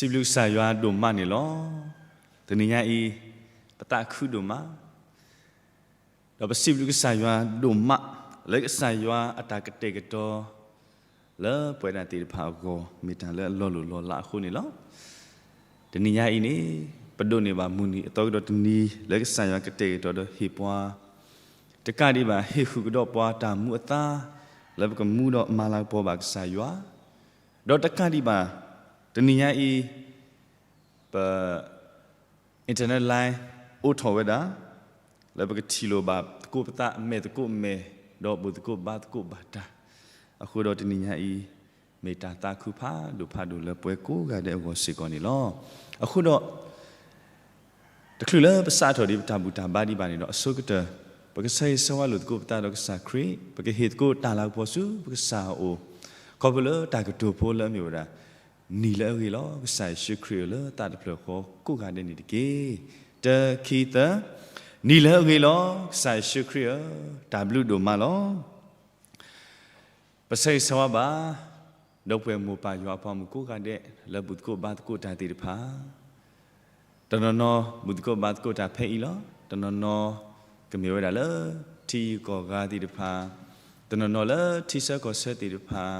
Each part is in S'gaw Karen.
စံးဘျုးကစၢ်ယွၤဒိၣ်မးန့ၣ်လီၤ. တနံၤညါအံၤ ပသးခုဒိၣ်မး, ဒီးပစံးဘျုးကစၢ်ယွၤဒိၣ်မး လၢကစၢ်ယွၤအတၢ်ကတဲာ်ကတီၤ လၢပဝဲဒၣ်သ့ၣ်တဖၣ်အဂီၢ် မ့ၢ်တၢ်လၢအလီၤလိၢ်လီၤလးအဃိန့ၣ်လီၤ. တနံၤညါအံၤန့ၣ် ပဒိးန့ၢ်ဘၣ်မုၢ်နံၤအသီကဒီးတနံၤ လၢကစၢ်ယွၤကတဲာ်ကတီၤဒီးဟ့ၣ်ပှၤ, တကးဒံးဘၣ် ဟ့ၣ်ဃုာ်ကဒီးပှၤတၢ်မူအသါ လၢပကမူဒီးမၤလၤကပီၤဘၣ်ကစၢ်ယွၤ, ဒီးတကးဒံးဘၣ် တနံၤညါအံၤ ပ internet line အိးထီၣ်ဝဲဒၣ် လၢပကထံၣ်လိာ်ဘၣ်သကိးပသး မဲာ်သကိးမဲာ်, ဒီးဘူၣ်သကိးဘါသကိးဘၣ်တၢ်, အဃိဒီးတနံၤညါအံၤ မ့ၢ်တၢ်သးခုဖးဒိၣ်ဖးဒိၣ်လၢပှၤကိးဂၤဒဲးအဂီၢ်စ့ၢ်ကီးန့ၣ်လီၤ. အဃိဒီး တချုးလၢပစးထီၣ်ဒံးပတၢ်ဘူၣ်တၢ်ဘါဒံးဘၣ်န့ၣ်ဒီး အဆိကတၢၢ် ပကဆၢဂ့ၤဆၢဝါလိာ်သကိးပသးဒီးကစၢ်ခရံာ်, ပကဟ့ၣ်သကိးတၢ်လၤကပီၤဆူပကစၢ်အအိၣ်, ခီဖျိလၢတၢ်ကတိၤဖိလၢအမ့ၢ်ဝဲဒၣ် နံၤလၢအဂ့ၤလီၤ ကစၢ်ယ့ၣ်ၡူးခရံာ်ဧၢ လၢသးတဖျၢၣ်ဃီကိးဂၤဒဲးန့ၣ်တက့ၢ်. တၢ ခံ သၢ, နံၤလၢအဂ့ၤလီၤ ကစၢ်ယ့ၣ်ၡူးခရံာ်ဧၢ, တၢ်ဘျုးဒိၣ်မးလီၤ. ပဆၢဂ့ၤဆၢဝါဘၣ် ဒီပုၢ်ဝဲၢ်မိၢ်ပၢ်ယွၤအပှၤမုၣ်ကိးဂၤဒဲး လၢဘူၣ်သကိးဘါသကိးတၢ်သ့ၣ်တဖၣ်, တနီၤနီၤ ဘူၣ်သကိးဘါသကိးတၢ်ဖဲအံၤလီၤ. တနီၤနီၤ ကမ့ၢ်ဝဲဒၣ်လၢ ထံဂုၤကီၢ်ဂၤသ့ၣ်တဖၣ်, တနီၤနီၤလၢထံဆၢကီၢ်ဆၢသ့ၣ်တဖၣ်,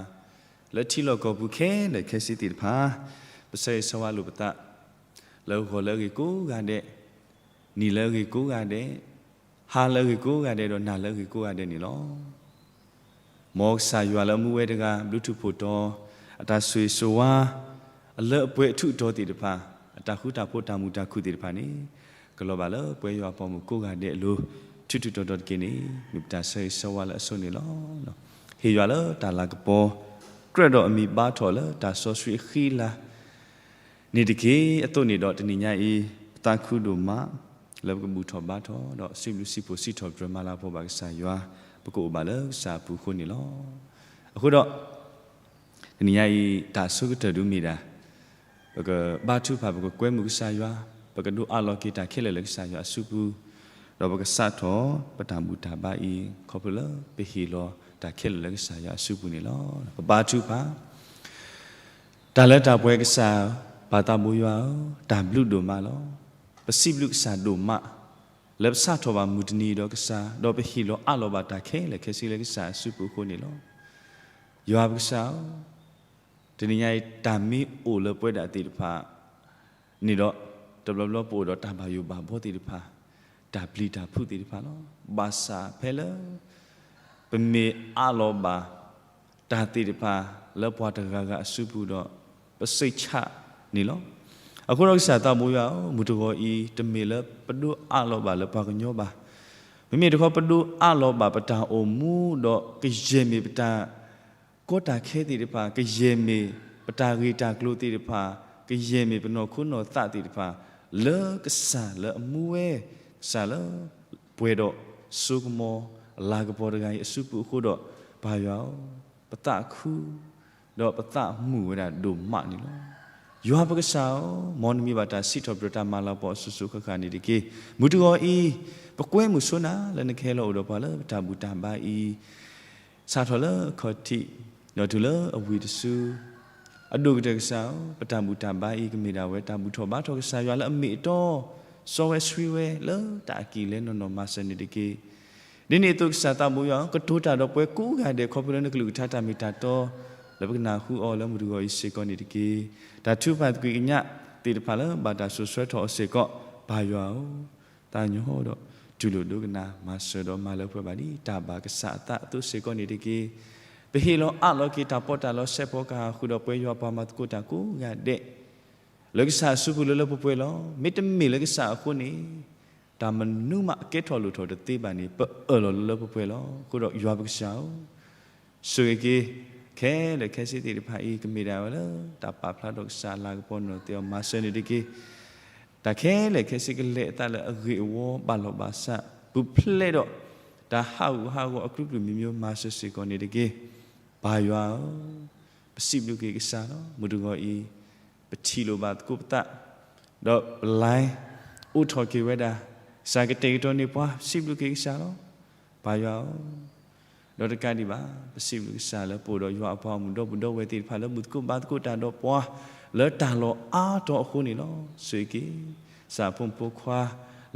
လၢထံလီၢ်ကီၢ်ပူၤခဲလၢာ်ခဲဆ့သ့ၣ်တဖၣ်, ပဆၢဂ့ၤဆၢဝါလိာ်ပသး လၢဂီၤလၢအဂ့ၤကိးဂၤဒဲး, နံၤလၢအဂ့ၤကိးဂၤဒဲး, ဟါလၢအဂ့ၤကိးဂၤဒဲး ဒီးနၤလၢအဂ့ၤကိးဂၤဒဲးန့ၣ်လီၤ. မ်ကစၢ်ယွၤလၢအမူဝဲတဂၤ ဘျုးထူးဖှိၣ်တီၤ အတၢ်ဆိၣ်ဂ့ၤဆိၣ်ဝါ အလၢအပှဲၤအထူးအတီၤသ့ၣ်တဖၣ်, အတၢ်ဃူတၢ်ဖိးတၢ်မုာ်တၢ်ခုၣ်သ့ၣ်တဖၣ်န့ၣ် ကလီၤဘၣ်လၢပှၤယွၤအပှၤမုၣ်ကိးဂၤဒဲးအလိၤ ထူးထူးတီၤတီၤတက့ၢ်န့ၣ် မ့ၢ်ပတၢ်ဆၢဂ့ၤဆၢဝါလၢအဆိန့ၣ်လီၤ. ဟ့ၣ်ယွၤလၢတၢ်လၤကပီၤ ကြၢးဒီးအမံၤဘါထီၣ်လၢတၢ်စီဆှံအဃံအလၤ န့ၣ်တက့ၢ်. အသိးန့ၣ်ဒီးတနံၤညါအံၤ ပသးခုဒိၣ်မး လၢပကဘူၣ်ထီၣ်ဘါထီၣ် ဒီးစံးဘျုးစံးဖှိၣ်စံးထီၣ်ပတြၢၤမၤလၤကပီၤဘၣ်ကစၢ်ယွၤ, ပကအိၣ်ဘၣ်လၢကစၢ်အပူၤအဃိန့ၣ်လီၤ. အဃိဒီး တနံၤညါအံၤ တၢ်အဆိကတၢၢ်ဒုးမ့ၢ်ဒၣ် ပကဘါထုကဖၣ် ပကကွဲမုာ်ကစၢ်ယွၤ, ပကဒိးအးလီၤက့ၤတၢ်ခဲလၢာ်လၢကစၢ်ယွၤအစုပူၤ, ဒီးပကစးထီၣ်ပတၢ်ဘူၣ်တၢ်ဘါအံၤ ခီဖျိလၢပဟ့ၣ်လီၤတၢ်ခဲလၢာ်လၢကစၢ်ယွၤအစုပူၤန့ၣ်လီၤ. ပဘါထုကဖၣ် တၢ်လၢတၢ်ပှဲၤကစၢ် ပၢ်သးဘိယွၤဧၢ, တၢ်ဘျုးဒိၣ်မးလီၤ. ပစံးဘျုးကစၢ်ဒိၣ်မး လၢပစးထီၣ်ဘၣ်မုၢ်တနံၤဒီးကစၢ်, ဒီးပဟ့ၣ်လီၤအးလီၤဘၣ်တၢ်ခဲလၢာ်ခဲဆ့လၢကစၢ်အစုပူၤအဃိန့ၣ်လီၤ. ယွၤပကစၢ်ဧၢ, တနံၤညါအံၤ တၢ်မ့ၢ်အိၣ်လၢပဝဲဒၣ်သ့ၣ်တဖၣ်န့ၣ်ဒီး တဘျီဘျီပအိၣ်ဒီးတၢ်ဘၣ်ယိၣ်ဘၣ်ဘီသ့ၣ်တဖၣ်, တၢ်ပျံၤတၢ်ဖုးသ့ၣ်တဖၣ်လီၤ. ဘၣ်ဆၣ်ဖဲလၢ ပမ့ၢ်အးလီၤဘၣ် တၢ်သ့ၣ်တဖၣ်လၢပှၤတဂၤဂၤအစုပူၤဒီး ပစိတ်ချန့ၣ်လီၤ. အဃိဒီးကစၢ်သးဘိယွၤဧၢ, မုၢ်တဂီၤအံၤ တမ့ၢ်လၢပဒိးအးလီၤဘၣ်လၢပှၤကညီဘၣ်. မ့မ့ၢ်တခီ ပဒိးအးလီၤဘၣ်ပတၢ်အိၣ်မူဒီး ကယဲၢ်မ့ၢ်ပတၢ်ကီတၢ်ခဲသ့ၣ်တဖၣ်, ကယဲၢ်မ့ၢ်ပတၢ်ဂ့ၢ်တၢ်ကျိၤသ့ၣ်တဖၣ်, ကယဲၢ်မ့ၢ်ပနီၢ်ခိနီၢ်သးသ့ၣ်တဖၣ်, လၢကစၢ်လၢအမူဝဲ ကစၢ်လၢပှဲၤဒီးစိကမီၤအလၤကပီၤတဂၤအံၤအစုပူၤအဃိဒီး ပၢ်ယွၤဧၢ, ပသးခု ဒီးပသးမုာ်ဝဲဒၣ်ဒိၣ်မးန့ၣ်လီၤ. ယွၤပကစၢ်ဧၢ, မ်နမံၤဘၣ်တၢ်စံးထီၣ်ပတြၢၤတၢ်မၤလၤကပီၤအစိၤစိၤဃၣ်ဃၣ်န့ၣ်တက့ၢ်. မုၢ်တဂီၤအံၤ ပကွဲမုာ်ဆိနၤလၢနကဟဲလီၤအိၣ်ဒီးပှၤလၢပတၢ်ဘူၣ်တၢ်ဘါအံၤ စးထီၣ်လၢအခီၣ်ထံး ဒီးတုၤလၢအဝံၤတစု အဒိၣ်ကတၢၢ်ကစၢ်ဧၢ, ပတၢ်ဘူၣ်တၢ်ဘါအံၤ ကမ့ၢ်ဒၣ်ဝဲတၢ်ဘူၣ်ထီၣ်ဘါထီၣ်ကစၢ်ယွၤလၢအမ့ၢ်အတီ, စီဝဲဆှံဝဲလၢတၢ်အကံၢ်လဲနီၢ်နီၢ်မၤစၢၤန့ၣ်တက့ၢ်. ဒ်န့ၣ်အသိးကစၢ်သးဘိယွၤဧၢ, ကတိၤတၢ်ဒီးပှၤကိးဂၤဒဲး ခီဖျိလၢနကလုၢ်ကထါတၢ်မ့ၢ်တၢ်တီ လၢပကနၢ်ဟူအီၤလၢမုၢ်တဂီၤအံၤစ့ၢ်ကီးန့ၣ်တက့ၢ်. တၢ်ထုကဖၣ်သကွံာ်ကညးသ့ၣ်တဖၣ်လၢဘၣ်တၢ်စိာ်ဆှၢထီၣ်အီၤစ့ၢ်ကီး ပၢ်ယွၤဧၢ, သးညီဒီး တူၢ်လိာ်ဒိကနၣ်မၤစၢၤဒီးမၤလၢပှဲၤဘၣ်ဒ်တၢ်ဘၣ်ကစၢ်အသးအသိးစ့ၢ်ကီးန့ၣ်တက့ၢ်. ပဟ့ၣ်လီၤအးလီၤက့ၤတၢ်ပီးတၢ်လီဆဲးဖီကဟၣ်ဃုာ်ဒီးပှၤယွၤပှၤမၤသကိးတၢ်ကိးဂၤဒဲး လၢကစၢ်အစုပူၤလၢလၢပှဲၤပှဲၤလီၤ. မ့တမ့ၢ်လၢကစၢ်အဃိန့ၣ် တၢ်မနုၤမးအကဲထီၣ်လိၣ်ထီၣ်တသ့ဘၣ်န့ၣ် ပအၢၣ်လီၤလၢလၢပှဲၤပှဲၤလီၤ. အဃိဒီးယွၤပကစၢ်ဧၢ, ဆိၣ်ဂ့ၤက့ၤ ခဲလၢာ်ခဲဆ့သ့ၣ်တဖၣ်အံၤ ကမ့ၢ်ဒၣ်ဝဲလၢ တၢ်ပာ်ဖျါထီၣ်ကစၢ်အလၤကပီၤနီၢ်သ့ၣ်အီၤမၤစၢၤန့ၣ်တက့ၢ်. တၢ်ခဲလၢာ်ခဲဆ့ကလဲၤအသးလၢအဂ့ၢ်အဝီဘၣ်လီၢ်ဘၣ်စး ပူၤဖျဲးဒီး တၢ်ဟးဂူာ်ဟးဂီၤအကလုာ်ကလုာ်မံၤမံၤမၤစၢၤစ့ၢ်ကီးန့ၣ်တက့ၢ်. ပၢ်ယွၤဧၢ, ပစံးဘျုးက့ၤကစၢ်လီၤ. မုၢ်တဂီၤအံၤ ပထံၣ်လိာ်ဘၣ်သကိးပသး ဒီးပလဲၤအိးထီၣ်က့ၤဝဲဒၣ် ကစၢ်ကတဲာ်ကတီၤန့ၢ်ပှၤ စံးဘျုးက့ၤကစၢ်လီၤ. ပၢ်ယွၤဧၢ, ဒီးတကးဒံးဘၣ် ပစံးဘျုးကစၢ်လၢပအိၣ်ဒီးယွၤအပှၤအိၣ်မူဒီပုၢ်ဒီဝဲၢ်သ့ၣ်တဖၣ်လၢဘူၣ်သကိးဘါသကိးတၢ်ဒီးပှၤ လၢတၢ်လီၢ်အါတီၤအဃိန့ၣ်လီၤ. ဆိၣ်ဂ့ၤက့ၤ ကစၢ်အဖိမုၣ်ဖိခွါ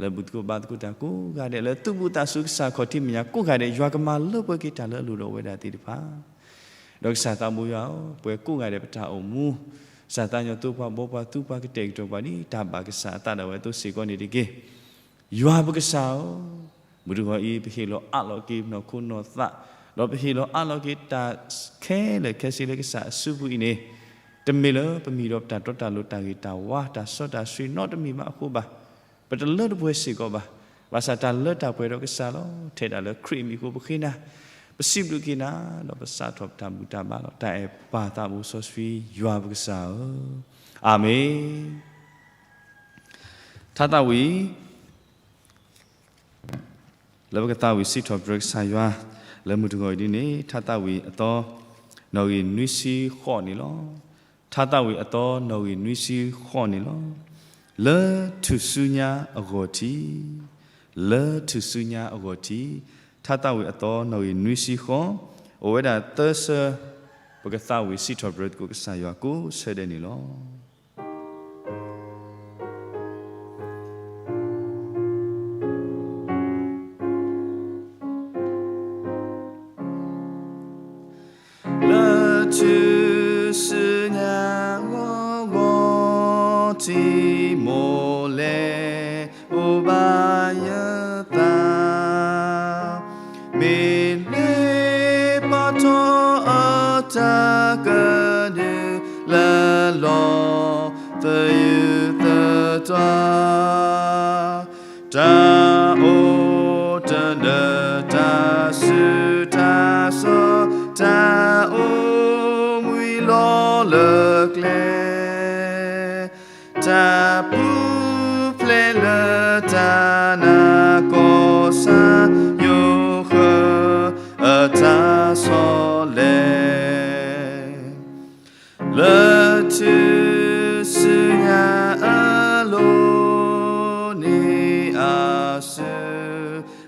လၢဘူၣ်သကိးဘါသကိးတၢ်ကိးဂၤဒဲး လၢသူၣ်ဘီၣ်သးစူၤကစၢ်ခီၣ်ထံးမဲာ်ညါကိးဂၤဒဲး ယွၤကမၤလၢပှဲၤက့ၤတၢ်လၢအလိၣ်ဒီးဝဲဒၣ်သ့ၣ်တဖၣ် ဒီးကစၢ်သးဘိယွၤဧၢ, ပှၤကိးဂၤဒဲးပတၢ်အိၣ်မူ ကစၢ်သးကညီၤသိပှၤဘှီပှၤသူပှၤကတဲာ်ကတီၤပှၤဒ်တၢ်ဘၣ်ကစၢ်အသးဒၣ်ဝဲအသိးစ့ၢ်ကီးန့ၣ်တက့ၢ်. ယွၤပကစၢ်ဧၢ, မုၢ်တဂီၤအံၤ ပဟ့ၣ်လီၤအးလီၤက့ၤပနီၢ်ခိနီၢ်သး, ဒီးပဟ့ၣ်လီၤအးလီၤက့ၤတၢ်ခဲလၢာ်ခဲဆ့လၢကစၢ်အစုပူၤအံၤန့ၣ်, တမ့ၢ်လၢပမံၤဒီးပတၢ်တီတၢ်လိၤတၢ်ဂ့ၤတၢ်ဝါတၢ်စီတၢ်ဆှံနီတမံၤဘၣ်အဃိဘၣ်. ပတလၢတပှဲၤစ့ၢ်ကီးဘၣ်. ဘၣ်ဆၣ်တၢ်လၢတၢ်ပှဲၤဒီးကစၢ်လီၤ. ထဲဒၣ်လၢခရံာ်အမံၤအဃိပဃ့နၤ, ပစံးဘျုးက့ၤနၤ, ဒီးပစးထီၣ်ပတၢ်ဘူၣ်တၢ်ဘါလီၤ. တၢ်အဲၣ်ပၢ်သးဘိစီဆှံယွၤပကစၢ်ဧၢ, အၤမ့ၣ်. ထါသးဝံၣ် လၢပကသးဝံၣ်စံးထီၣ်ပတြၢၤကစၢ်ယွၤ လၢမုၢ်တဂီၤအံၤဒ်န့ၣ် ထါသးဝံၣ်အသီ နီၣ်ဂံၢ်နွံဆံဃိးန့ၣ်လီၤ. ထါသးဝံၣ်အသီ နီၣ်ဂံၢ်နွံဆံဃိးန့ၣ်လီၤ. လၢထူၣ်စုညါအဂီၢ်ထံး, လၢထူၣ်စုညါအဂီၢ်ထံး, ထါသးဝံၣ်အသီ နီၣ်ဂံၢ်နွံဆံဃိး, အိၣ်ဝဲဒၣ်သၢဆၢ, ပကသးဝံၣ်စံးထီၣ်ပတြၢၤသကိးကစၢ်ယွၤကိးဆၢဒဲးန့ၣ်လီၤ. လၢထူၣ်စုညါအဂီၢ်ထံး မိၢ်လဲၤအိၣ်ဘၣ်ယသး မ့ၢ်လၢပှၤထီၣ်အတၢ်ကဒု လၢလီၤသယုၢ်သတွၤ, တၢ်အိၣ်တနၢၤ တၢ်ဆူးတၢ်ဆါ တၢ်အိၣ်မှံၤလီၤလၢကျဲ တၢ်ပူၤဖျဲးလၢတၢ်နာ် ကီၢ်ဆၣ်ယိၤဃၢၤ အတၢ်ဆီလဲၣ်, လၢထူၣ်စုညါအလိၤန့ၣ်အစု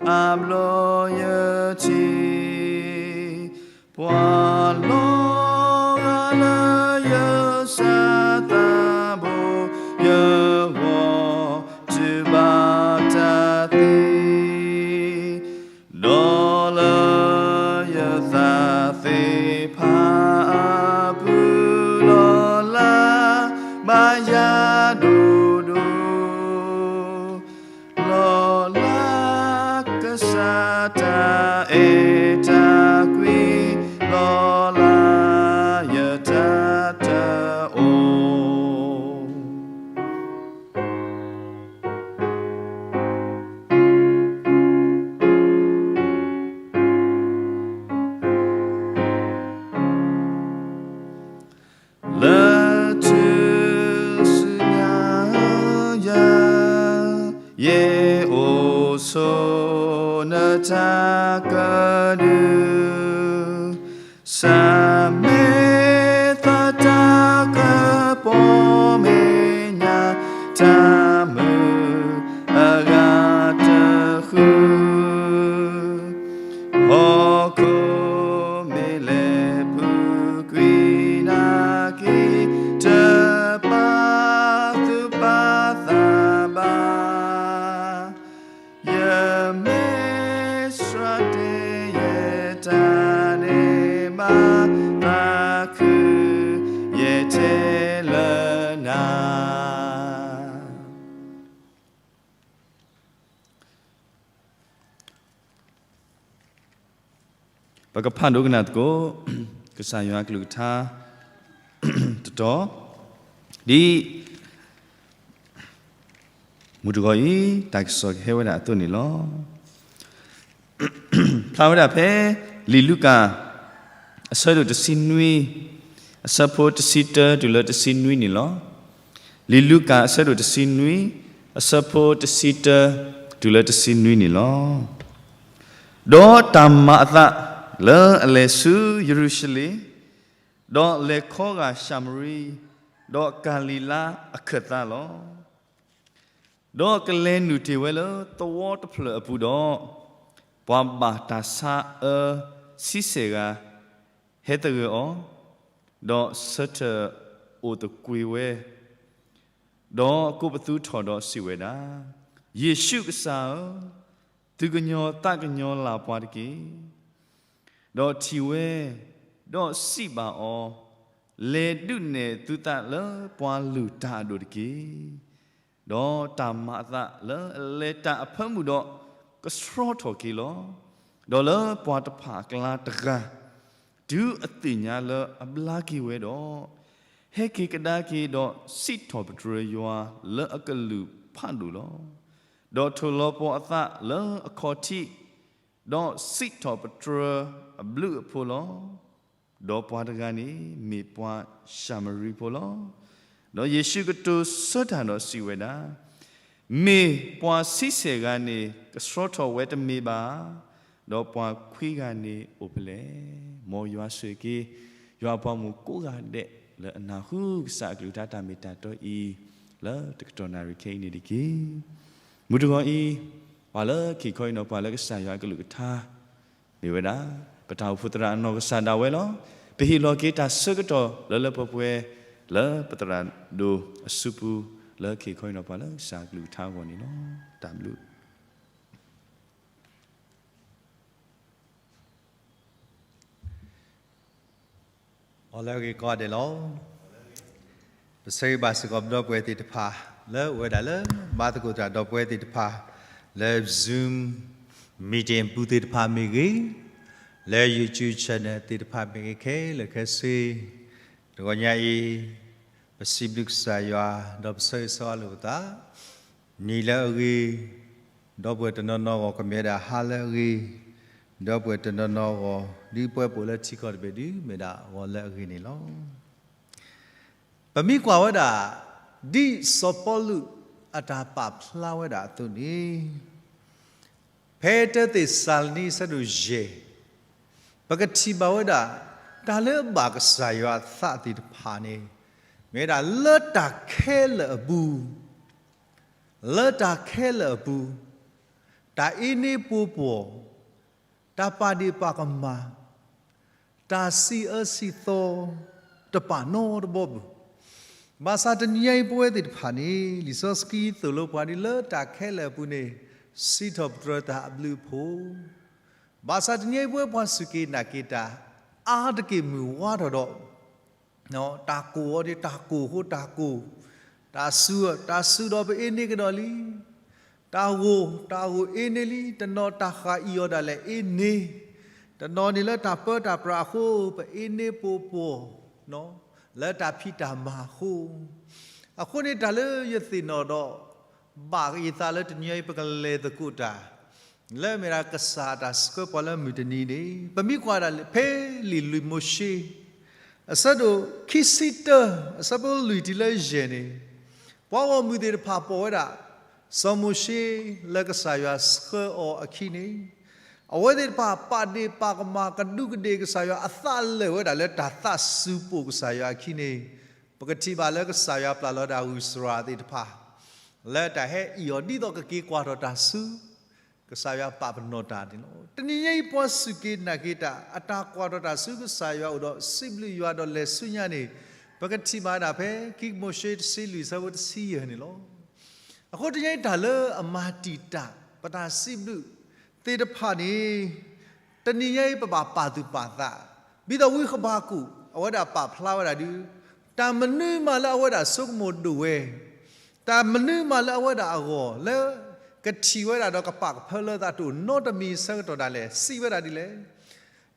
အဘျီယထံၣ် ပှၤလီၤဂာ်လၢယဆၢသးဘိ ယဂီၢ်တုၤဘၣ်တၢ်သံ, ဒီးလၢယသးသ့ၣ်တဖၣ်အပူၤ လီၤလးဘၣ်ယၤဒိၣ်ဒိၣ် လီၤလးကစၢ်တၢ်အဲၣ်တၢ်ကွံ လီၤလးယတၢ်တအိၣ် လၢထူၣ်စုညါယၤ ယဲအိၣ်ဆိးနတၢ်ကဒု ဆၢမဲာ်သးတၢ်ကပီၤမဲာ်ညါ တၢ်မုာ်အဂၤတဃု ဟီၣ်ခိၣ်မ့ၢ်လဲၤပူၤကွံာ်နာ်က့ တပာ်သူၣ်ပာ်သးဘၣ် ယမ့ၢ်စှၤတဲယဲတၢ်န့ၣ်ဘၣ် သးခု ယတဲလၢနၤ ပကဖးဒိကနၣ်သကိး ကစၢ်ယွၤအကလုၢ်ကထါ တတီၤ ဒ် မုၢ်တဂီၤအံၤ တၢ်ကစီၣ်ကဟဲဝဲဒၣ်အသိးန့ၣ်လီၤ. ဖျါဝဲဒၣ်ဖဲ လံာ်လူၤကၣ် အဆၢဒိၣ်တဆံနွံ အဆၢဖိတဆံတၢတုၤလၢတဆံနွံန့ၣ်လီၤ. လံာ်လူၤကၣ်အဆၢဒိၣ်တဆံနွံ အဆၢဖိတဆံတၢတုၤလၢတဆံနွံန့ၣ်လီၤ. ဒီးတၢ်မၤအသးလၢအလဲၤဆူယရူၤၡလ့ၣ်, ဒီးလဲၤခီဂာ်ၡၤမရံ, ဒီးကၤလံၤလါအခၢၣ်သးလီၤ. ဒီးကလဲၤနုာ်တ့ၢ်ဝဲလၢသဝီတဖျၢၣ်အပူၤဒီး, ပှၤဘၣ်တၢ်ဆါအၢဆံဆဲၣ်ဂၤ ဟဲသဂၢၢ်အီၤ, ဒီးဆၢထၢၣ် အိၣ်သကွ့ၤဝဲ, ဒီးကိးပသူထီၣ်ဒီးစံးဝဲဒၣ်, ယ့ၣ်ၡူးကစၢ်ဧၢ, သူၣ်ကညီၤသးကညီၤလၢ်ပှၤတက့ၢ်. ဒီးထံၣ်ဝဲ, ဒီးစံးဘၣ်အီၤ, လဲၤဒုးနဲၣ်သုသးလၢပှၤလုၢ်တၢ်အဒိၣ်တက့ၢ်. ဒီးတၢ်မၤအသးလၢအလဲၤတၢ်အဖၢမုၢ်ဒီး ကဆှီထီၣ်က့ၤလီၤ. ဒီးလၢပှၤတဖၣ်အကျါတဂၤ တုၤအသ့ၣ်ညါလၢအဘျါက့ၤဝဲဒီး, ဟဲက့ၤကဒါက့ၤဒီးစံးထီၣ်ပတြၢၤယွၤလၢအကလုၢ်ဖးဒိၣ်လီၤ. ဒီးထိၣ်လီၤပှီၤအသးလၢအခီၣ်ထံး, ဒီးစံးထီၣ်ပတြၢၤအဘျုးအဖှိၣ်လီၤ. ဒီးပှၤတဂၤန့ၣ်မ့ၢ်ပှၤၡၤမရံဖိလီၤ. ဒီးယ့ၣ်ၡူးကတိၤဆၢတၢ်ဒီးစံးဝဲဒၣ်, မ့ၢ်ပှၤဆံဆဲၣ်ဂၤန့ၣ် ကဆှီထီၣ်ဝဲတမ့ၢ်ဘၣ်ဧါ. ဒီးပှၤခွံဂၤန့ၣ်အိၣ်ဖဲလဲၣ်. မ်ယွၤဆိၣ်ဂ့ၤက့ၤ ယွၤအပှၤမုၣ်ကိးဂၤဒဲးလၢအနၢ်ဟူကစၢ်အကလုၢ်ကထါတၢ်မ့ၢ်တၢ်တီအံၤ လၢတကတီၢ်နၣ်ရံၣ်ခဲအံၤန့ၣ်တက့ၢ်. မုၢ်တဂီၤအံၤ, ပှၤလၢခံခီအံၤနီၤ ပှၤလၢကစၢ်ယွၤအကလုၢ်ကထါ မ့ၢ်ဝဲဒၣ် ပတၢ်အိၣ်ဖှိၣ်သရၣ်အနီၢ်ကစၢ်ဒၣ်ဝဲလီၤ. ပဟ့ၣ်လီၤက့ၤတၢ်ဆၢကတီၢ်လၢလၢပှဲၤပှဲၤ လၢပသရၣ်ဒိၣ်အစုပူၤ လၢခံခီအံၤနီၤပှၤလၢကစၢ်အကလုၢ်ကထါအဂီၢ်န့ၣ်လီၤ. တၢ်ဘျုး ဂီၤလၢအဂ့ၤကိးဂၤဒဲးလီၤ. ပဆၢဂ့ၤဘၣ်စ့ၢ်ကီးပဒီပုၢ်ဝဲၢ်သ့ၣ်တဖၣ် လၢအိၣ်ဝဲဒၣ်လၢ ဘါသကိးသရၣ်ဒီပုၢ်ဝဲၢ်သ့ၣ်တဖၣ် လၢ Zoom meeting ပူၤသ့ၣ်တဖၣ်မ့ၢ်ဂ့ၤ, လၢ YouTube channel သ့ၣ်တဖၣ်မ့ၢ်ဂ့ၤ ခဲလၢာ်ခဲဆ့, တဂီၤညါအံၤ ပစံးဘျုးကစၢ်ယွၤ ဒီးပဆၢဂ့ၤဆၢဝါလိာ်ပသး, နံၤလၢအဂ့ၤ, ဒီပုၢ်ဝဲၢ်တနီၤနီၤအဂီၢ်ကမ့ၢ်ဝဲဒၣ်ဟါလၢအဂ့ၤ, ဒီပုၢ်ဝဲၢ်တနီၤနီၤအဂီၢ် ဒ်ပဝဲပအိၣ်လၢထံကီၢ်တဘ့ၣ်ဒုး မ့ၢ်ဒၣ်ဂီၤလၢအဂ့ၤန့ၣ်လီၤ. ပမ့ၢ်ကွၢ်ဝဲဒၣ် ဒ်စီၤပီလူးအတၢ်ပာ်ဖျါဝဲဒၣ်အသိးန့ၣ်, ဖဲတၢသ့းစၤလနံ အဆၢဒိၣ်ယဲၢ်, ပကထံၣ်ဘၣ်ဝဲဒၣ် တၢ်လၢအဘၣ်ကစၢ်ယွၤအသးသ့ၣ်တဖၣ်န့ၣ် မ့ၢ်ဝဲဒၣ်လၢတၢ်ခဲလၢာ်အပူၤ, လၢတၢ်ခဲလၢာ်အပူၤ, တၢ်အ့န့ပှိၤပှီၢ်, တၢ်ပာ်ဒ့ၣ်ပာ်ကမၣ်, တၢ်စံးအၢစံးသီ တပာ်နီတဘီပူၤ, ဘၣ်ဆၣ်တနံၤညါအံၤပဝဲသ့ၣ်တဖၣ်န့ၣ် လံာ်စီဆှံသိၣ်လိပှၤဒ်လၢတၢ်ခဲလၢာ်အပူၤန့ၣ် စံးထီၣ်ပတြၢၤတၢ်အဘျုးအဖှိၣ်, ဘၣ်ဆၣ်တနံၤညါအံၤပဝဲပှၤစူၢ်က့ၤနာ်က့ၤတၢ် အါတက့ၢ်မုၢ်ဝါထီၣ်ဒီး တၢ်ကိၢ်အီၤဒ်တၢ်ကိၢ်အဃိတၢ်ကိၢ်, တၢ်စူၤ, တၢ်စူၤဒီးပအ့န့ကဒီးလံ, တၢ်ဂိၢ်, တၢ်ဂိၢ်အ့န့လံ, တနီၤတၢ်ဃၢ်အံၤအီၤဒၣ်လဲာ်အ့န့, တနီၤန့ၣ်လၢတၢ်ပၢတၢ်ပြးအဃိ ပအ့န့ပှိၤပှီၢ် လၢတၢ်ဖံးတၢ်မၤအဃိ, အဃိန့ၣ်တၢ်လၢယသ့ၣ်နီၣ်ဒီး ဘၣ်ယသးလၢတနံၤအံၤပကလဲၤသကိးတၢ် လၢမ့ၢ်ဒၣ်ကစၢ်အတၢ်ဆှၢပှၤလၢမုၢ်တနံၤန့ၣ် ပမ့ၢ်ကွၢ်ဒၣ်ဖဲလံာ်လွံၢ်မိၤၡ့ အဆၢဒိၣ်ခံဆံတၢ အဆၢဖိလွံၢ်တုၤလၢယဲၢ်န့ၣ်, ပှၤဂီၢ်မုၢ်သ့ၣ်တဖၣ်ပိာ်ဝဲဒၣ် စီၤမိၤၡ့လၢကစၢ်ယွၤဆှၢအီၤအခံန့ၣ်, အဝဲသ့ၣ်တဖၣ်ပာ်ဒ့ၣ်ပာ်ကမၣ်ကဒူးကဒ့ၣ်ကစၢ်ယွၤအသးလၢာ်ဝဲဒၣ်လၢတၢ်သးစူၤပိာ်ကစၢ်ယွၤအခံန့ၣ်, ပကထံၣ်ဘၣ်လၢကစၢ်ယွၤပျၢ်လီၤဒၣ်ဂုၢ်စရၣ်သ့ၣ်တဖၣ် လၢတၢ်ဟဲအံၤအီၤဒ်သိးကက့ၤကွၢ်ထီၣ်တၢ်ဆူ ကစၢ်ယွၤပာ်ပနီၣ်တၢ်န့ၣ်လီၤ. တနံၤညါအံၤပှၤစူၢ်က့ၤနာ်က့ၤတၢ် အတၢ်ကွၢ်ထီၣ်တၢ်ဆူကစၢ်ယွၤအိၣ်ဒီးစံးဘျုးယွၤဒီးလဲၤဆူညါန့ၣ်, ပကထံၣ်ဘၣ်ဒၣ်ဖဲခံမိၤၡ့တဆံလွံၢ်အဆၢဖိတဆံယဲၢ်န့ၣ်လီၤ. အဃိတနံၤညါအံၤတၢ်လၢအမၤတံာ်တာ် ပတၢ်စံးဘျုးသ့ၣ်တဖၣ်န့ၣ် တနံၤညါအံၤပဘၣ်ပာ်သူၣ်ပာ်သး, ဒ်သိးဝံဃဘးကူာ် အဝဲဒၣ်ပာ်ဖျါဝဲဒၣ်ဒုး, တၢ်မနုၤမးလၢအဝဲဒၣ်ဆိကမိၣ်ဒိၣ်ဝဲ, တၢ်မနုၤမးလၢအဝဲဒၣ်အဂီၢ် လၢကထံၣ်ဝဲဒၣ်ဒီးကပာ်ကဖၢလၢသးတအိၣ်နီတမံၤဆၢကတီၢ်ဒၣ်လဲာ် စံးဝဲဒၣ်ဒ်လဲၣ်.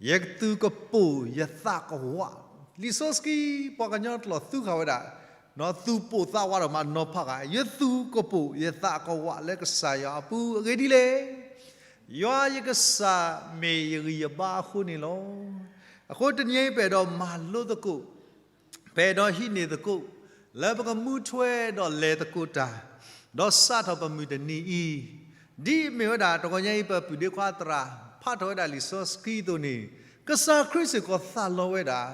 ယသူၣ်ကပိာ်ယသးကဝး, လံာ်စီဆှံပှၤကညီကျိာ်သူဃာ်ဝဲဒၣ် သူၣ်ပိာ်သးဝးဒီးမးနီၤဖးဂၤ, ယသူၣ်ကပိာ်ယသးကဝးလၢကစၢ်ယွၤအပူၤအဂ့ၢ်ဒ်လဲၣ်. ယွၤယကစၢ်မ့ၢ်ယဂံၢ်ယဘါအဃိန့ၣ်လီၤ. အဃိတနံၤအံၤပအဲၣ်ဒိးမၤလိသကိး, ပအဲၣ်ဒိးဟံးန့ၢ်သကိး, လၢပကမူထွဲဒီးလဲၤသကိးတၢ်, ဒီးစးထီၣ်ပမုၢ်တနံၤအံၤ, ဒ်အမ့ၢ်ဝဲဒၣ်တဂီၤညါအံၤ ပပုၢ်ဒ့ခွါသရၣ် ဖးထီၣ်ဝဲဒၣ်လံာ်စီဆှံအသိးန့ၣ်, ကစၢ်ခရံာ်စ့ၢ်ကီးသးလီဝဲဒၣ်,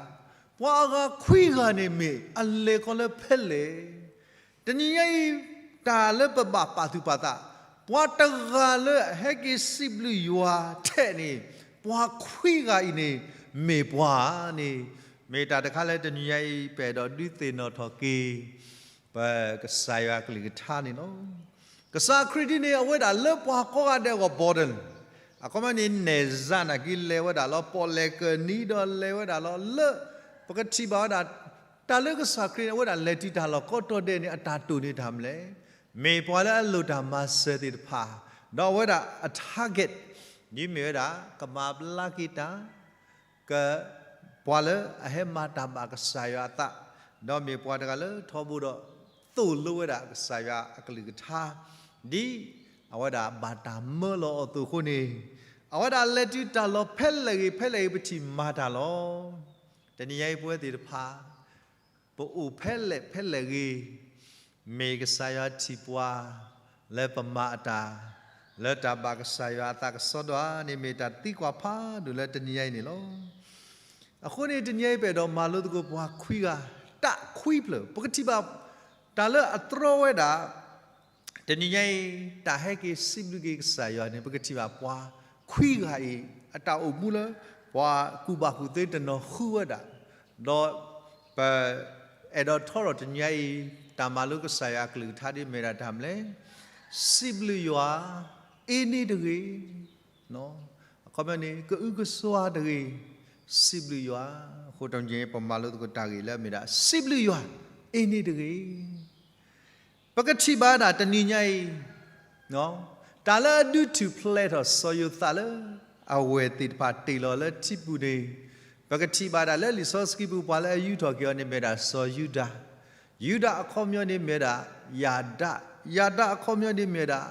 ပှၤအဂၤခွံဂၤန့ၣ်မ့ၢ်အလဲၤခီလၢဖဲလဲၣ်. တနံၤညါအံၤ တၢ်လၢပဘၣ်ပာ်သူၣ်ပာ်သး, ပှၤတဂၤလၢအဟဲက့ၤစံးဘျုးယွၤထဲန့ၣ်, ပှၤခွံဂၤအံၤန့ၣ် မ့ၢ်ပှၤန့ၣ် မ့ၢ်တၢ်တခါလၢတနံၤညါအံၤ ပအဲၣ်ဒိးဒုးသ့ၣ်နီၣ်ထီၣ်က့ၤ ပကစၢ်ယွၤအကလုၢ်ကထါန့ၣ်လီၤ. ကစၢ်ခရံာ်ဒ်န့ၣ် အဝဲဒၣ်လၢပှၤကိးဂၤဒဲးအဂီၢ် border အခီပညီန့ၣ် နဲၣ်စၢ်နာ်က့ လဲၤဝဲဒၣ်လီၤ. ပီၣ်လဲၣ်ကၢၢ်နံၤဒီးလဲၤဝဲဒၣ်လီၤ. လၢပကထံၣ်ဘၣ်ဝဲဒၣ် တၢ်လၢကစၢ်ခရံာ်န့ၣ် အဝဲဒၣ်လဲၤတုၤတၢ်လီၢ်ကိးတီၤဒဲးန့ၣ် အတၢ်တိာ်န့ၣ်တၢ်မနုၤလဲၣ်. မ့ၢ်ပှၤလၢအလိၣ်တၢ်မၤစၢၤသ့ၣ်တဖၣ်, ဒီးအဝဲဒၣ်အ target ဒ်မ့ၢ်ဝဲဒၣ် ကမၤဘျါက့ၤတၢ် က ပှၤလၢအဟဲမၤတၢ်ဘၣ်ကစၢ်ယွၤအသး, ဒီးမ့ၢ်ပှၤတဂၤလၢထီဘိဒီး သိၣ်လိဝဲဒၣ်ကစၢ်ယွၤအကလုၢ်ကထါ, ဒ်အဝဲဒၣ်ဘၣ်တၢ်မၢလီၤအီၤအသိးအဃိန့ၣ်, အဝဲဒၣ်လဲၤတုၤတၢ်လီၢ်ဖဲလဲၣ်ဂ့ၤဖဲလဲၣ်ဂ့ၤ ပထံၣ်မၤတၢ်လီၤ. တနံၤညါအံၤပဝဲသ့ၣ်တဖၣ် ပအိၣ်ဖဲလဲၣ်ဖဲလဲၣ်ဂ့ၤ, မ့ၢ်ကစၢ်ယွၤထံၣ်ပှၤ လၢပမၤအတၢ် လၢတၢ်ဘၣ်ကစၢ်ယွၤအသးကစီဒီဧါန့ၣ် မ့ၢ်တၢ်သံကွၢ်ဖးဒိၣ်လၢတနံၤညါအံၤန့ၣ်လီၤ. အဃိန့ၣ် တနံၤညါအံၤ ပအဲၣ်ဒိးမၤလိသကိးပှၤခွံဂၤ, တၢ်ခွံဖျၢၣ် ပကထံၣ်ဘၣ် တၢ်လၢအတြီဝဲဒၣ် တနံၤညါအံၤ တၢ်ဟဲက့ၤစံးဘျုးက့ၤကစၢ်ယွၤန့ၣ် ပကထံၣ်ဘၣ်ပှၤခွံဂၤအံၤ အတၢ်အိၣ်မူလၢ ပှၤကူၣ်ဘၣ်ကူၣ်သ့တနီၤဃုဝဲဒၣ်, ဒီးပအဲၣ်ဒိးထီထီၣ်တနံၤညါအံၤ တၢ်မၤလိကစၢ်ယွၤအကလုၢ်ကထါဒ်မ့ၢ်ဒၣ်တၢ်မနုၤလဲၣ်, စံးဘျုးယွၤ အ့န့ၣ်တဂ့ၤ အခီပညီန့ၣ် ကအုကစွါတဂ့ၤ, စံးဘျုးယွၤ. အဃိတနံၤညါအံၤ ပမၤလိသကိးတၢ်ဂ့ၢ်လၢအမ့ၢ်ဒၣ် စံးဘျုးယွၤ အ့န့ၣ်တဂ့ၤ. ပကထံၣ်ဘၣ်ဒၣ်တနံၤညါအံၤ တၢ်လၢအဒုးထူၣ်ဖျဲးထီၣ်စီၤယိၤသးလၢ အဝဲၢ်သ့ၣ်တဖၣ်တ့ၢ်လီၤလၢထံပူၤန့ၣ်, ပကထံၣ်ဘၣ်ဒၣ်လၢလံာ်စီဆှံပူၤ ပှၤလၢအယူးထီၣ်က့ၤအီၤန့ၣ်မ့ၢ်ဒၣ်စီၤယူဒၤ, ယူဒၤအခီပညီန့ၣ်မ့ၢ်ဒၣ် ယၤဒၣ်, ယၤဒၣ်အခီပညီန့ၣ်မ့ၢ်ဒၣ်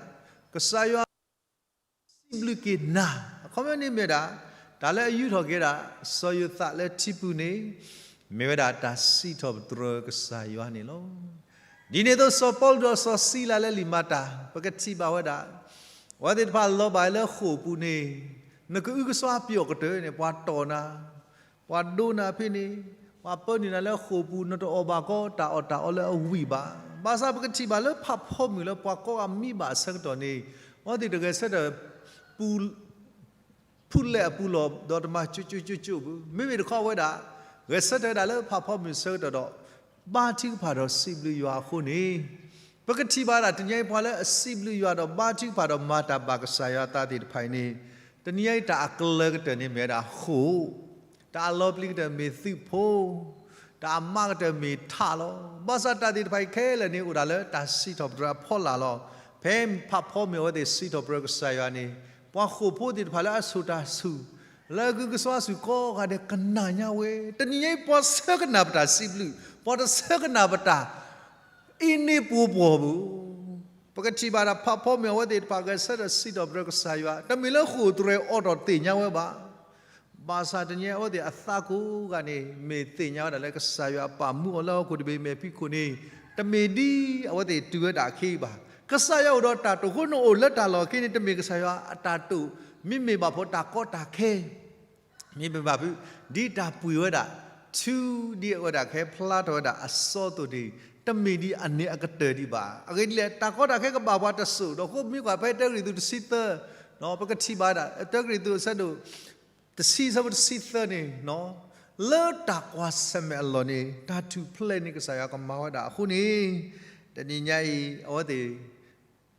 ကစၢ်ယွၤ စံးဘျုးက့ၤနၤ, အခီပညီန့ၣ်မ့ၢ်ဒၣ် တၢ်လၢအယူးထီၣ်က့ၤဒၣ် စီၤယိၤသးလၢထံပူၤန့ၣ် မ့ၢ်ဝဲဒၣ်တၢ်စံးထီၣ်ပတြၢၤကစၢ်ယွၤန့ၣ်လီၤ. ဒ်န့ၣ်အသိးစီၤပီလူးဒီးစီၤစံလၤလၢလံာ်မၤတၢ် ပကထံၣ်ဘၣ်ဝဲဒၣ် အဝဲသ့ၣ်တဖၣ်လီၤဘၣ်လၢဃိာ်ပူၤန့ၣ် နကအုကစွါပယီၤကတၢၢ်န့ၣ် ပှၤတီၢ်နၤ ပှၤဒိနၤဖဲန့ၣ်, ပှၤပၢနုာ်နၤလၢဃိာ်ပူၤ နတအီၣ်ဘၣ်ကီတၢ်အီၣ်တၢ်အီလၢအဝံၣ်ဘၣ်. ဘၣ်ဆၣ်ပကထံၣ်ဘၣ်လၢဖးဖီမုၢ်လၢပှၤကိးဂၤမံဘၣ်အဆၢကတီၢ်န့ၣ် အဝဲသ့ၣ်တဂဲၤဆၢထၢၣ် ပူ ဖုလဲၣ်အပူၤလီၢ်ဒီးတမၤကၠိကၠိကၠိကၠိဘၣ်. မ့မ့ၢ်တခီဝဲဒၣ် ဂဲၤဆၢထၢၣ်ဝဲဒၣ်လၢဖးဖီမုၢ်ဆၢကတီၢ်ဒီး ဘါထုကဖၣ်ဒီးစံးဘျုးယွၤအဃိန့ၣ်, ပကထံၣ်ဘၣ်ဒၣ်တနံၤညါအံၤ ပှၤလၢအစံးဘျုးယွၤဒီးဘါထုကဖၣ်ဒီးမၤတၢ်ဘၣ်ကစၢ်ယွၤအသးသ့ၣ်တဖၣ်အံၤန့ၣ်, တနံၤညါအံၤတၢ်အကျၢၤကတၢၢ်န့ၣ်မ့ၢ်ဝဲဒၣ်ဃိာ်, တၢ်အလီၤပျံၤကတၢၢ်မ့ၢ်သုးဖိ, တၢ်အမးကတၢၢ်မ့ၢ်ထးလီၤ. ဘၣ်ဆၣ်တၢ်သ့ၣ်တဖၣ်အံၤခဲလၢာ်န့ၣ် အိၣ်ဒၣ်လၢတၢ်စံးထီၣ်ပတြၢၤအဖီလာ်လီၤ. ဖဲဖးဖီမုၢ်အဝဲသ့ၣ်စံးထီၣ်ပတြၢၤကစၢ်ယွၤန့ၣ်, ပှၤဃိာ်ဖိသ့ၣ်တဖၣ်လၢအဆိၣ်တၢ်ဆူၣ်, လၢအကအုကစွါဆူၣ်ကိးဂၤဒဲးကနၣ်ညါဝဲ, တနံၤညါအံၤပှၤဆၢကနၣ်ပတၢ်စံးဘျုး, ပှၤတဆၢကနၣ်ပတၢ် အ့န့ၢ်ပှိၤပှီၢ်ဘၣ်. ပကထံၣ်ဘၣ်ဒၣ်ဖးဖီမုၢ်အဝဲသ့ၣ်တဖၣ်ဂဲၤဆၢထၢၣ်စံးထီၣ်ပတြၢၤကစၢ်ယွၤ, တမ့ၢ်လၢဃိာ်တြဲၤအိးထီၣ်သ့ၣ်ညါဝဲဘၣ်. ဘၣ်ဆၣ်တနံၤညါအဝဲသ့ၣ်အသးကိးဂၤန့ၣ် မ့ၢ်သ့ၣ်ညါဝဲဒၣ်လၢကစၢ်ယွၤပာ်မူအီၤလၢဟီၣ်ခိၣ်တဘ့ၣ်မဲာ်ဖံးခိၣ်န့ၣ်, တမ့ၢ်ဒ်အဝဲသ့ၣ်တူၢ်ဝဲဒၣ်အခံဘၣ်. ကစၢ်ယွၤအိၣ်ဒီးတၢ်တိာ်အဃိ နအိၣ်လၢတၢ်လီၢ်အခံန့ၣ် တမ့ၢ်ကစၢ်ယွၤအတၢ်တိာ်, မ့မ့ၢ်ဘၣ်ဖိတၢ်ကီတၢ်ခဲ မ့မ့ၢ်ဘၣ်ဖုး ဒ်တၢ်ပှ့ၤဝဲဒၣ် ထူဒ်အဝဲဒၣ်ကဟဲဖျါထီၣ်ဝဲဒၣ်အစီအသိးန့ၣ်, တမ့ၢ်ဒ်အန့ၣ်အကတၢၢ်ဒံးဘၣ်. အဂ့ၢ်ဒ်လဲၣ်, တၢ်ကီတၢ်ခဲကဘၣ်ပှၤတစိၢ်ဒီး ဃိမ့ၢ်ကွၢ်ဖဲတၢကရံၣ်သူးတဆံသၢ, ပကထံၣ်ဘၣ်ဝဲဒၣ် တၢကရံၣ်သူးအဆၢဒိၣ်တဆံ အဆၢဖိတဆံသၢန့ၣ်, လၢတၢ်ကွၢ်ဆၢၣ်မဲာ်အလီၢ်န့ၣ် တၢ်ထူၣ်ဖျဲးန့ၣ် ကစၢ်ယွၤကမၤဝဲဒၣ်အဃိန့ၣ်, တနံၤညါအံၤ အဝဲသ့ၣ်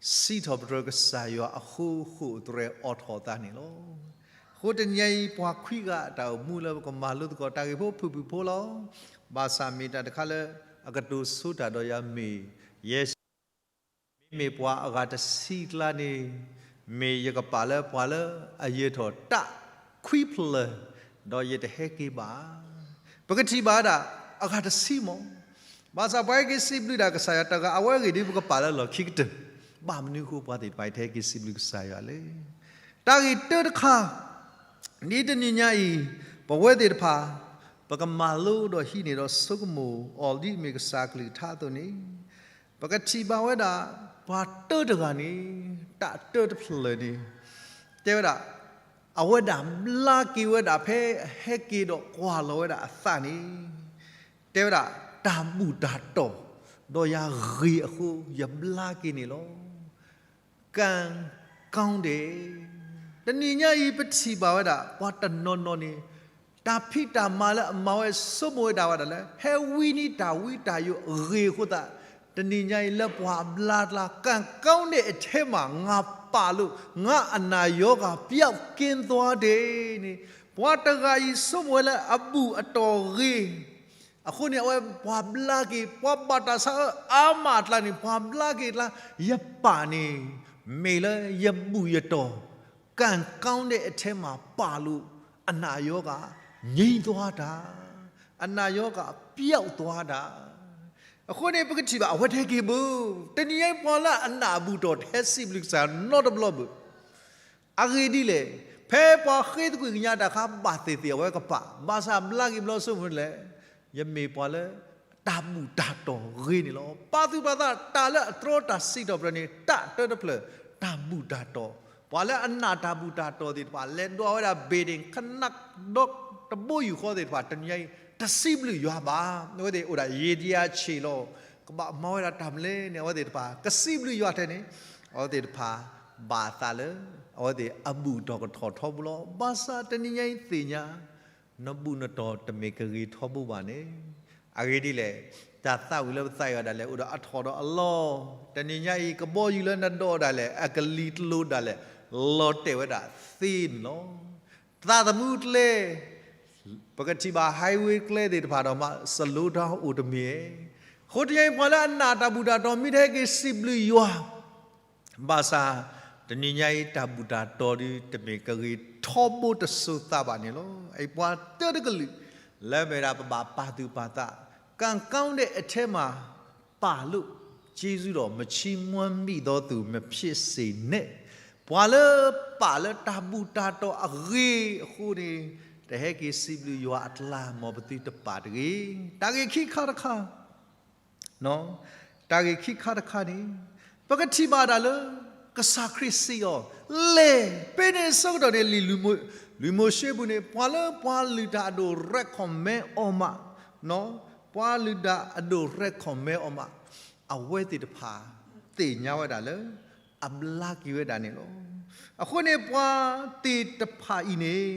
စံးထီၣ်ပတြၢၤကစၢ်ယွၤအဃိ ဃိာ်တြဲၤအိးထီၣ်အသးန့ၣ်လီၤ. အဃိတနံၤညါအံၤ ပှၤခွံဂၤအတၢ်အိၣ်မူလၢပကမၤလိသကိးတၢ်ဂ့ၢ်ဖိဖုၣ်ဖုၣ်ဖိလီၤ. ဘၣ်ဆၣ်မ့ၢ်တၢ်တခါလၢ အကတိၤဆိတၢ်ဒီးယၤမ့ၢ် ယဲၢ်ဆံ မ့မ့ၢ်ပှၤအဂၤတဆံကျါန့ၣ်, မ့ၢ်ယကပာ်လၢပှၤလၢအယၢၤထီၣ်တၢ်ခွံဖျၢၣ်, ဒီးယတဟဲက့ၤဘၣ်. ပကထံၣ်ဘၣ်ဒၣ် အဂၤတဆံမး, ဘၣ်ဆၣ်ပှၤဟဲက့ၤစံးဘျုးဒၣ်ကစၢ်ယွၤ တဂၤအဝဲအဂ့ၢ်ဒ်ပကပာ်လၢလီၢ်ခံကတၢၢ်, ဘၣ်မနုၤအဃိပှၤသ့ၣ်တဖၣ်အံၤတဟဲက့ၤစံးဘျုးကစၢ်ယွၤလဲၣ်. တၢ်ဂ့ၢ်တၢတခါ ဒ်တနံၤညါအံၤ ပဝဲသ့ၣ်တဖၣ် ပကမၤလိဒီးဟံးန့ၢ်ဒီးဆိကမိၣ်အီၤဒ်အမ့ၢ်ကစၢ်အကလုၢ်ကထါအသိးန့ၣ်, ပကထံၣ်ဘၣ်ဝဲဒၣ် ပှၤတၢတဂၤန့ၣ် တၢ်တၢတဖျၢၣ်န့ၣ် တဲဝဲဒၣ် အဝဲဒၣ်ဘျါက့ၤဝဲဒၣ်ဖဲအဟဲက့ၤဒီးကွၢ်လီၤဝဲဒၣ်အသးန့ၣ်, တဲဝဲဒၣ် တၢ်ဘူၣ်တၢ်တီၢ် ဒီးယၤဂ့ၤအဃိ ယဘျါက့ၤန့ၣ်လီၤ. ကၣ်ကီဒဲး, တနံၤညါအံၤပထံၣ်ဘၣ်ဝဲဒၣ် ပှၤတနီၤနီၤန့ၣ် တၢ်ဖံးတၢ်မၤလၢအမၤဝဲ ဆိကမိၣ်ဝဲဒၣ်ဝဲဒၣ်လၢ ဟဲဝံနံၤတၢ်ဝံတၢ်ယိးအဂ့ၢ်အဃိသတး, တနံၤညါအံၤလၢပှၤဘျါကျါ ကံကောင်းတဲ့ အထဲမှာ ငါပာ်လို့ ငါအနာရောဂါ ပျောက်ကင်းသွားတယ်န့ၣ်, ပှၤတဂၤအံၤဆိကမိၣ်ဝဲလၢအဘူၣ်အတီၢ်ဂ့ၤ အဃိန့ၣ် အဝဲပှၤဘျါက့ၤ ပှၤဘၣ်တၢ်ဆါအၢအါမးအကျါန့ၣ် ပှၤဘျါက့ၤအကျါ, ယပၢ်န့ၣ် မ့ၢ်လၢယဘူၣ်ယတီၢ် ကံကောင်းတဲ့ အထဲမှာ ပာ်လို့အနာရောဂါ ငြိမ်းသွားတာ, အနာရောဂါ ပျောက်သွားတာ. အဃိန့ၣ် ပကထံၣ်ဘၣ် အဝဲတဟဲက့ၤဘၣ်. တနံၤညါအံၤ ပှၤလၢအနာ်အဘူၣ်တီၢ် တဟဲစံးဘျုးကစၢ်နီတဘျီဘၣ်. အဂ့ၢ်ဒ်လဲၣ်, ဖဲပှၤဃ့သကွံာ်ကညးတၢ်အခါ ဘၣ်သ့ၣ်သ့ၣ် အဝဲကပာ်, ဘၣ်ဆၣ်ဘျါက့ၤဘျီ ဆိကမိၣ်လဲၣ်, ယမ့ၢ်ပှၤလၢ တၢ်ဘူၣ်တၢ်တီၢ်ဂ့ၤန့ၣ်လီၤ. ပာ်သူၣ်ပာ်သး တၢ်လၢအတြီတၢ်စံးထီၣ်ပတြၢၤန့ၣ် တၢ်တၢတဖျၢၣ် တၢ်ဘူၣ်တၢ်တီၢ်. ပှၤလၢအနာ်တၢ်ဘူၣ်တၢ်တီၢ်သ့ၣ်တဖၣ် လဲၤဒိးဝဲဒၣ် building ခနၣ်ဒီတဘိယူၢ်ဃီသ့ၣ်တဖၣ် တနံၤညါအံၤ တစံးဘျုးယွၤဘၣ်. အဝဲသ့ၣ်အိၣ်ဒၣ် ယံာ်ဒံအဆံးလီၤ. ကဘၣ်မၤဝဲဒၣ်တၢ်မနုၤလဲၣ်န့ၣ် အဝဲသ့ၣ်တဖၣ် ကစံးဘျုးယွၤထဲန့ၣ် အဝဲသ့ၣ်တဖၣ် ဘၣ်အသးလၢ အဝဲသ့ၣ်အဘူၣ်တီၢ်ကထီၣ်ထီဘိလီၤ. ဘၣ်ဆၣ်တနံၤညါအံၤသ့ၣ်ညါ နဘူၣ်နတီၢ်တမ့ၢ်ကဂ့ၤထီဘိဘၣ်န့ၣ်. အဂ့ၢ်ဒ်လဲၣ်, တၢ်သၣ်ဝံၤလၢပသၣ်ယွၤဒၣ်လဲာ် အိၣ်ဒီးအထီၣ်ဒီးအလီၢ်, တနံၤညါအံၤ ကဘီယူၤလၢနဒိးဒၣ်လဲာ် အကလံၤတလိၤဒၣ်လဲာ် လီၤတဲာ်ဝဲဒၣ်သ့န့ၣ်လီၤ. သးသမူကျဲ ပကထံၣ်ဘၣ် highway ကျဲသ့ၣ်တဖၣ်ဒီးမး စလိတၢ်အိၣ်တမ့ၢ်. အဃိတနံၤညါအံၤ ပှၤလၢအနာ်တၢ်ဘူၣ်တၢ်တီၢ် မ့ၢ်တဟဲက့ၤစံးဘျုးယွၤ ဘၣ်ဆၣ် တနံၤညါအံၤ တၢ်ဘူၣ်တၢ်တီၢ်ဒုး တမ့ၢ်ကဂ့ၤထီဘိတစိၤသးဘၣ်န့ၣ်လီၤ. အအံၤပှၤတၢတကလုာ် လၢမ့ၢ်ဒၣ်ပဘၣ်ပာ်သူၣ်ပာ်သး, ကံကောင်းတဲ့ အထဲမှာ ပာ်လို့ ကျေးဇူးတော် မချီးမွမ်းမိသောသူ မဖြစ်စေနဲ့. ပှၤလၢပာ်လၢတၢ်ဘူၣ်တၢ်တီၢ်အဂ့ၢ်အဃိန့ၣ် တဟဲက့ၤစံးဘျုးယွၤအကျါ မ်ပသုတပာ်တဂ့ၤ. တၢ်ဂ့ၢ်ခံခါတခါ တၢ်ဂ့ၢ်ခံခါတခါန့ၣ် ပကထံၣ်ဘၣ်ဒၣ်လၢ ကစၢ်ခရံာ်စံးအီၤ, လဲၤ, ဖဲန့ၣ်အဆၢကတီၢ်န့ၣ် လံာ်လွံၢ်မိၤၡ့ပူၤန့ၣ် ပှၤလၢပှၤလုၢ်တၢ်အဒိၣ် recommend အီၤမး, ပှၤလုၢ်တၢ်အဒိၣ် recommend အီၤမး, အဝဲသ့ၣ်တဖၣ် သ့ၣ်ညါဝဲဒၣ်လၢ အဘျါက့ၤဝဲဒၣ်န့ၣ်လီၤ. အဃိန့ၣ် ပှၤသ့ၣ်တဖၣ်အံၤန့ၣ်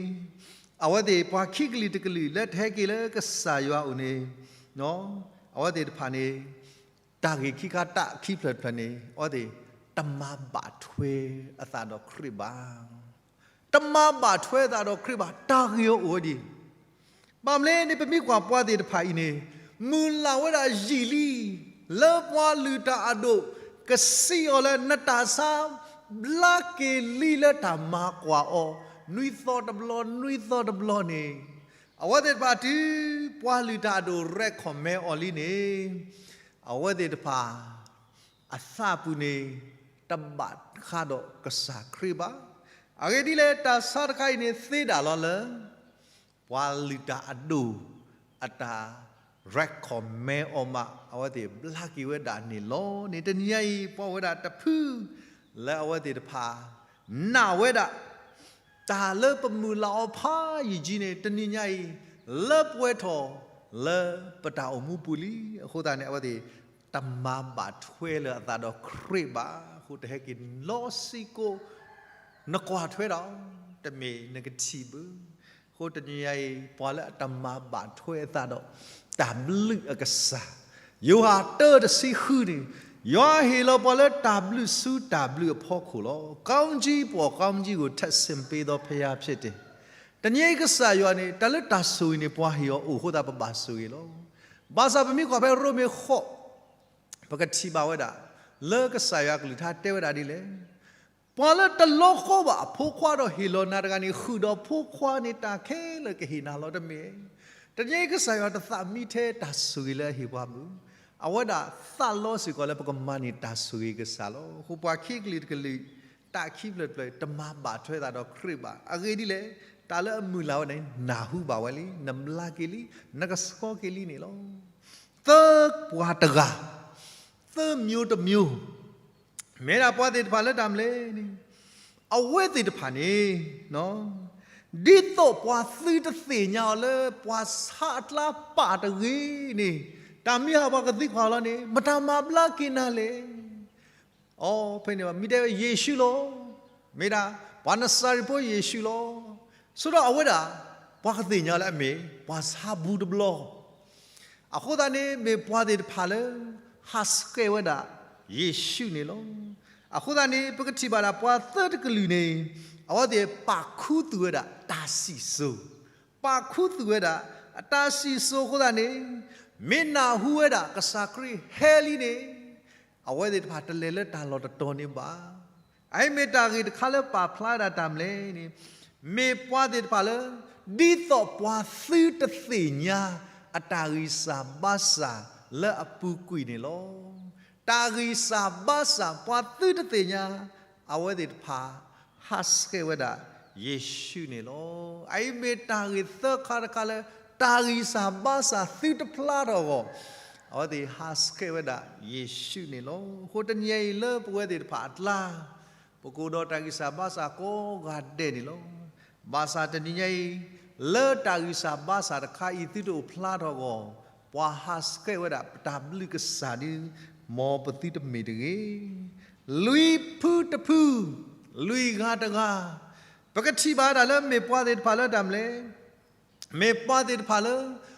အဝဲသ့ၣ် ပှၤခံကလုာ်တကလုာ် လၢတဟဲက့ၤလၢကစၢ်ယွၤအအိၣ်န့ၣ် အဝဲသ့ၣ်တဖၣ်န့ၣ် တၢ်ဂ့ၢ်ခံခါ တၢ်ခံဖျၢၣ်တဖျၢၣ်န့ၣ် အဝဲသ့ၣ် တမၤဘၣ်ထွဲအသးဒီးခရံာ်ဘၣ်. တမၤဘၣ်ထွဲအသးဒီးခရံာ်ဘၣ်. တၢ်ဂ့ၢ်အအိၣ်ဝဲဒ်အံၤ, ဘၣ်မနုၤလဲၣ်န့ၣ် ပမ့ၢ်ကွၢ်ပှၤသ့ၣ်တဖၣ်အံၤန့ၣ် မုၢ်လၢ်ဝဲဒၣ်ယံာ်လံ, လၢပှၤလုၢ်တၢ်အဒိၣ် ကစံးအီၤလၢ နတၢ်ဆါ ဘျါက့ၤလံလၢတၢ်မၤကွၢ်အီၤ နွံသီတဘျီ နွံသီတဘျီန့ၣ် အဝဲသ့ၣ်တဖၣ်တုၤ ပှၤလုၢ်တၢ်အဒိၣ် recommend အီၤလံန့ၣ် အဝဲသ့ၣ်တဖၣ် အသးပူၤန့ၣ် တဘၣ်ဃးဒီးကစၢ်ခရံာ်ဘၣ်. အဂ့ၢ်ဒ်လဲၣ် တၢ်ဆါတခါအံၤန့ၣ် သ့ဒၣ်လီၤလၢ ပှၤလုၢ်တၢ်အဒိၣ် အတၢ် recommend အီၤမး အဝဲသ့ၣ်ဘျါက့ၤဝဲဒၣ်န့ၣ်လီၤန့ၣ် တနံၤညါအံၤ ပှၤဝဲဒၣ်တဖု လၢအဝဲသ့ၣ်တဖၣ် နာ်ဝဲဒၣ် တၢ်လၢပမုၢ်လၢ်အီၤဖးယံာ်ကံန့ၣ် တနံၤညါအံၤ လၢပှဲၤထီၣ် လၢပတၢ်အိၣ်မူပူၤလံ. အဃိသတးန့ၣ် အဝဲသ့ၣ် တမၤဘၣ်ထွဲလၢအသးဒီးခရံာ်ဘၣ်. အဃိ တဟဲက့ၤလီၤစ့ၢ်ကီး နကွၢ်ထွဲဒီး တမ့ၢ်နကထံၣ်ဘၣ်. အဃိတနံၤညါအံၤ ပှၤလၢအတမၤဘၣ်ထွဲအသးဒီး တၢ်ဘျုးအကစၢ် ယိၤဟၣ်တၢတဆံဃုန့ၣ် ယွၤဟ့ၣ်လီၤပှၤလၢတၢ်ဘျုးဆူတၢ်ဘျုးအဖီခိၣ်လီၤ. ကောင်းကြီးပေါ်ကောင်းကြီးကို ထပ်ဆင့်ပေးသောဘုရားဖြစ်တယ်. တနံၤအံၤကစၢ်ယွၤန့ၣ် တၢ်လၢတၢ်ဆိၣ်ဂ့ၤန့ၣ် ပှၤဟ့ၣ်အီၤအိၣ်အဃိသတး ပဘၣ်ဆိၣ်ဂ့ၤလီၤ. ဘၣ်ဆၣ်ပမ့ၢ်ကွၢ်ဖဲရိမ့ၤဃိး ပကထံၣ်ဘၣ်ဝဲဒၣ် လၢကစၢ်ယွၤကလုၢ်ကထါတဲဝဲဒၣ်ဒ်လဲၣ်. ပှၤလၢတလီၤဃီဘၣ်အဖိခွါဒီးဟ့ၣ်လီၤနၤတဂၤန့ၣ် ဃုာ်ဒီးဖိခွါန့ၣ် တၢ်ခဲလၢာ်ကဟ့ၣ်နၤလီၤတမ့ၢ်. တနံၤအံၤကစၢ်ယွၤတသးမံထဲတၢ်ဆိၣ်ဂ့ၤလၢအဟ့ၣ်ပှၤဘၣ်. အဝဲဒၣ်သးလီစ့ၢ်ကီးလၢပကမၤန့ၢ်တၢ်ဆိၣ်ဂ့ၤကစၢ်လီၤ. အဃိပှၤခံကလုာ်တကလုာ် တၢ်ခံဖျၢၣ်တဖျၢၣ် တမၤဘၣ်ထွဲသးဒီးခရံာ်ဘၣ်. အဂ့ၢ်ဒ်လဲၣ်, တၢ်လၢအမုၢ်လၢ်ဝဲန့ၣ် နၢ်ဟူဘၣ်ဝဲလံ, နဘျါက့ၤလံ, နကဆှီက့ၤလံန့ၣ်လီၤ. သၢပှၤတဂၤ, သၢမျိုးတစ်မျိုး မ့ၢ်ဒၣ်ပှၤသ့ၣ်တဖၣ်လၢတၢ်မနုၤလဲၣ်န့ၣ်, အဝဲသ့ၣ်တဖၣ်န့ၣ် ဒ်သိးပှၤသုတသ့ၣ်ညါအီၤလၢ ပှၤဆါအကျါပာ်တဂ့ၤန့ၣ်, တၢ်မ့ၢ်ဟးပှၤကသံကွၢ်လီၤန့ၣ် မတၤမၤဘျါက့ၤနၤလဲၣ်. အီ ဖဲန့ၣ်မ့ၢ်တဲဝဲယ့ၣ်ၡူးလီၤ. မ့ၢ်ဒၣ် ပှၤနစၤရ့းဖိယ့ၣ်ၡူးလီၤ. ဆိဒီးအဝဲဒၣ် ပှၤကသ့ၣ်ညါလၢအမ့ၢ်ပှၤဆါဘူတဘျီ. အဃိသတးန့ၣ် မ့ၢ်ပှၤသ့ၣ်တဖၣ်လၢ ဟးဆှဲးဝဲဒၣ်ယ့ၣ်ၡူးန့ၣ်လီၤ. အဃိသတးန့ၣ် ပကထံၣ်ဘၣ်ဒၣ်ပှၤသၢတကလုာ်န့ၣ် အဝဲသ့ၣ်ပာ်ခူသူၣ်ဝဲဒၣ်တၢ်စံၣ်စိၤ, ပာ်ခူသူၣ်ဝဲဒၣ်အတၢ်စံၣ်စိၤအဃိသတးန့ၣ် မ့ၢ်နၢ်ဟူဝဲဒၣ်ကစၢ်ခရံာ်ဟဲလံန့ၣ် အဝဲသ့ၣ်တဖၣ်တလဲၤလၢတၢ်လီၢ်တတီၤန့ၣ်ဘၣ်. အအံၤမ့ၢ်တၢ်ဂ့ၢ်တခါလၢပာ်ဖျါဝဲဒၣ်တၢ်မနုၤလဲၣ်န့ၣ်, မ့ၢ်ပှၤသ့ၣ်တဖၣ်လၢ ဒ်သိးပှၤသုတသ့ၣ်ညါ အတၢ်ဂံၢ်စၢ်ဘါစၢ်လၢအပူၤကွံာ်န့ၣ်လီၤ. တၢ်ဂံၢ်စၢ်ဘါစၢ်ပှၤသုတသ့ၣ်ညါ အဝဲသ့ၣ်တဖၣ် ဟးဆှဲးဝဲဒၣ်ယ့ၣ်ၡူးန့ၣ်လီၤ. အအံၤမ့ၢ်တၢ်ဂ့ၢ်သၢခါတခါလၢ တၢ်ဂံၢ်စၢ်ဘါစၢ်သုတဖျါထီၣ်အဂီၢ် အဝဲသ့ၣ်ဟးဆှဲးဝဲဒၣ်ယ့ၣ်ၡူးန့ၣ်လီၤ. အဃိတနံၤညါအံၤလၢပဝဲသ့ၣ်တဖၣ်အကျါ ပကအိၣ်ဒီးတၢ်ဂံၢ်စၢ်ဘါစၢ်ကိးဂၤဒဲးန့ၣ်လီၤ. ဘၣ်ဆၣ်တနံၤညါအံၤ လၢတၢ်ဂံၢ်စၢ်ဘါစၢ်တခါအံၤသုတအိၣ်ဖျါထီၣ်အဂီၢ် ပှၤဟးဆှဲးဝဲဒၣ်ပတၢ်ဘျုးကစၢ်ဒု မ်ပသုတမ့ၢ်တဂ့ၤ. လွံၢ်ဖုတဖု, လွံၢ်ဂၤတဂၤ, ပကထံၣ်ဘၣ်ဒၣ်လၢမ့ၢ်ပှၤသ့ၣ်တဖၣ်လၢတၢ်မနုၤလဲၣ်, မ့ၢ်ပှၤသ့ၣ်တဖၣ်လၢ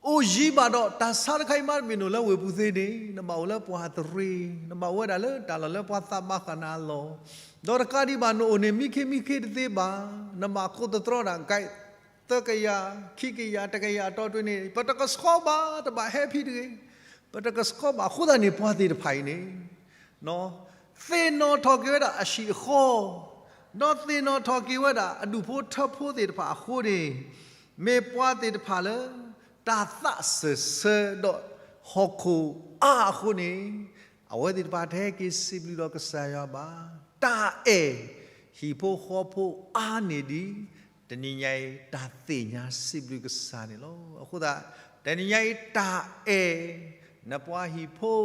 အိၣ်ယံၤဘၣ်ဒီးတၢ်ဆါတခါအံၤမးတမ့ၢ်နအိၣ်လၢဝ့ၢ်ပူၤသ့န့ၣ် နဘၣ်အိၣ်လၢပှၤသရ့ၤ, နဘၣ်အိၣ်ဝဲဒၣ်လၢတၢ်လီၢ်လၢပှၤသးဘၣ်ဃးနၤအလီၢ်, ဒီးတကးဒံးဘၣ်နအိၣ်န့ၣ်မံခ့မံခ့တသ့ဘၣ်, နဘၣ်ကိးသတြီဒၣ် ကဲ သၢကယၤ, ခံကယၤ, တကယၤအတီၢ်တ့ၢ်န့ၣ် ပတကဆှီဘၣ်, တဘၣ်ဟဲဖံးတဂ့ၤ, ပတကဆှီဘၣ်. အဃိသတးန့ၣ် ပှၤသ့ၣ်တဖၣ်အံၤန့ၣ် သ့ၣ်နီၣ်ထီၣ်က့ၤဝဲဒၣ်အဟံၣ်အဃီ, ဒီးသ့ၣ်နီၣ်ထီၣ်က့ၤဝဲဒၣ်အဒူၣ်ဖိထၢဖိသ့ၣ်တဖၣ်အဃိန့ၣ်, မ့ၢ်ပှၤသ့ၣ်တဖၣ်လၢ တၢ်သးစၢၢ်ဆၢဒီးဟီၣ်ခိၣ်အါအဃိန့ၣ်, အဝဲသ့ၣ်တဖၣ်တဟဲက့ၤစံးဘျုးဒီးကစၢ်ယွၤဘၣ်. တၢ်အဲၣ်ဟံၣ်ဖိဃီဖိအါန့ၢ်ဒံး တနံၤညါအံၤ တၢ်သ့ၣ်ညါစံးဘျုးကစၢ်န့ၣ်လီၤ. အဃိသတး တနံၤညါအံၤ တၢ်အဲၣ်နပှၤဟံၣ်ဖိ,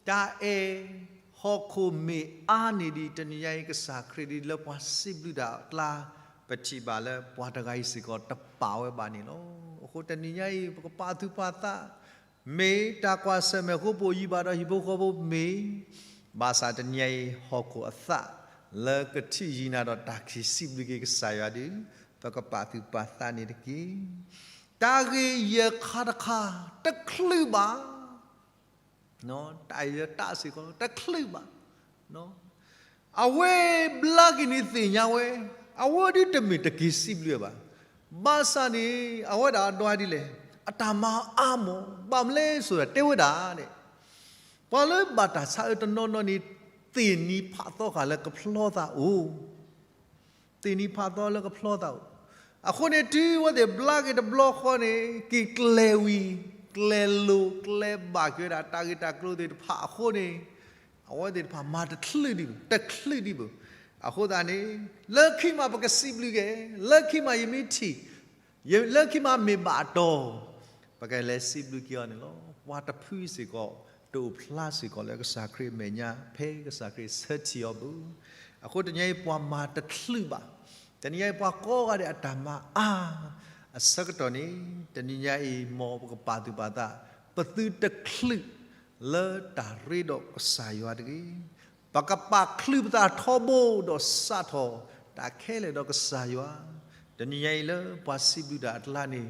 တၢ်အဲၣ်ဟီၣ်ခိၣ်မ့ၢ်အါန့ၢ်ဒံး တနံၤညါအံၤ ကစၢ်ခရံာ်ဒ်လၢပှၤစံးဘျုးတၢ်အကျါ, ပထံၣ်ဘၣ်လၢပှၤတဂၤအံၤစ့ၢ်ကီးတပာ်ဝဲဘၣ်န့ၣ်လီၤ. အဃိတနံၤညါအံၤ ပကပာ်သူၣ်ပာ်သး မ့ၢ်တၢ်ကွၢ်ဆၢၣ်မဲာ်အဃိ ပအိၣ်ယံၤဘၣ်ဒီးဟံၣ်ဖိဃီဖိမ့ၢ်, ဘၣ်ဆၣ်တနံၤညါအံၤ ဟီၣ်ခိၣ်အသးလၢကထံၣ်ယံၤနၤဒီးတၢ်ခံးစံးဘျုးက့ၤကစၢ်ယွၤဒီး ပကပာ်သူၣ်ပာ်သးန့ၣ်တက့ၢ်. တၢ်ဂ့ၢ်ယဲၢ်ခါတခါ တချုးဘၣ် တၢ်ယဲၢ်တၢ်စ့ၢ်ကီး တချုးဘၣ်. အဝဲဘျါက့ၤန့ၣ်သ့ၣ်ညါဝဲ, အဝဲဒုးတမ့ၢ်တက့ၤစံးဘျုးဘၣ်. ဘၣ်ဆၣ်န့ၣ် အဝဲဒၣ်အဒွးဒ်လဲၣ်, အတၢ်မၤအါမး, ဘၣ်မနုၤလဲၣ်ဆိဒီးတဲဝဲဒၣ်န့ၣ်, ပှၤလၢဘၣ်တၢ်ဆါအၢတနီၤနီၤန့ၣ် သ့ၣ်နံၤဖးသီဃာ်လၢကဖျီသးအိၣ် သ့ၣ်နံၤဖးသီလၢကဖျီသးအိၣ်. အဃိန့ၣ် တုၤအဝဲသ့ၣ်ဘျါက့ၤတဘျီဃီန့ၣ် က့ၤကျဲဝံၤ, ကျဲလိၤကျဲဘၣ်က့ၤဝဲဒၣ်တၢ်ဂ့ၢ်တၢ်ကျိၤသ့ၣ်တဖၣ်အဃိန့ၣ်, အဝဲသ့ၣ်တဖၣ်မၤတချုးဒံးဘၣ်, တချုးဒံးဘၣ်. အဃိသတးန့ၣ် လၢခံမးပကစံးဘျုးက့ၤ, လၢခံမးယမ့ၢ်ထံၣ်, လၢခံမးမ့ၢ်ဘၣ်အတီၢ်, ပကလဲၤစံးဘျုးက့ၤအီၤန့ၣ်လီၤ. ပှၤတဖုစ့ၢ်ကီး တအိၣ်ဖျါစ့ၢ်ကီးလၢကစၢ်ခရံာ်အမဲာ်ညါ ဖဲကစၢ်ခရံာ်ဆၢထံၣ်အီၤဘၣ်. အဃိတနံၤအံၤပှၤမၤတချုးဘၣ်. တနံၤညါအံၤပှၤကိးဂၤဒဲးအတၢ်မၤအါ အဆၢကတီၢ်န့ၣ် တနံၤညါအံၤ မ်ပကပာ်သူၣ်ပာ်သး ပသုတချုးလၢတၢ်ရ့ဒီးကစၢ်ယွၤတဂ့ၤ. ပကပာ်ချုးပသးထီဘိဒီးစးထီၣ်တၢ်ခဲလၢာ်ဒီးကစၢ်ယွၤ, တနံၤညါအံၤလၢပှၤစံးဘျုးတၢ်အကျါန့ၣ်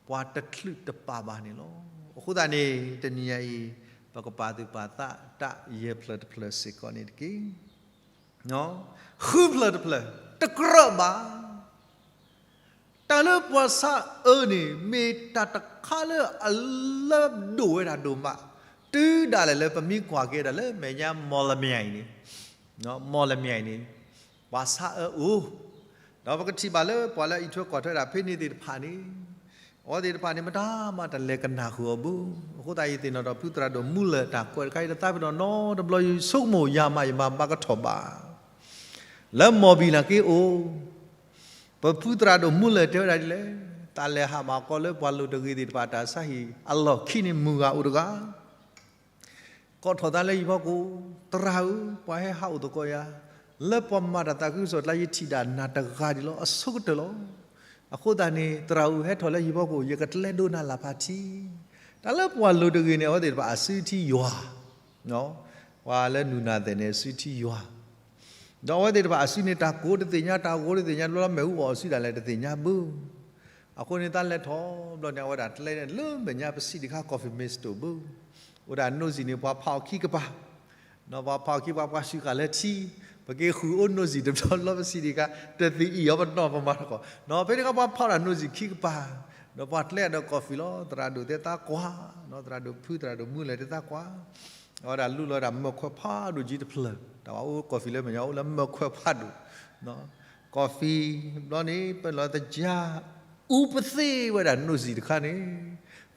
ပှၤတချုးတပာ်ဘၣ်န့ၣ်လီၤ. အဃိသတးန့ၣ် တနံၤညါအံၤ ပကပာ်သူၣ်ပာ်သးတၢ်ယဲၢ်ဖျၢၣ်တဖျၢၣ်စ့ၢ်ကီးန့ၣ်တက့ၢ်. ဃုဖျၢၣ်တဖျၢၣ် တကြၢးဘၣ်. တၢ်လၢပှၤဆါအၢန့ၣ် မ့ၢ်တၢ်တခါလၢအလၢဒိၣ်ဝဲဒၣ်ဒိၣ်မး, တုၤဒၣ်လဲာ်လၢပမ့ၢ်ကွၢ်က့ၤဒၣ်လၢမဲာ်ညါ မော်လမြိုင် န့ၣ်, မော်လမြိုင် န့ၣ် ပှၤဆါအၢအိၣ်, ဒီးပကထံၣ်ဘၣ်လၢပှၤလၢအအံးထွဲကွၢ်ထွဲဒၣ်ဖဲန့ၣ်သ့ၣ်တဖၣ်န့ၣ်, အဝဲသ့ၣ်တဖၣ်န့ၣ် မတၤမးတလဲၤကနၣ်ဃုာ်အီၤဘၣ်. အဃိသတးယသ့ၣ်နီၣ်ဒီးဖုသရၣ်ဒိၣ်မူလၢၢ်တၢ်ကွဲးတခါအံၤ တသးပ့ၤနီၣ်နီတဘျီ ယဆိကမိၣ်ယၤမးယမၤဘၣ်ကထီၣ်ဘၣ် လၢမော်ဘီလၢက့ၤအိၣ်, ပဖုသရၣ်ဒိၣ်မူလၢၢ်တဲဝဲဒၣ်ဒ်လဲၣ်, တၢ်လဲၤဟးမၤကီလၢပှၤလိၤတဂ့ၤသ့ၣ်တဖၣ်တၢ်ဆါဟံၣ်အလီၢ်ခံန့ၣ် မုၢ်ဂၤအိၣ်တဂၤ ကိးထီၣ်သးလၢဟံၣ်ဖီခိၣ်, သရၣ်ဧၢ, ပှၤဟဲဟးအိၣ်သကိးယၤ, လၢပှၤမၤတၢ်သးခုကစီၣ်အကျါ ယထံၣ်ဒၣ်နၤတဂၤဒံးလီၤ, အဆိကတၢၢ်လီၤ. အဃိသတးန့ၣ် သရၣ်ဧၢ ဟဲထီၣ်လၢဟံၣ်ဖီခိၣ်, ယကကျဲဒိနၤလၢ်ဖးထံ. တၢ်လၢပှၤလိၤတဂ့ၤန့ၣ် အဝဲသ့ၣ်တဖၣ်အစုထံယွၤ, ပှၤလၢနုာ်နၤသဲၣ်န့ၣ် အစုထံယွၤ ဒီးအဝဲသ့ၣ်တဖၣ်အစုန့ၣ် တၢ်ကိးတသ့ၣ်ညါ တၢ်ဂီၤတသ့ၣ်ညါ တဘျီလၢမ့ၣ်အူအီၣ်အစုဒၣ်လဲာ်တသ့ၣ်ညါဘၣ်. အဃိန့ၣ် သးလဲၤထီၣ်ဘျီန့ၣ် အဝဲဒၣ်ကျဲလၢမဲာ်ညါပစံးတခါ coffee machine ဘၣ်. အိၣ်ဒၣ်နိၣ်စံၣ်န့ၣ် ပှၤဖးအီၤခံကပၤ, ဒီးပှၤဖးအီၤခံကပၤ ပှၤစူးဃာ်လၢထံ, ပက့ၤဃုာ်အိၣ်နိၣ်စံၣ်တဘျီလီၤ ပစံးတခါ တသ့ၣ်အံၣ်အီၤပနီၢ်ပမၤတခီ, ဖဲန့ၣ်အခါပှၤဖးဒၣ်နိၣ်စံၣ်ခံကပၤ, ဒီးပှၤကျဲဒီး coffee လီၤ သရၣ်ဒိၣ်တဲသးကွၢ်, ဒီးသရၣ်ဒိၣ်ဖုသရၣ်ဒိၣ်မုၢ်လဲၤတဲသးကွၢ် အဝဲဒၣ်လူလီၤဝဲဒၣ်မၢခွဲးဖးဒိၣ်ကံတဖျၢၣ်, တၢ်ဝဲအိၣ် coffee လၢမဲာ်ညါအိၣ်လၢမၢခွဲးဖးဒိၣ်, coffee ဘျီန့ၣ် ပလီၤသကၢ် အူပသ့ၣ်ဝဲဒၣ်နိၣ်စံၣ်တခါန့ၣ်,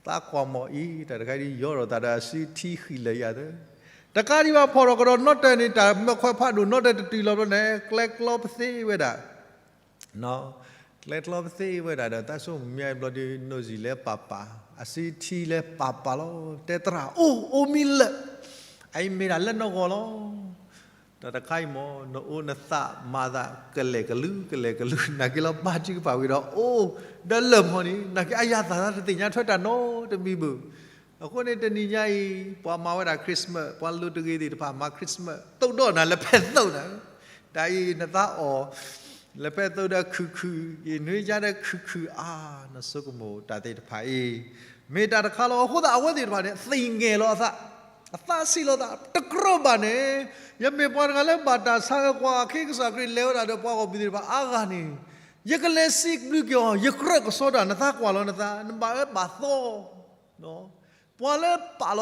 သးကွၢ်မီၤအံၤ တၢ်တခါဒ်ယီၢ်ဒီးသးဒီးအစုထံဃံးလၢာ်ယၤသၢ, တကးဒံးဘၣ်ဖီၣ်ထီၣ်ကဒီးနီၣ်တၢၢ်န့ၣ် တၢ်မၢခွဲးဖးဒိၣ်နီၣ်တၢၢ်တတုၤလီၤဘျီန့ၣ် ကျဲကျီပသ့ၣ်ဝဲဒၣ် ကျဲကျီပသ့ၣ်ဝဲဒၣ်ဒီး သးဆိကမိၣ်မ့ၢ်ဘျီဒီး နိၣ်စံၣ်လဲၤပာ်ပာ် အစုထံလဲၤပာ်ပာ်လီၤ တဲသရၣ် အိၣ် အိၣ်မံလၢာ်, အအံၤမ့ၢ်ဒၣ်လၢနဂီၢ်လီၤ. တၢ်တခါအံၤမ့ၢ် နအိၣ်နသးမၤသးကလဲာ်ကလုာ်ကလဲာ်ကလုာ် နာ်က့လီၤဘၣ်စုကပာ်ဝံၤဒီး အိၣ်ဒီးလၢာ်မီၢ်န့ၣ် နာ်က့အယၤသးသးတသ့ၣ်ညါထွဲတၢ်နီတမံၤဘၣ်. အဃိန့ၣ် တနံၤညါအံၤ ပှၤမၤဝဲဒၣ် Christmas ပှၤလိၤတဂ့ၤသ့ၣ်တဖၣ်မၤ Christmas သိးဒီးနၤလၢဖဲသိးနၤ, တၢ်အံၤနသးအီၣ် လၢဖဲသိးဒီးခုၣ်ခုၣ် ယနွံယါဒီးခုၣ်ခုၣ်အါ နဆိကမိၣ်တၢ်သ့ၣ်တဖၣ်အံၤ မ့ၢ်တၢ်တခါလီၤ. အဃိသတးအဝဲသ့ၣ်တဖၣ်န့ၣ် သ့ၣ်ငဲၢ်လီၤအသး, အသးဆံးလီၤသး တကြၢးဘၣ်န့ၣ်, ယမ့ၢ်ပှၤတဂၤလၢဘၣ်တၢ်ဆါအၢကွၢ်အခ့ကစၢ်ခရံာ်လဲၤဝဲဒၣ်ဒီးပှၤဂီၢ်မုၢ်သ့ၣ်တဖၣ်အါဂၤန့ၣ်, ယကလဲၤစံးဘျုးက့ၤအီၤ ယကြၢးကစီဒီး နသးကွၢ်လီၤနသး နဘၣ်အၢဘၣ်သီ ပှၤလၢပာ်လီၤသးလၢတ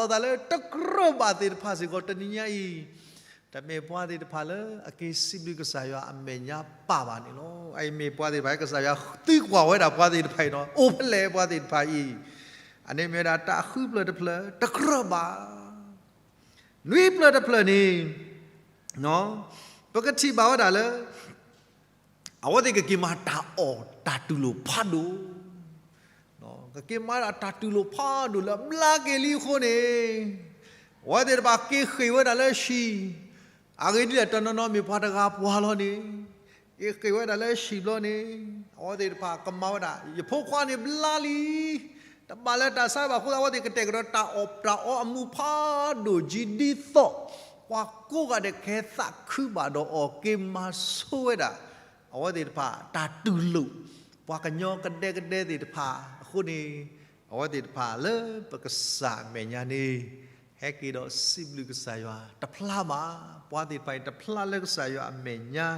ကြၢးဘၣ်သ့ၣ်တဖၣ်စ့ၢ်ကီး တနံၤညါအံၤ တမ့ၢ်ပှၤသ့ၣ်တဖၣ်လၢအက့ၤစံးဘျုးကစၢ်ယွၤအမဲာ်ညါပၢ်ဘၣ်န့ၣ်လီၤ. အအံၤမ့ၢ်ပှၤသ့ၣ်တဖၣ် ကစၢ်ယွၤသံကွၢ်ဝဲဒၣ်ပှၤသ့ၣ်တဖၣ်အံၤနီၤ အိၣ်ဖဲလဲၣ်ပှၤသ့ၣ်တဖၣ်အံၤ, အန့ၣ်မ့ၢ်ဝဲဒၣ်တၢ်ဃုဖျၢၣ်တဖျၢၣ် တကြၢးဘၣ် နွံဖျၢၣ်တဖျၢၣ်န့ၣ် ပကထံၣ်ဘၣ်ဝဲဒၣ်လၢ အဝဲသ့ၣ်ကက့ၤမၤတၢ်အီၣ်တၢ်တူၢ်လိာ်ဖးဒိၣ်, ကက့ၤမၤဒၣ်တၢ်တူၢ်လိာ်ဖးဒိၣ်လၢအဘျါက့ၤလံအဃိန့ၣ်, အဝဲသ့ၣ်တဖၣ်က့ၤဃ့ၢ်ဝဲဒၣ်လၢဟံၣ်, အဂ့ၢ်ဒ်လဲၣ် တနီၤနီၤမ့ၢ်ပှၤတဂၤပှၤလီၤန့ၣ်, က့ၤဃ့ၢ်ဝဲဒၣ်လၢဟံၣ်ဘျီန့ၣ်, အဝဲသ့ၣ်တဖၣ်ကမၤဝဲဒၣ် ယဖိခွါန့ၣ်ဘျါလံ တဘၣ်လၢတၢ်ဆါဘၣ်အဃိသတး အဝဲသ့ၣ်ကတဲာ်ကတီၤတၢ်အီၣ်တၢ်အီအမူးဖးဒိၣ်ကံဒ်သိး ပှၤကိးဂၤဒဲးကဟဲသးခုဘၣ်ဒီးအီၤ က့ၤမၤဆိဝဲဒၣ် အဝဲသ့ၣ်တဖၣ် တၢ်တူၢ်လိာ် ပှၤကညီကဒဲကဒဲသ့ၣ်တဖၣ်အဃိန့ၣ်, အဝဲသ့ၣ်တဖၣ်လၢပကစၢ်အမဲာ်ညါန့ၣ် ဟဲက့ၤဒီးစံးဘျုးကစၢ်ယွၤတဖျါဘၣ်. ပှၤသ့ၣ်တဖၣ်အံၤတဖျါလၢကစၢ်ယွၤအမဲာ်ညါ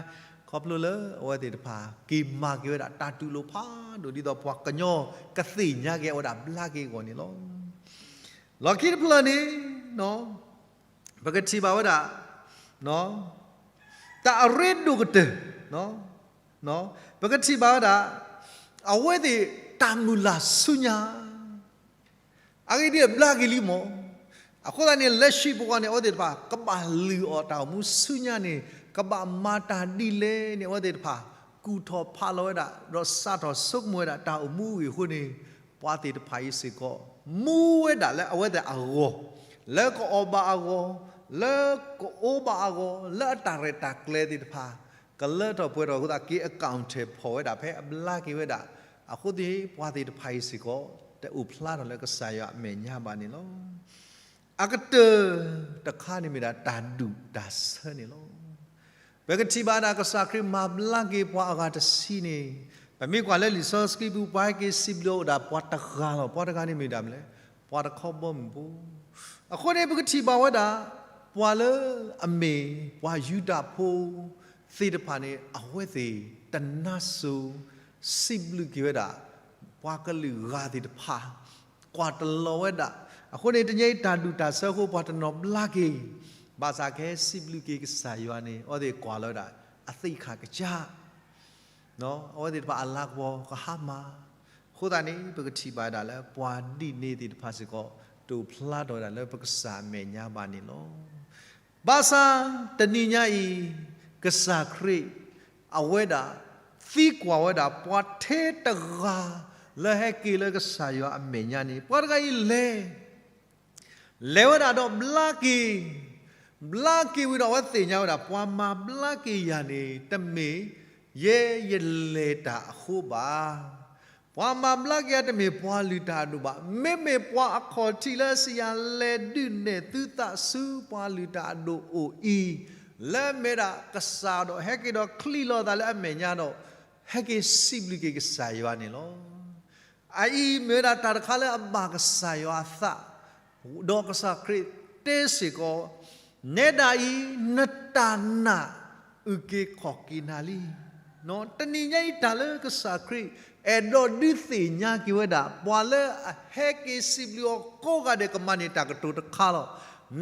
ခီဖျိလၢအဝဲသ့ၣ်တဖၣ် က့ၤမၤက့ၤဝဲဒၣ်တၢ်တူၢ်လိာ်ဖးဒိၣ် ဒ်သိးပှၤကညီကသ့ၣ်ညါက့ၤအဝဲဒၣ်ဘျါက့ၤအဂီၢ်န့ၣ်လီၤ. လီၢ်ခံတဖျၢၣ်န့ၣ် ပကထံၣ်ဘၣ်ဝဲဒၣ် တၢ်အရ့ဒိၣ်ကတၢၢ် ပကထံၣ်ဘၣ်ဝဲဒၣ် အဝဲသ့ၣ်တၢ်မုၢ်လၢ်ဆူညါ အဂ့ၢ်ဒ်အံၤ ဘျါက့ၤလံမး. အဃိသတးန့ၣ် လၢဟံၣ်ပူၤဃီန့ၣ် အဝဲသ့ၣ်တဖၣ် ကဘၣ်လုၢ်အီၣ်တၢ်အိၣ်မူဆူညါန့ၣ် ကဘၣ်မၤတၢ်ဒ်လဲၣ်န့ၣ် အဝဲသ့ၣ်တဖၣ် ကူၣ်ထီၣ်ဖးလီၤဝဲဒၣ် ဒီးစးထီၣ်ဆိကမိၣ်ဝဲဒၣ်တၢ်အိၣ်မူအဂ့ၢ်အဃိန့ၣ်, ပှၤသ့ၣ်တဖၣ်အံၤစ့ၢ်ကီး မူဝဲဒၣ်လၢအဝဲသ့ၣ်အဂီၢ်, လၢကအီၣ်ဘၣ်အဂီၢ်, လၢကအိၣ်ဘၣ်အဂီၢ်, လၢအတၢ်ရဲၣ်တၢ်ကျဲၤသ့ၣ်တဖၣ် ကလၢထီၣ်ပှဲၤထီၣ်အဃိသတး က့ၤအကၣ်ထၢၣ်ဖီၣ်ဝဲဒၣ်ဖဲအဘျါက့ၤဝဲဒၣ်, အဃိသတး ပှၤသ့ၣ်တဖၣ်အံၤစ့ၢ်ကီး တအိၣ်ဖျါထီၣ်လၢကစၢ်ယွၤအမဲာ်ညါဘၣ်န့ၣ်လီၤ. အကတၢၢ်တခါန့ၣ်မ့ၢ်ဒၣ်တၢ်ဒူၣ်တၢ်ဆၢန့ၣ်လီၤ. ပကထံၣ်ဘၣ်ဒၣ်ကစၢ်ခရံာ်မၤဘျါက့ၤပှၤအဂၤတဆံန့ၣ်, ပမ့ၢ်ကွၢ်လၢလံာ်စီဆှံပူၤ ပှၤဟဲက့ၤစံးဘျုးအီၤဝဲဒၣ်ပှၤတဂၤလီၤ, ပှၤတဂၤန့ၣ်မ့ၢ်ဒၣ်မနုၤလဲၣ်, ပှၤတခီဘီမုၢ်ဖိ အဃိန့ၣ် ပကထံၣ်ဘၣ်ဝဲဒၣ် ပှၤလၢအမ့ၢ်ပှၤယူဒၤဖိသ့ၣ်တဖၣ်န့ၣ် အဝဲသ့ၣ်တနါစိၤ စံးဘျုးက့ၤဝဲဒၣ် ပှၤကလုာ်ဂၤသ့ၣ်တဖၣ် ကွၢ်တလီၤဝဲဒၣ်. အဃိန့ၣ် တနံၤအံၤတၢ်ဒူၣ်တၢ်ဆၢအဃိ ပှၤတနီၤဘျါက့ၤ, ဘၣ်ဆၣ်ကဟဲစံးဘျုးက့ၤကစၢ်ယွၤန့ၣ် အဝဲသ့ၣ်ကွၢ်လီၤဝဲဒၣ် အသ့ၣ်ခၣ်ကစၢ် အဝဲသ့ၣ်တဖၣ်အလၤကပီၤကဟါမၢ်, အဃိသတးန့ၣ် ပကထံၣ်ဘၣ်ဝဲဒၣ်လၢပှၤဒ်န့ၣ်သ့ၣ်တဖၣ်စ့ၢ်ကီး တအိၣ်ဖျါထီၣ်ဝဲဒၣ်လၢပကစၢ်အမဲာ်ညါဘၣ်န့ၣ်လီၤ. ဘၣ်ဆၣ်တနံၤညါအံၤ ကစၢ်ခရံာ် အဝဲဒၣ် သံကွၢ်ဝဲဒၣ်ပှၤထဲတဂၤလၢဟဲက့ၤလၢကစၢ်ယွၤအမဲာ်ညါန့ၣ် ပှၤတဂၤအံၤလဲၤ လဲၤဝဲဒၣ်ဒီးဘျါက့ၤ, ဘျါက့ၤဝံၤဒီးအဝဲသ့ၣ်ညါဝဲဒၣ် ပှၤမၤဘျါက့ၤယၤန့ၣ် တမ့ၢ်ယဲယလဲၤတၢ်အဃိဘၣ်. ပှၤမၤဘျါက့ၤယၤတမ့ၢ်ပှၤလုၢ်တၢ်အဒိၣ်ဘၣ်. မ့မ့ၢ်ပှၤအခီၣ်ထံးလၢစံးယၤ လဲၤဒုးနဲၣ်သုသးဆူပှၤလုၢ်တၢ်အဒိၣ်အိၣ်အံၤ လၢအမ့ၢ်ဝဲဒၣ်ကစၢ်ဒီး ဟဲက့ၤဒီးချံးလီၤသးလၢအမဲာ်ညါဒီး ဟဲက့ၤစံးဘျုးက့ၤကစၢ်ယွၤန့ၣ်လီၤ. အအံၤမ့ၢ်ဝဲဒၣ်တၢ်တခါလၢအဘၣ်ကစၢ်ယွၤအသး, ဒီးကစၢ်ခရံာ်တဲစ့ၢ်ကီး, နဲဒၣ်အံၤ နတၢ်နာ်အုၣ်က့ၤခီၣ်က့ၤနၤလံ. တနံၤညါအံၤ တၢ်လၢကစၢ်ခရံာ်အဲၣ်ဒိးဒုးသ့ၣ်ညါက့ၤဝဲဒၣ် ပှၤလၢအဟဲက့ၤစံးဘျုးအီၤကိးဂၤဒဲး ကမၤန့ၢ်တၢ်ကတိၤတခါလီၤ.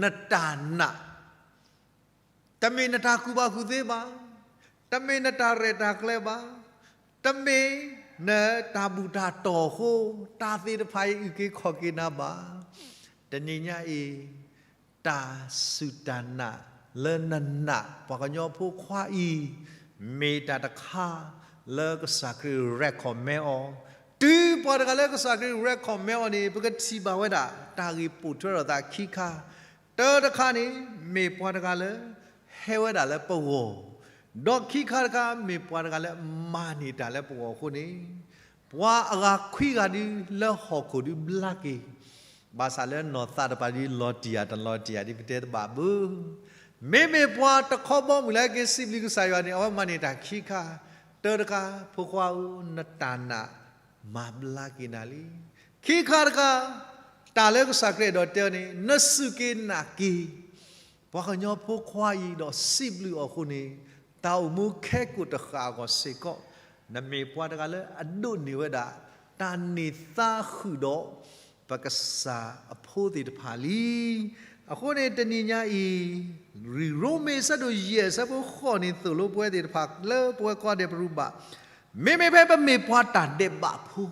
နတၢ်နာ် တမ့ၢ်နတၢ်ကူၣ်ဘၣ်ကူၣ်သ့ဘၣ်, တမ့ၢ်နတၢ်ရဲၣ်တၢ်ကျဲၤဘၣ်, တမ့ၢ်နတၢ်ဘူၣ်တၢ်တီၢ်အဃိ တၢ်သ့ၣ်တဖၣ်အံၤအုၣ်က့ၤခီၣ်က့ၤနၤဘၣ်. တနံၤညါအံၤ တၢ်စူၢ်တၢ်နာ်လၢနနာ်ပှၤကညီဖိခွါအံၤ မ့ၢ်တၢ်တခါလၢကစၢ်ခရံာ် recommend အီၤ, တုၤပှၤတဂၤလၢကစၢ်ခရံာ် recommend အီၤန့ၣ် ပကထံၣ်ဘၣ်ဝဲဒၣ် တၢ်ဂ့ၢ်ပိာ်ထွဲထီၣ်သးခံခါ, တၢတခါန့ၣ် မ့ၢ်ပှၤတဂၤလၢ ဟဲဝဲဒၣ်လၢပဂီၢ်, ဒီးခံခါတခါ မ့ၢ်ပှၤတဂၤလၢမၤန့ၢ်တၢ်လၢပဂီၢ်အဃိန့ၣ်, ပှၤအဂၤခွံဂၤဒုလၢဟီၣ်ခိၣ်ဒုဘျါက့ၤ, ဘၣ်ဆၣ်လၢနီၢ်သးတဖၣ်ဒုလီၤတံၢ်ယၤတလီၤတံၢ်ယၤဒ်ပတဲတဘၣ်ဘၣ်. မ့မ့ၢ်ပှၤတခီဘီမုၢ်လၢက့ၤစံးဘျုးကစၢ်ယွၤန့ၣ် အဝဲမၤန့ၢ်တၢ်ခံခါ, တၢတခါ, ဖိခွါဧၢ, နတၢ်နာ်မၤဘျါက့ၤနၤလံ. ခံခါတခါ, တၢ်လၢကစၢ်ခရံာ်အဲၣ်ဒိးတဲအီၤန့ၣ် နစူၢ်က့ၤနာ်က့ၤ ပှၤကညီဖိခွါအံၤဒီးစံးဘျုးအီၤအဃိန့ၣ်, တၢ်အိၣ်မူခဲကိာ်တဃၣ်အဂီၢ်စ့ၢ်ကီး, နမ့ၢ်ပှၤတဂၤလၢအဒိးန့ၢ်ဝဲဒၣ် တၢ်န့ၢ်သါဃုာ်ဒီး ပကစၢ်အဖိသ့ၣ်တဖၣ်လံ. အဃိန့ၣ်တနံၤညါအံၤ, ရိမ့ၤအဆၢဒိၣ်ယဲၢ်အဆၢဖိဃိးန့ၣ် သိၣ်လိပဝဲသ့ၣ်တဖၣ်လၢပဝဲကိးဂၤဒဲးပရူးဘၣ်, မ့မ့ၢ်ဖဲပမ့ၢ်ပှၤတၢ်ဒဲးဘးဖိ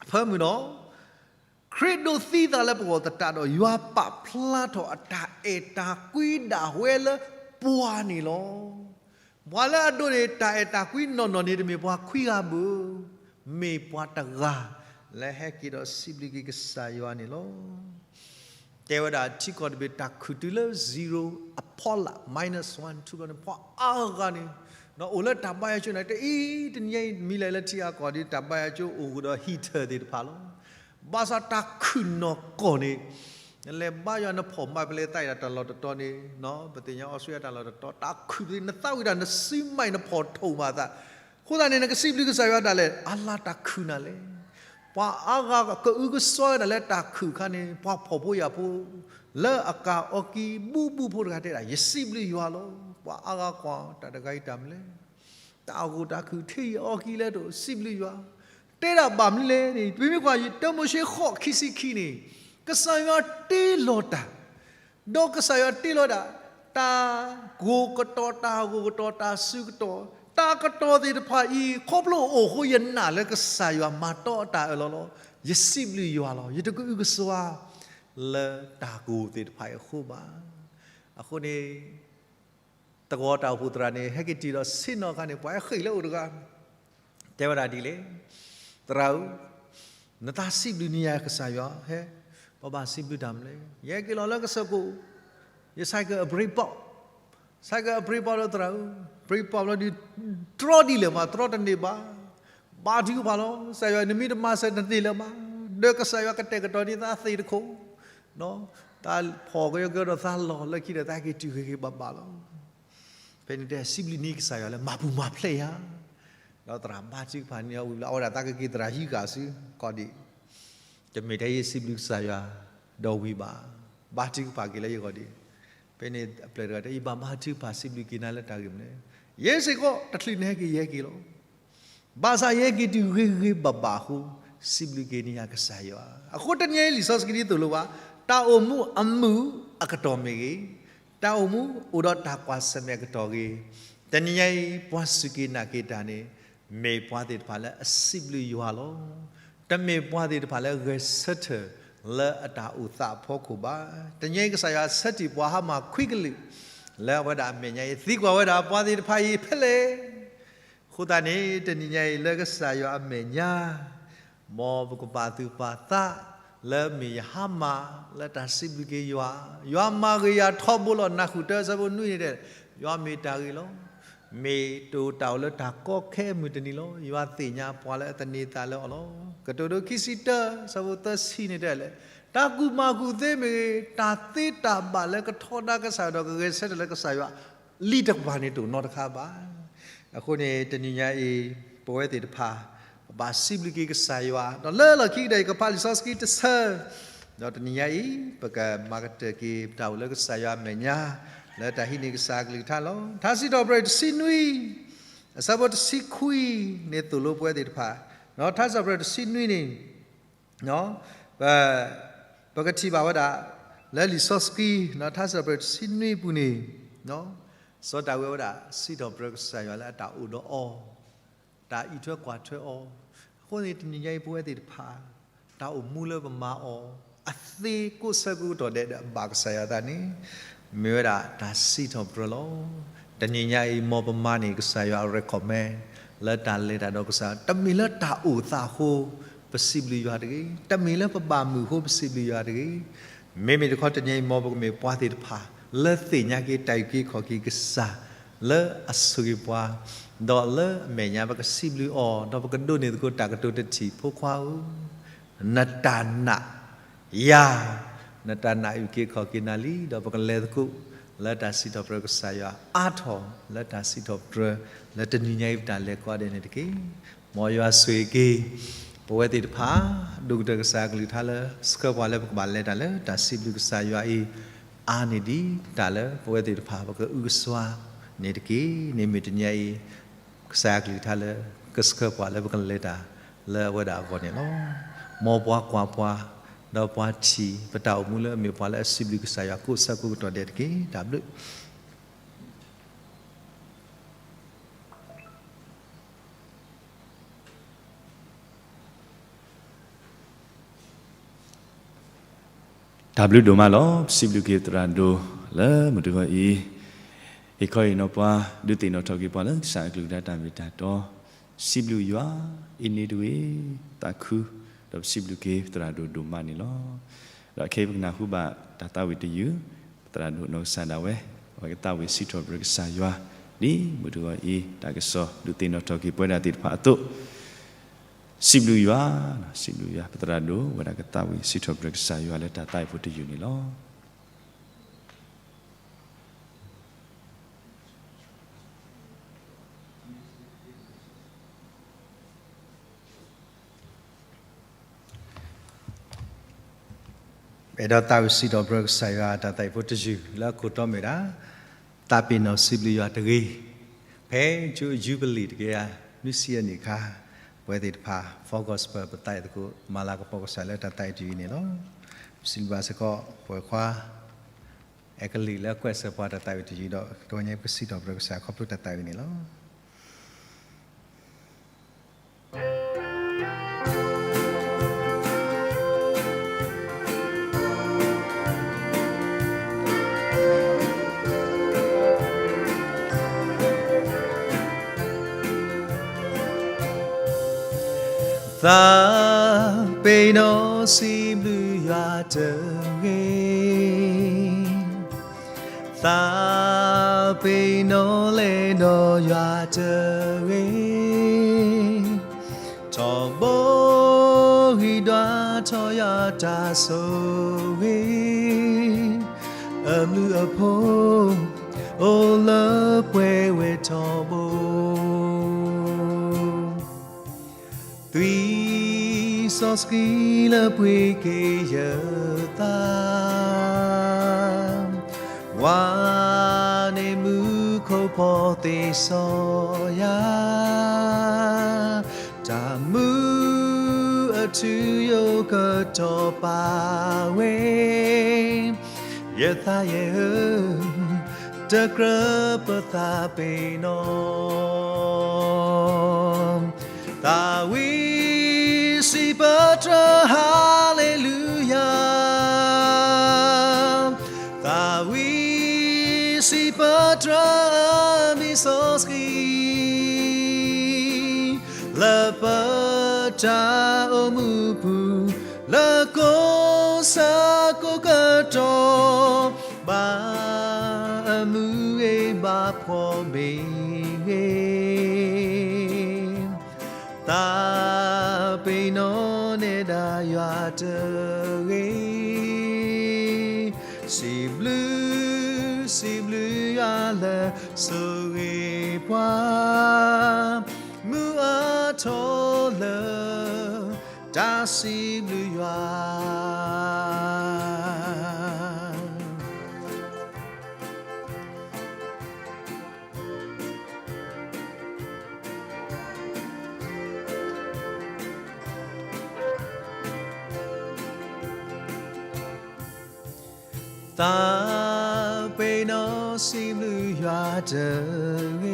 အဖၢမုၢ်ဒီး, ခရံာ်ဒိးသံသးလၢပဂီၢ်သတးဒီး ယွၤပာ်ဖျါထီၣ်အတၢ်အဲၣ်တၢ်ကွံဒၣ်ဝဲလၢပှၤန့ၣ်လီၤ. ပှၤလၢအဒိးန့ၢ်တၢ်အဲၣ်တၢ်ကွံနီၢ်နီၢ်န့ၣ် တမ့ၢ်ပှၤခွံဂၤဘၣ်, မ့ၢ်ပှၤတဂၤလၢဟဲက့ၤဒီးစံးဘျုးက့ၤကစၢ်ယွၤန့ၣ်လီၤ. တဲဝဲဒၣ်ထံကီၢ်တဘ့ၣ်တၢ်ခုၣ်တုၤလၢ zero အဖီလာ် minus one two န့ၣ် ပှၤအါဂၤန့ၣ်, အိၣ်လၢတၢ်ဘါယွၤကၠိန့ၣ် တအံၤတနံၤညါအံၤ မ့ၢ်လဲၤလၢထံဂၤကီၢ်ဒီး တၢ်ဘါယွၤကၠိအိၣ်ဃုာ်ဒီး heater သ့ၣ်တဖၣ်လီၤ. ဘၣ်ဆၣ်တၢ်ခုၣ်နီၢ်ကီၢ်န့ၣ်, နလဲၤဘါယွၤနဖီၣ်မၤပလဲသးအံၤဒၣ်တၢ်လီၢ်တတီၤန့ၣ်, ပသ့ၣ်ညါအီစထြ့လယါတၢ်လီၢ်တတီၤ တၢ်ခုၣ်သ့ၣ် နသးဝံၣ်ဒၣ်နစုမၤနဖီၣ်ထိၣ်မၤသး, အဃိသတးန့ၣ် နကစံးဘျုးကစၢ်ယွၤဒၣ်လဲာ် အါလါတၢ်ခုၣ်နၤလဲၣ်. ပှၤအါဂၤကအုကစွါဝဲဒၣ်လၢတၢ်ခုၣ်အခါန့ၣ် ပှၤဖှီၣ်ဖိယာ်ဖိ လၢအကအီကံဘူၣ်ဘူၣ်ဖိတဂၤတဲဒၣ် ယစံးဘျုးယွၤလီၤ. ပှၤအါဂၤကွၢ်တၢ်တဂၤအံၤတၢ်မနုၤလဲၣ်, တၢ်အဂီၢ်တၢ်ခုၣ်ထဲယအီကံလဲၣ်ဒီး စံးဘျုးယွၤ, တဲဒၣ်ဘၣ်မနုၤလဲၣ်န့ၣ် ပမ့ၢ်ကွၢ်တၢမိၤၡ့ဃိးခံဆံခံန့ၣ်, ကစၢ်ယွၤတ့လီၤတၢ် ဒီးကစၢ်ယွၤတ့လီၤဒၣ် တၢ်ကိၢ်ကတီၤ တၢ်ဂိၢ်ကတီၤ တၢ်စုကတီၢ်, တၢ်ကတီၤသ့ၣ်တဖၣ်အံၤ ခီဖျိအိၣ်အဃိ ယနာ်လၢကစၢ်ယွၤမၤတီအတၢ်အၢၣ်လီၤလီၤ. ယစံးဘျုးယွၤလီၤ. ယတကအုကစွါလၢတၢ်ကိၢ်သ့ၣ်တဖၣ်အံၤအဃိဘၣ်. အဃိန့ၣ် တဂီၤတၢ်အိၣ်ဖှိၣ်သရၣ်န့ၣ် ဟဲက့ၤတုၤဒီးဆ့ၣ်နီၤအခါန့ၣ် ပှၤဟဲဃ့ၢ်လၢအအိၣ်တဂၤ တဲဝဲဒၣ်ဒ်လဲၣ်, သရၣ်ဧၢ, နသးစံးဘျုးန့ၢ်ယၤကစၢ်ယွၤ, ဟဲ, ပဘၣ်စံးဘျုးတၢ်မနုၤလဲၣ်. ယဟဲက့ၤလီၤလၢကစၢၢ်ခိၣ်, ယ cycle အ brake pop, cycle အ brake pop လီၤသရၣ်ဧၢ, brake pop လီၤဒီး တြီဒ်လဲၣ်မး တြီတန့ၢ်ဘၣ်. ဘါထုကဖၣ်လီၤ, ကစၢ်ယွၤ နမ့ၢ်တမၤစၢၤတန့ၢ်လၢၤဘၣ်, ဒီးကစၢ်ယွၤကတဲာ်ကတီၤန့ၢ်သးသ့ၣ်တခိၣ်, သးဖီၣ်ကယီကယီဒီးသးလီၤလၢခံဒီး သးက့ၤတုၤဂ့ၤဂ့ၤဘၣ်ဘၣ်လီၤ. ဖဲန့ၣ်တဲစံးဘျုးန့ၢ်ကစၢ်ယွၤလၢမၤပူၤမၤဖျဲးယၤ, ဒီးသရၣ်ဘါထုကဖၣ်န့ၢ်အီၤဝံၤလီၤ အဝဲဒၣ်သးကက့ၤသရၣ်ဟံးဃာ်ဆူကီၢ်ဒံး, တမ့ၢ်ထဲယစံးဘျုးကစၢ်ယွၤဒီးဝံၤဘၣ်, ဘါထုကဖၣ်က့ၤလၢယဂီၢ်ဒံး. ဖဲန့ၣ်အပျဲၢ်တဂၤတဲ ယဘၣ်ဘါထုကဖၣ်စံးဘျုးက့ၤနၤလၢတၢ်ဂ့ၢ်မနုၤလဲၣ်. ယဲစ့ၢ်ကီး တချုးနဟဲက့ၤယဟဲက့ၤလီၤ. ဘၣ်ဆၣ်ယဟဲက့ၤတုၤဂ့ၤဂ့ၤဘၣ်ဘၣ်အဃိ စံးဘျုးက့ၤန့ၢ်ယၤကစၢ်ယွၤ. အဃိတနံၤအံၤလံာ်စီဆှံကဒ်သိးလိဘၣ်, တၢ်အိၣ်မူအမုာ်အကတီၢ်မ့ၢ်ဂ့ၤ, တၢ်အိၣ်မူအိၣ်ဒီးတၢ်ကွၢ်ဆၢၣ်မဲာ်အကတီၢ်ဂ့ၤ, တနံၤညါအံၤ ပှၤစူၢ်က့ၤနာ်က့ၤတၢ်န့ၣ် မ့ၢ်ပှၤသ့ၣ်တဖၣ်လၢအစံးဘျုးယွၤလီၤ. တမ့ၢ်ပှၤသ့ၣ်တဖၣ်လၢဂဲၤဆၢထၢၣ်လၢအတၢ်အိၣ်သးအဖီခိၣ်ဘၣ်. တနံၤအံၤကစၢ်ယွၤဆၢထံၣ်ပှၤဟါမၢ်ခွံကလုာ် လၢအဝဲဒၣ်အမဲာ်ညါအံၤ သံကွၢ်ဝဲဒၣ် ပှၤသ့ၣ်တဖၣ်အံၤဖဲလဲၣ်. အဃိသတးန့ၣ် တနံၤညါအံၤလၢကစၢ်ယွၤအမဲာ်ညါ မ်ပကပာ်သူၣ်ပာ်သးလၢမ့ၢ်ယဟါမၢ်လၢတၢ်စံးဘျုးက့ၤယွၤ, ယွၤမၤဂ့ၤယၤထီဘိလီၤ. နၢ်ဃုာ်တၢအဆၢဖိနွံန့ၣ်တဲ, ယွၤမ့ၢ်တၢ်ဂ့ၤလီၤ. မ့ၢ်တအိၣ်တၢ်အိၣ်လၢတၢ်ကီခဲအမုၢ်တနံၤလီၤ. ယွၤသ့ၣ်ညါပှၤလၢအသန့ၤသးလၢအီၤလီၤ. ကတိၤဒိခံဆံတၢ ဆၢဖိသၢဆံန့ၣ်တဲလဲၣ်, တၢ်ကူၣ်မၤကူၣ်သ့မ့ၢ်ဂ့ၤ, တၢ်သ့တၢ်ဘၣ်လၢကထီဒါကစၢ်ယွၤဒီးကဂဲၤဆၢထၢၣ်လၢကစၢ်ယွၤ လံတကပၤန့ၣ်တအိၣ်နီတခါဘၣ်. အဃိန့ၣ် တနံၤညါအံၤ ပဝဲသ့ၣ်တဖၣ် ပဘၣ်စံးဘျုးက့ၤကစၢ်ယွၤ, ဒီးလၢလီၢ်ခံကတၢၢ်အံၤ ကဖးလံာ်စီဆှံတဆၢ, ဒီးတနံၤညါအံၤ ပကမၤကတၢၢ်က့ၤပတၢ်အိၣ်လၢကစၢ်ယွၤအမဲာ်ညါ လၢတၢ်ဟံးန့ၢ်ကစၢ်အကလုၢ်ကထါလီၤ. ထါစံးထီၣ်ပတြၢၤတဆံနွံ အဆၢဖိတဆံခွံန့ၣ်သိၣ်လိပဝဲသ့ၣ်တဖၣ်, ထါစံးထီၣ်ပတြၢၤတဆံနွံန့ၣ် ပ ပကထံၣ်ဘၣ်ဝဲဒၣ် လၢလံာ်စီဆှံ ထါစံးထီၣ်ပတြၢၤတဆံနွံပူၤန့ၣ် စီၤဒၤဝံးဝဲဒၣ် စံးထီၣ်ပတြၢၤကစၢ်ယွၤလၢအတၢ်အိၣ်ဒီးအီၤ, တၢ်အံးထွဲကွၢ်ထွဲအီၤ, အဃိန့ၣ် တနံၤညါအံၤပဝဲသ့ၣ်တဖၣ် တၢ်အိၣ်မူလၢပမၤအီၤ အသ့ကိးဆၢကိးကတီၢ်ဒဲးဒီးအဘၣ်ကစၢ်ယွၤအသးန့ၣ် မ့ၢ်ဝဲဒၣ်တၢ်စံးထီၣ်ပတြၢၤလီၤ. တနံၤညါအံၤ မ်ပမၤန့ၢ်ကစၢ်ယွၤအ recommend လၢတၢ်လဲၤတၢ်ဒီးကစၢ်, တမ့ၢ်လၢတၢ်အိၣ်သးအဃိ ပစံးဘျုးယွၤတဂ့ၤ, တမ့ၢ်လၢပဘၣ်မုာ်အဃိပစံးဘျုးယွၤတဂ့ၤ, မ့မ့ၢ်တခီတနံၤအံၤ မ်ပကမ့ၢ်ပှၤသ့ၣ်တဖၣ် လၢသ့ၣ်ညါက့ၤတၢ်အုၣ်က့ၤခီၣ်က့ၤကစၢ် လၢအဆိၣ်ဂ့ၤပှၤ, ဒီးလၢအမဲာ်ညါ ပကစံးဘျုးအီၤ ဒီးပကဒိးန့ၢ်သကိးတၢ်ကတိၤတထံၣ်, ဖိခွါဧၢ, နတၢ်နာ်ယၤ, နတၢ်နာ်အုၣ်က့ၤခီၣ်က့ၤနၤလံ, ဒီးပကလဲၤသကိး လၢတၢ်စံးထီၣ်ပတြၢၤကစၢ်ယွၤအါထီၣ် လၢတၢ်စံးထီၣ်ပတြၢၤ လၢတနံၤညါအံၤပတၢ်လဲၤကိးဂၤဒဲးန့ၣ်တက့ၢ်. မ်ယွၤဆိၣ်ဂ့ၤက့ၤ ပဝဲသ့ၣ်တဖၣ် ဒိၣ်ကတၢၢ်ကစၢ်အကလုၢ်ကထါလၢ ဆှၢပှၤလၢပကဘၣ်လဲၤတၢ်လၢတၢ်စံးဘျုးကစၢ်ယွၤအံၤ အါန့ၢ်ဒံးတၢ်လၢ ပဝဲသ့ၣ်တဖၣ် ပကအုကစွါန့ၣ်တက့ၢ်. န့ၣ်မ့ၢ်တနံၤညါအံၤ ကစၢ်အကလုၢ်ကထါလၢ ကဆှၢပှၤလၢပကလဲၤတၢ် လၢအဝဲဒၣ်အဂီၢ်န့ၣ်လီၤ. မ်ပှၤကွၢ်ပှၤ ဒီးပှၤထံၣ် ပတၢ်အိၣ်မူလၢအမ့ၢ်ပှၤလၢအစံးဘျုးကစၢ်ယွၤကိးဆၢကိးကတီၢ်ဒဲးတက့ၢ်. တၢ်ဘျုး တၢ်ဘျုးဒိၣ်မးလီၤ. ပစံးဘျုးက့ၤသရၣ်ဒိၣ်လၢမုၢ်တဂီၤအံၤ, ဟ့ၣ်ခီဟ့ၣ်နီၤပှၤ ဒုးသ့ၣ်နီၣ်ထီၣ်က့ၤပှၤလၢကစၢ်အကလုၢ်ကထါတၢ်မ့ၢ်တၢ်တီ, စံးဘျုးယွၤအံၤန့ၣ်တဂ့ၤ, သးခု, ဒီးပစံးဘျုးက့ၤသရၣ်ဒိၣ်ဒိၣ်မးန့ၣ်လီၤ. ဒီးခဲအံၤပကနၢ်ဟူဘၣ်တၢ်သးဝံၣ်တယုၢ်, သရၣ်ဒိၣ်နီၢ်ကစၢ်ဒၣ်ဝဲ အဝဲကသးဝံၣ်စံးထီၣ်ပတြၢၤကစၢ်ယွၤ ဒ်မုၢ်တဂီၤအံၤ တၢ်ကစီၣ်ဒုးသ့ၣ်နီၣ်ထီၣ်က့ၤပဝဲဒၣ်သ့ၣ်တဖၣ်အသိး, စံးဘျုးယွၤ, စံးဘျုးယွၤ, ပသရၣ်ဒိၣ်ဝဲဒၣ်ကသးဝံၣ်စံးထီၣ်ပတြၢၤကစၢ်ယွၤလၢတၢ်သးဝံၣ်ဖိတယုၢ်န့ၣ်လီၤ. အဲၣ်ဒိးသးဝံၣ်စံးထီၣ်ပတြၢၤကစၢ်ယွၤတၢ်သးဝံၣ်ဖိတယုၢ်လၢအခိၣ်တီမ့ၢ်ဒၣ်, သးပ့ၤနီၣ်စံးဘျုးယွၤတဂ့ၤ. ဖဲကၠိယူဘလံၣ်တကယၤနွံဆံယဲၢ်နံၣ်အခါ, ပဝဲသ့ၣ်တဖၣ် Full Gospel ပသးဝံၣ်သကိး မၤလၤကပီၤကစၢ်လၢတၢ်သးဝံၣ်တယုၢ်န့ၣ်လီၤ. ပစံးဘျုးဘၣ်စ့ၢ်ကီး ပဝဲခွါ အဲကလံးလၢအကွဲးစၢၤပှၤတၢ်သးဝံၣ်တယုၢ်ဒီး တနံၤညါပကစံးထီၣ်ပတြၢၤကစၢ်ခီဖျိတၢ်သးဝံၣ်န့ၣ်လီၤ. သးပ့ၤနီၣ်စံးဘျုးယွၤတဂ့ၤ. သးပ့ၤနီၣ်လဲၤဒီးယွၤတဂ့ၤ. ထီဘိဂံၢ်ဒွးထီၣ်ယွၤတၢ်ဆိၣ်ဂ့ၤ, အဘျုးအဖှိၣ် အိၣ်လၢပှဲၤဝဲထီဘိ. သွံၣ်စီဆှံလၢပှ့ၤက့ၤယသး, ဝါန့ၢ်မူခိၣ်ဖီသ့စီယၤ, တၢ်မူအထူအယိာ်ကတီၤပာ်ဝဲ ယသးယဲၢ်ဧၢ, တကြၢးပသးပ့ၤနီၣ်, သးဝံၣ်စံးပတြၢၤ ဟၤလ့လူယၤ, သးဝံၣ်စံးပတြၢၤ အမံၤစီဆှံ လၢပတၢ်အိၣ်မူပူၤ လၢကိးဆၢကိးကတီၢ် ဘၣ်အ မုၢ်ဂ့ၤဘၣ်ဖှီၣ်မ့ၢ်ဂ့ၤ, သးပ့ၤနီၣ်နဲဒၣ်ယွၤတဂ့ၤ, စံးဘျုး, စံးဘျုးယွၤလၢဆိၣ်ဂ့ၤပှၤ, မုၢ်အါထီၣ်လၢ တၢ်စံးဘျုးယွၤ. သးပ့ၤနီၣ်စံးဘျုးယွၤတဂ့ၤ,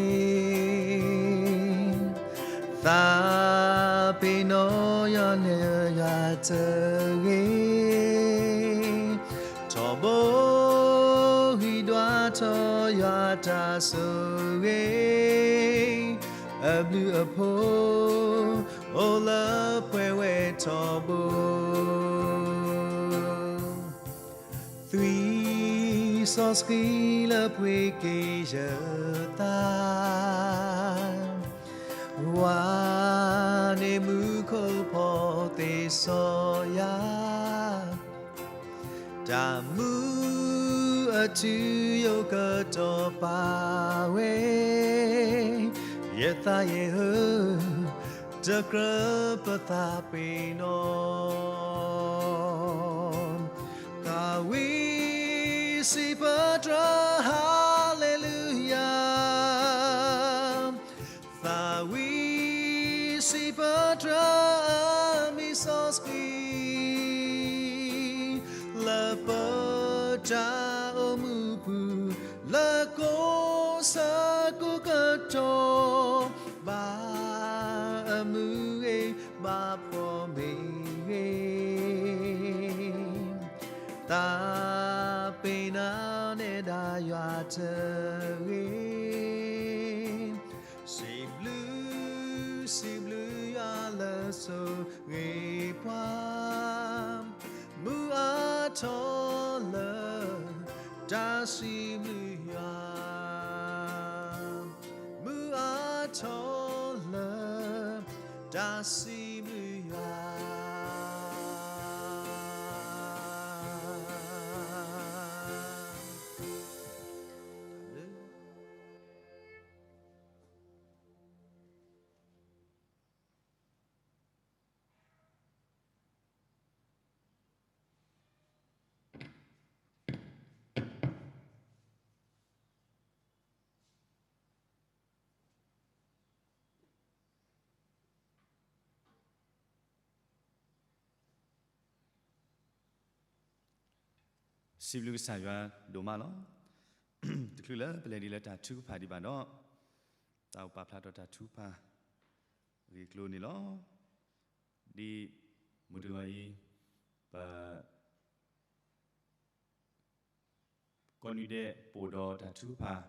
သးပ့ၤနီၣ်ယွၤနဲယွၤတဂ့ၤ, ထီဘိဂံၢ်ဒွးထီၣ်ယွၤတၢ်ဆိၣ်ဂ့ၤ, အဘျုးအဖှိၣ်အိၣ်လၢပှဲၤဝဲထီဘိ. သွံၣ်စီဆှံလၢပှ့ၤက့ၤယသး, ဝါန့ၣ်မူခိၣ်ဖီၣ်သ့စီယၤ, တၢ်မူအထူအယိာ်ကတီၤပာ်ဝဲ, ယသးယဲၢ်ဧၢ, တကြၢးပသးပ့ၤနီၣ်. သးဝံၣ်စံးပတြၢၤ ဟါလ့လူယၤ, သးဝံၣ်စံးပတြၢၤအမံၤစီဆှံ, လၢပတၢ်အိၣ်မူပူၤ လၢကိးဆၢကိးကတီၢ်, ဘၣ်အမုၢ်ဂ့ၤ ဘၣ်ဖှီၣ်မ့ၢ်ဂ့ၤ, သးပ့ၤနီၣ်နဲဒၣ်ယွၤတဂ့ၤ. စံးဘျုး, စံးဘျုးယွၤလၢဆိၣ်ဂ့ၤပှၤ, မုၢ်အါထီၣ်လၢ တၢ်စံးဘျုးယွၤ, မုၢ်အါထီၣ်လၢ တၢ်စံးဘျုးယွၤ. စံးဘျုးကစၢ်ယွၤဒိၣ်မးလီၤ. တချုးလၢပလဲၤဒ်လၢတၢ်ထုကဖၣ်ဒံးဘၣ်ဒီး, တၢ်အိၣ်ပာ်ဖျါထီၣ်တၢ်ထုကဖၣ်အဂ့ၢ်အကျိၤန့ၣ်လီၤ. ဒ်မုၢ်တဂီၤအံၤ, ပ ကိးနွံဒဲး ပအိၣ်ဒီးတၢ်ထုကဖၣ်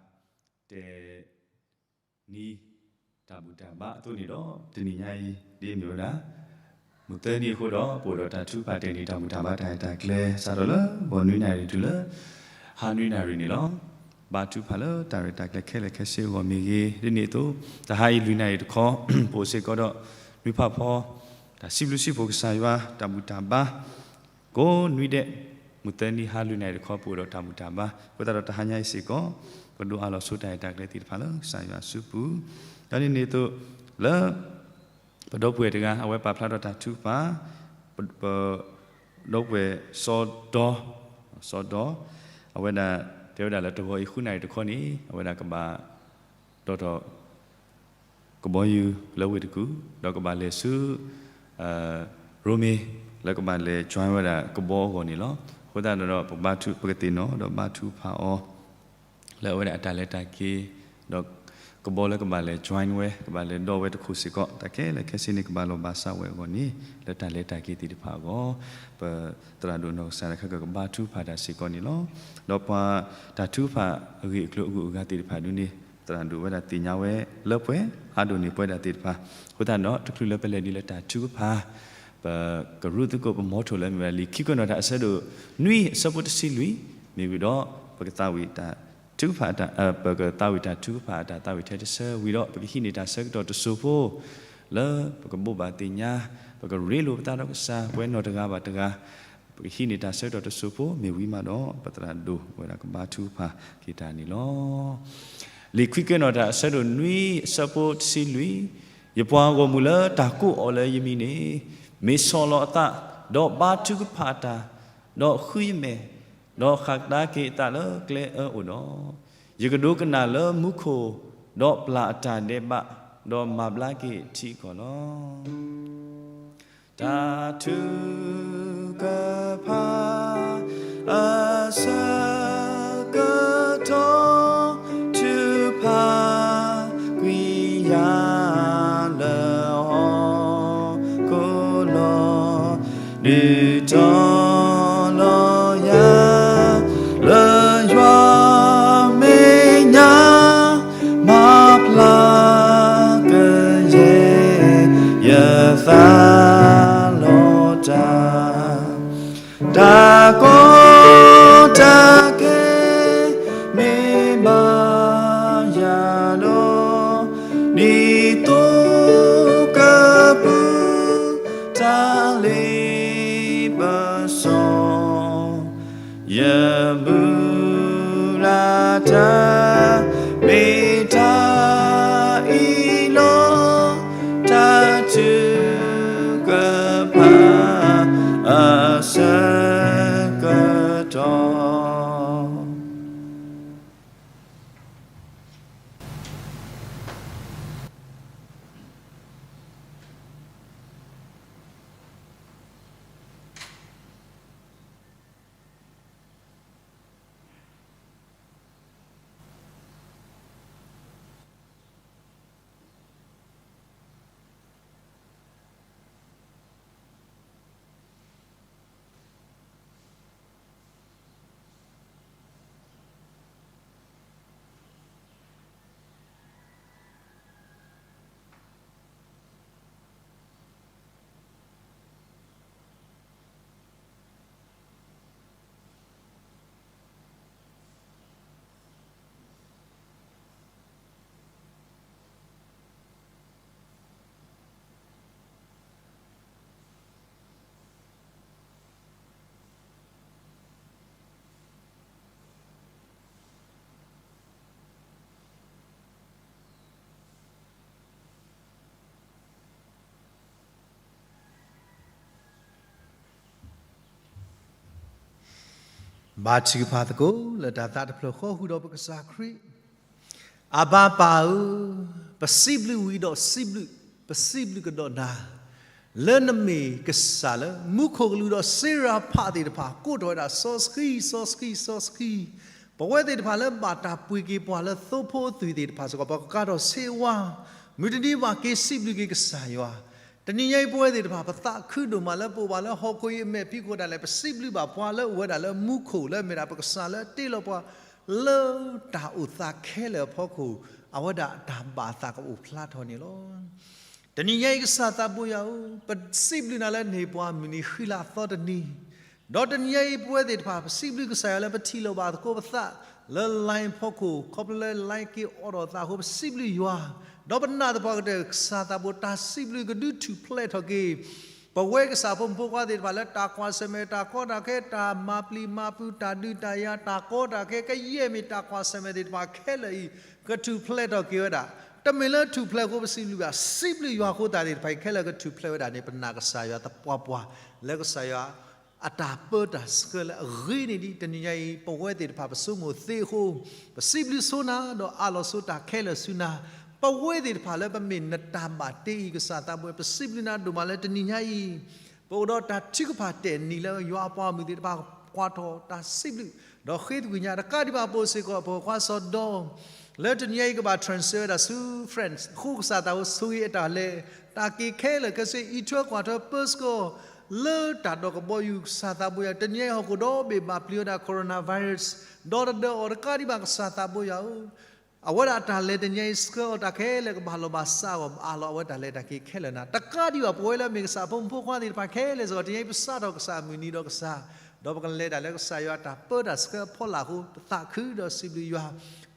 တဲာ်နံၤတၢ်ဘူၣ်တၢ်ဘါအသိးန့ၣ်ဒီး, တနံၤညါအံၤ ဒ်မ့ၢ်ဝဲဒၣ် မုၢ်သၢနံၤအဃိဒီး ပအိၣ်ဒီးတၢ်ထုကဖၣ်တဲာ်နံၤတၢ်ဘူၣ်တၢ်ဘါတၢ်ရဲၣ်တၢ်ကျဲၤ စးထီၣ်လၢဂီၤနွံနၣ်ရံၣ်တုၤလၢ ဟါနွံနၣ်ရံၣ်န့ၣ်လီၤ. ဘါထုကဖၣ်လၢတၢ်ရဲၣ်တၢ်ကျဲၤခဲလၢာ်ခဲဆ့အဂီၢ်မ့ၢ်ဂ့ၤ, ဒ်န့ၣ်အသိး တဟါအံၤလွံၢ်နၣ်ရံၣ်တခီ ပအိၣ်စ့ၢ်ကီးဒီး နွံဖးဖီ တၢ်စံးဘျုးစံးဖှိၣ်ကစၢ်ယွၤ တၢ်ဘူၣ်တၢ်ဘါ ကိးနွံဒဲး, မုၢ်သၢနံၤဟါလွံၢ်နၣ်ရံၣ်တခီ ပအိၣ်ဒီးတၢ်ဘူၣ်တၢ်ဘါ, အဃိသတးဒီးတဟါညါအံၤစ့ၢ်ကီး ပဒိးအးလီၤဆိတၢ်ရဲၣ်တၢ်ကျဲၤသ့ၣ်တဖၣ်လၢကစၢ်ယွၤအစုပူၤ, ဒီးဒ်န့ၣ်အသိး လၢ ပဒီပုၢ်ဝဲၢ်တဂၤ အဝဲပာ်ဖျါထီၣ်တၢ်ထုကဖၣ်, ပ ပဒီပုၢ်ဝဲၢ်စီၤဒီ, စီၤဒီ, အဝဲဒၣ်တဲဝဲဒၣ်လၢတဂီၤအံၤဃုနၣ်ရံၣ်တခီန့ၣ် အဝဲဒၣ်ကဘၣ်ဒီးထီၣ် ကဘီယူၤလၢဝ့ၢ်တကူၣ်, ဒီးကဘၣ်လဲၤဆူ ရိမ့ၤ လၢကဘၣ်လဲၤ join ဝဲဒၣ်ကဘီအဂီၢ်န့ၣ်လီၤ. အဃိသတးဒီး ပကဘါထု ပကသ့ၣ်နီၣ်ဒီးဘါထုကဖၣ်အီၤ လၢအဝဲဒၣ်အတၢ်လဲၤတၢ်က့ၤ, ဒီးကဘီလၢကဘၣ်လဲၤ join ဝဲ ကဘၣ်လဲၤဒီးဝဲတခိၣ်စ့ၢ်ကီး တၢ်ခဲလၢာ်ခဲဆ့န့ၣ် ကဘၣ်လီၤဘၣ်စးဝဲအဂီၢ်န့ၣ် လၢတၢ်လဲၤတၢ်က့ၤသ့ၣ်တဖၣ်အဂီၢ် ပသရၣ်ဒိၣ်နီၢ်ကစၢ်တခါကဘါထုကဖၣ်တၢ်စ့ၢ်ကီးန့ၣ်လီၤ. ဒီးပှၤတၢ်ထုကဖၣ်အဂ့ၢ်အကျိၤအဂုၤအဂၤသ့ၣ်တဖၣ်ဒ်န့ၣ် သရၣ်ဒိၣ်ဝဲဒၣ်သ့ၣ်ညါဝဲလၢပှဲၤ အါဒိၣ်န့ၢ်ပှဲၤဒၣ်သ့ၣ်တဖၣ်, အဃိသတးဒီး တချုးလၢပလဲၤဒ်လၢတၢ်ထုကဖၣ် ပကရူၢ်သကိးပမီထိၣ်လၢမ့ၢ်ဝဲဒၣ်လံာ်ခံကွဲးနီၣ်တၢ်အဆၢဒိၣ်နွံအဆၢဖိတဆံလွံၢ် မ့ၢ်ဝံၤဒီး ပကသးဝံၣ်တၢ် ထုကဖၣ်, ပကသးဝံၣ်တၢ်ထုကဖၣ်အတၢ်သးဝံၣ်ထဲတဆၢဝံၤဒီး ပကဟံးန့ၢ်တၢ်ဆၢကတီၢ်တစိၢ်ဖိ လၢပကဘိးဘၣ်သ့ၣ်ညါ, ပကရ့လိာ်ပသးဒီးကစၢ် ပဝဲနီၢ်တဂၤဘၣ်တဂၤ, ပကဟံးန့ၢ်တၢ်ဆၢကတီၢ်တစိၢ်ဖိ မ့ၢ်ဝံၤမးဒီး ပသရၣ်ဒိၣ်ဝဲဒၣ်ကဘါထုကဖၣ်က့ၤတၢ်န့ၣ်လီၤ. လံာ်ခွံကၢၢ်နီၣ်တၢ်အဆၢဒိၣ်နွံအဆၢဖိတဆံလွံၢ်, ယပှၤဂီၢ်မုၢ်လၢတၢ်ကိးအီၤလၢယမံၤန့ၣ်, မ့ၢ်ဆီၣ်လီၤအသး, ဒီးဘါထုကဖၣ်တၢ်, ဒီးဃုယမဲာ်, ဒီးဃၣ်ကဒါက့ၤအသးလၢကျဲအၢအိၣ်ဒီး, ယကဒိကနၣ်လၢမူခိၣ်, ဒီးပျၢ်အတၢ်ဒဲးဘး, ဒီးမၤဘျါက့ၤထံအကီၢ်လီၤ. တၢ်ထုကဖၣ်အဆၢကတီၢ် ထုကဖၣ်ကွံာ်ယၤ လၢဟီၣ်ခိၣ်လီၤ. ဒုးတီၤလီၤယၤ လၢယွၤမဲာ်ညါ, မၤဖျါကယဲၢ်ယသးလီၤတၢ်. တၢ်ကီတၢ်ခဲ မ့ၢ်ဘၣ်ယၤဒီး, ဒ်သိးကပူၤ တၢ်လ့ပစီ, ယမုၢ်လၢ်တၢ် မ့ၢ်တၢ်အံၤလီၤ. တၢ်ထုကဖၣ်အဆၢကတီၢ်. ဘါထုကဖၣ်သကိး လၢတၢ်သးတဖျၢၣ်ဃီဃုာ်ဒီးပကစၢ်ခရံာ်, အဘၤပၢ်ဧၢ, ပစံးဘျုးဝံၤဒီးစံးဘျုး, ပစံးဘျုးကဒီးနၤ, လၢနမ့ၢ်ကစၢ်လၢ မူခိၣ်ကလူးဒီးစ့ရၤဖးသ့ၣ်တဖၣ် ကိးထီၣ်ဝဲဒၣ်စီဆှံ, စီဆှံ, စီဆှံ, ပဝဲသ့ၣ်တဖၣ်လၢဘၣ်တၢ်ပှ့ၤက့ၤပှၤလၢသိဖိအသွံၣ်သ့ၣ်တဖၣ်စ့ၢ်ကီး ပကကါထီၣ်ဆ့ဝါ, မုၢ်တနံၤဘၣ်က့ၤစံးဘျုးက့ၤကစၢ်ယွၤ, တနံၤညါအံၤ ပဝဲသ့ၣ်တဖၣ် ပသးခုဒိၣ်မးလၢပအိၣ်ဘၣ်လၢဟီၣ်ခိၣ်အံၤအမဲာ်ဖံးခိၣ်ဒၣ်လဲာ် ပစံးဘျုးဘၣ်ပှၤလၢအအိၣ်ဝဲဒၣ်လၢမူခိၣ် လၢအမ့ၢ်ဒၣ်ပကစၢ်လၢတ့လီၤပှၤ လၢတၢ်အိၣ်သးခဲလၢာ်အဖီခိၣ် အဝဲဒၣ်အတၢ်ဘၣ်အသးကအိၣ်ဖျါထီၣ်န့ၣ်လီၤ. တနံၤညါအံၤ ကစၢ်သးဘိယွၤဧၢ, ပစံးဘျုးနၤလၢနဟ့ၣ်ပှၤမုၢ်နံၤ ဃံလၤသီတနံၤ, ဒီးတနံၤညါအံၤ ပဝဲသ့ၣ်တဖၣ် ပစံးဘျုးကစၢ်ယွၤလၢပထံၣ်လိာ်ဘၣ်သကိးပသး လၢ line ဖီခိၣ် ခီဖျိလၢ line က့ၤအိးထီၣ်သးအဃိ ပစံးဘျုးယွၤ, ဒီးပနာ်သပှၢ်ကတၢၢ် ကစၢ်သးဘိ တၢ်စံးဘျုးကဒုးထူၣ်ဖျဲးထီၣ်က့ၤ ပဝဲကစၢ်ဖိမုၣ်ဖိခွါသ့ၣ်တဖၣ်လၢတၢ်ကွၢ်ဆၢၣ်မဲာ် တၢ်ကီတၢ်ခဲ တၢ်မၤပျံၤမၤဖုး တၢ်ဒုးတၢ်ယၤ တၢ်ကီတၢ်ခဲ ကယဲၢ်မ့ၢ်တၢ်ကွၢ်ဆၢၣ်မဲာ်သ့ၣ်တဖၣ်ခဲလၢာ်အံၤ ကထူၣ်ဖျဲးထီၣ်က့ၤဝဲဒၣ်, တမ့ၢ်လၢထူၣ်ဖျဲးအဃိပစံးဘျုးဘၣ်, စံးဘျုးယွၤအဃိသတးသ့ၣ်တဖၣ်အံၤခဲလၢာ်ကထူၣ်ဖျဲးဝဲဒၣ်န့ၣ် ပနာ်ကစၢ်ယွၤသပှၢ်ပှၢ် လၢကစၢ်ယွၤ အတၢ်ပၢတၢ်ဆှၢလၢအဂ့ၤန့ၢ်ဒံး တနံၤညါအံၤ ပဝဲသ့ၣ်တဖၣ်ပဆိကမိၣ်သ့အဃိ ပစံးဘျုးဆိနၤ ဒီးအးလီၤဆိတၢ်ခဲလၢာ်ဆူနၤ, ပဝဲသ့ၣ်တဖၣ်လၢပမ့ၢ်နတၢ်ဘၣ်တ့အံၤ ကစၢ်သးဘိ ပစံးဘျုးနၤဒိၣ်မးလၢတနံၤညါအံၤ ပအိၣ်ဒီးတၢ်ထုကဖၣ်တဲာ်နံၤလၢယွၤအပှၤဂီၢ်မုၢ်သ့ၣ်တဖၣ် ကွၢ်ထီၣ်တၢ်စံးဘျုး ဒီးဃ့သကွံာ်ညါ တကးဒံးဘၣ် ပအိၣ်စ့ၢ်ကီး ပှၤကွၢ်စီဒီ လၢတနံၤညါအံၤကဘၣ် transfer ဝဲဒၣ်ဆူ France အဃိ ကစၢ်သးဘိ ဆိၣ်ဂ့ၤအတၢ်လဲၤ တၢ်က့ၤခဲလၢာ်ခဲဆ့ အံးထွဲကွၢ်ထွဲ ပၢဆှၢ လၢတၢ်ဒီးကဘီယူၤ ကစၢ်သးဘိယွၤ တနံၤညါအံၤ ဟီၣ်ခိၣ်ဒီဘ့ၣ်ဘၣ်ပျံၤဝဲဒၣ် coronavirus ဒီးတဒၢအီၤ တကးဒံးဘၣ် ကစၢ်သးဘိယွၤဧၢ, အဝဲဒၣ်တၢ်လဲၤတနံၤညါအံၤ ဆှၢအီၤတၢ်ခဲလၢာ်ကဘၣ်လီၤဘၣ်စးအဂီၢ် အးလီၤအဝဲတၢ်လဲၤတၢ်က့ၤခဲလၢာ်နၤ တကးဒံးဘၣ် ပဝဲလၢအမ့ၢ်ကစၢ်ဖိမုၣ်ဖိခွါသ့ၣ်တဖၣ်ခဲလၢာ်စ့ၢ်ကီး တနံၤညါအံၤ ပစးထီၣ်ကစၢ်အမုၢ်နံၤဒီးကစၢ် ဒီးပကလဲၤတၢ်လၢကစၢ်ယွၤတၢ်ပၢတၢ်ဆှၢအဖီလာ်အဃိ ပသးခုဒီးစံးဘျုးယွၤ.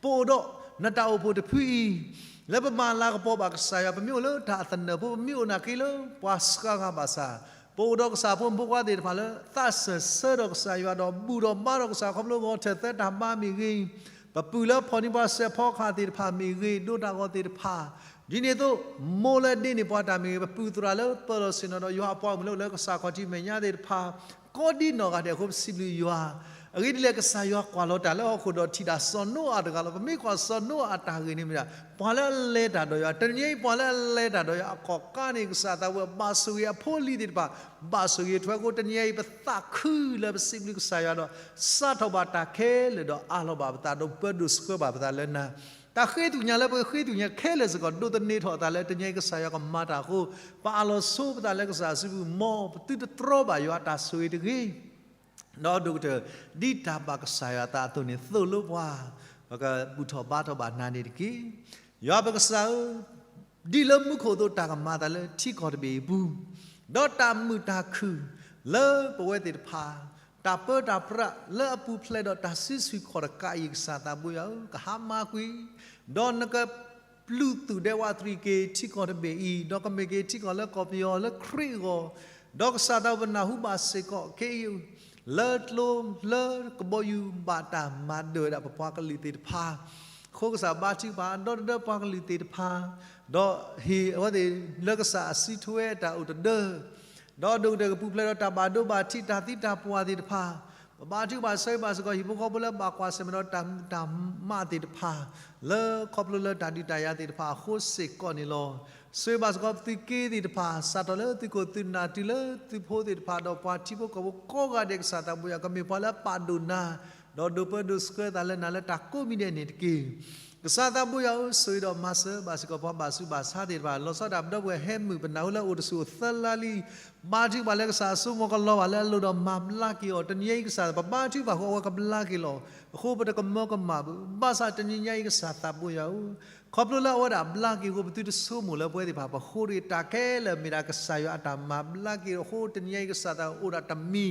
ပအိၣ်ဒီးနတၢ်အိၣ်ဖှိၣ်တဖုအံၤ လၢပမၤလၤကပီၤဘၣ်ကစၢ်ယွၤ, ပမ့ၢ်အိၣ်လၢတၢ်အသနၢၣ်ဖိ, ပမ့ၢ်အိၣ်နာ်က့လၢပှၤစှၤဂၤဘၣ်ဆၣ်, ပအိၣ်ဒီးကစၢ်ဖိမုၣ်ဖိခွါသ့ၣ်တဖၣ်လၢသးစၢၢ်ဆၢဒီးကစၢ်ယွၤဒီးဘူၣ်ထီၣ်ဘါထီၣ်ကစၢ်ခီဖျိဂီၤထၢၣ်သၢတၢ်ဘါမ့ၢ်ဂ့ၤ, ပပုၢ်လၢဖီၣ်န့ၢ်ပှၤစဲးဖီကဟၣ်သ့ၣ်တဖၣ်မ့ၢ်ဂ့ၤ, ဒိတၢ်ဂီၤသ့ၣ်တဖၣ်, ဒ်န့ၣ်အသိး မိၢ်လၢဒ့န့ၢ်ပှၤတၢ်မ့ၢ်ဂ့ၤ, ပပုၢ်သရၣ်လၢပၢၤလီၢ်ဆ့ၣ်နီၤဒီးယွၤအပှၤမုၣ်လၢအိၣ်လၢကစၢ်ခီၣ်ထံးမဲာ်ညါသ့ၣ်တဖၣ်, ကိးဒ်နီၢ်ဂၤဒဲးအဃိ ပစံးဘျုးယွၤ. အဂ့ၢ်ဒ်လဲၣ်, ကစၢ်ယွၤကွၢ်လီၤတၢ်လၢဟီၣ်ခိၣ်ဒီးထံၣ်တၢ်စီၤနိအၤတဂၤလီၤ. ပမ့ၢ်ကွၢ်စီၤနိအၤအတၢ်ဂ့ၢ်န့ၣ်မ့ၢ်ဒၣ် ပှၤလၢအလဲၤတၢ်ဒီးယွၤ, တနံၤအံၤ ပှၤလၢအလဲၤတၢ်ဒီးယွၤအကီၢ်ကါန့ၣ် ကစၢ်သးဘိယွၤ ဘၣ်ဆိၣ်ဂ့ၤအဖိအလံၤသ့ၣ်တဖၣ်, ဘၣ်ဆိၣ်ဂ့ၤထွဲအဃိ တနံၤအံၤ ပသးခုလၢပစံးဘျုးကစၢ်ယွၤဒီး စးထီၣ်ဘၣ်တၢ်ခဲလၢာ်ဒီးအးလီၤဘၣ်ပသး ဒီးပၢဒိၣ်ဆှၢဘၣ်ပသးလၢနၤ. တၢ်ဃ့ကညးလၢပဃ့ကညးခဲလၢာ်စ့ၢ်ကီး ဒိးသန့ၤထီၣ်အသးလၢတနံၤအံၤ ကစၢ်ယွၤကမၤတၢ်အဃိ, ပအးလီၤဆိပသးလၢကစၢ်အစုပူၤ, မ်ပသုတတြီဘၣ်ယွၤအတၢ်ဆိၣ်ဂ့ၤတဂ့ၤ. ဒီးဒိၣ်ကတၢၢ် ဒ်တၢ်ဘၣ်ကစၢ်ယွၤအသးအသိးန့ၣ် သိၣ်လိပှၤ, ပကဘူၣ်ထီၣ်ဘါထီၣ်ဘၣ်နၤန့ၣ်တက့ၢ်. ယွၤပကစၢ်ဧၢ, ဒ်လၢမူခိၣ်အသိးတၢ်ကမၤအသးလၢထံကီၢ်တဘ့ၣ်အံၤအပူၤ, ဒီးတၢ်မုာ်တၢ်ခုၣ်လၢပဝဲသ့ၣ်တဖၣ်, တၢ်ပၢတၢ်ပြးလၢအပူၤဖျဲးဒီးတၢ်စုဆူၣ်ခီၣ်တကးအံၤ ကစၢ်သးဘိယွၤဧၢ, ကဟါမၢ်ကွံာ်, ဒီးနက ပျုၢ်သူၣ်ဒဲဝးတရံးက့ၤထံကီၢ်တဘ့ၣ်အံၤ, ဒီးကမ့ၢ်က့ၤထံကီၢ်လၢကီၢ်ပယီၤလၢခရံာ်အဂီၢ်, ဒီးကစၢ်သးဘိပနၢ်ဟူဘၣ်စ့ၢ်ကီး ခဲအံၤ လၢကျိလၢကဘီယူၤဘၣ်တၢ်မၤဒၢၣ်ဝဲဒၣ်ပပှၤကလုာ်သ့ၣ်တဖၣ်, အဃိကစၢ်ဘါထုကဖၣ် ဒီတဒၢပှၤကလုာ်သ့ၣ်တဖၣ်, ဒီးဟ့ၣ်အဝဲသ့ၣ်လၢကစၢ်အစုထွဲတၢ်အိၣ်တဒၢ ဒီးဒိၣ်ကတၢၢ်ကပူၤဖျဲးဒီးတၢ်ဘၣ်ဒိဘၣ်ထံးတၢ်သံတၢ်ပှၢ်သ့ၣ်တဖၣ်, ပဘါထုကဖၣ်ဆိၣ်ဂ့ၤဘၣ်စ့ၢ်ကီး ဟံၣ်ဖိဃီဖိလၢဘၣ်ကွၢ်ဆၢၣ်မဲာ်ဒီးတၢ်မုာ်တၢ်မးသ့ၣ်တဖၣ်, လၢခီဖျိလၢတၢ်ဒုးတၢ်ယၤသ့ၣ်တဖၣ်အဃိစ့ၢ်ကီးန့ၣ်လီၤ. ဆိၣ်ဂ့ၤဘၣ်စ့ၢ်ကီးပသုးက့သ့ၣ်တဖၣ် စးထီၣ်လၢသုးခိၣ်သုးနၢ်တုၤလၢသုးဖိသ့ၣ်တဖၣ် ဒီးပှၤထံဖိကီၢ်ဖိကိးဂၤဒဲးကစၢ်သးဘိယွၤ ကမ့ၢ်ပှၤလၢအပာ်ဒိၣ်နၤ, ဒီးဒိးပၢဒိးဆှၢသးလၢနၤလၢတၢ်ကိးမံၤဒဲးန့ၣ်တက့ၢ်. ကစၢ်သးဘိယွၤဧၢ, ဆိၣ်ဂ့ၤဒီးမၤစၢၤဘၣ်စ့ၢ်ကီးပှၤဘၣ်ဆူးဘၣ်ဆါသ့ၣ်တဖၣ်, လီၤဆီဒၣ်ပဒီပုၢ်ဝဲၢ်ဟဲမုၢ်ပနၢ်ဟူလၢအိၣ်တဆူၣ်အိၣ်သၢလါလံ, ဘါထုကဖၣ်လၢကစၢ်အစိကမီၤကလီၤဘၣ်လၢအလိၤဒီးမၤဘျါက့ၤအီၤ, တနံၤအံၤကစၢ်ပဘါထုကဖၣ်အဃိအဝဲကဘျါက့ၤလီၤ. အဃိပတကမၢကမၣ်ဘၣ်, ဘၣ်ဆၣ်တနံၤညါအံၤကစၢ်သးဘိယွၤဧၢ, ခီဖျိလၢအဝဲဒၣ်ဘျါက့ၤအဃိ ပသုတဆိကမိၣ်လၢပဝဲသ့ၣ်တဖၣ် ပဃိတဂ့ၤ, တၢ်ခဲလၢာ်မ့ၢ်ဒၣ်ကစၢ်ယွၤအတၢ်မၤဘျါက့ၤအဃိ တနံၤညါအံၤကစၢ်သးအိၣ်ဒၣ်တမံၤ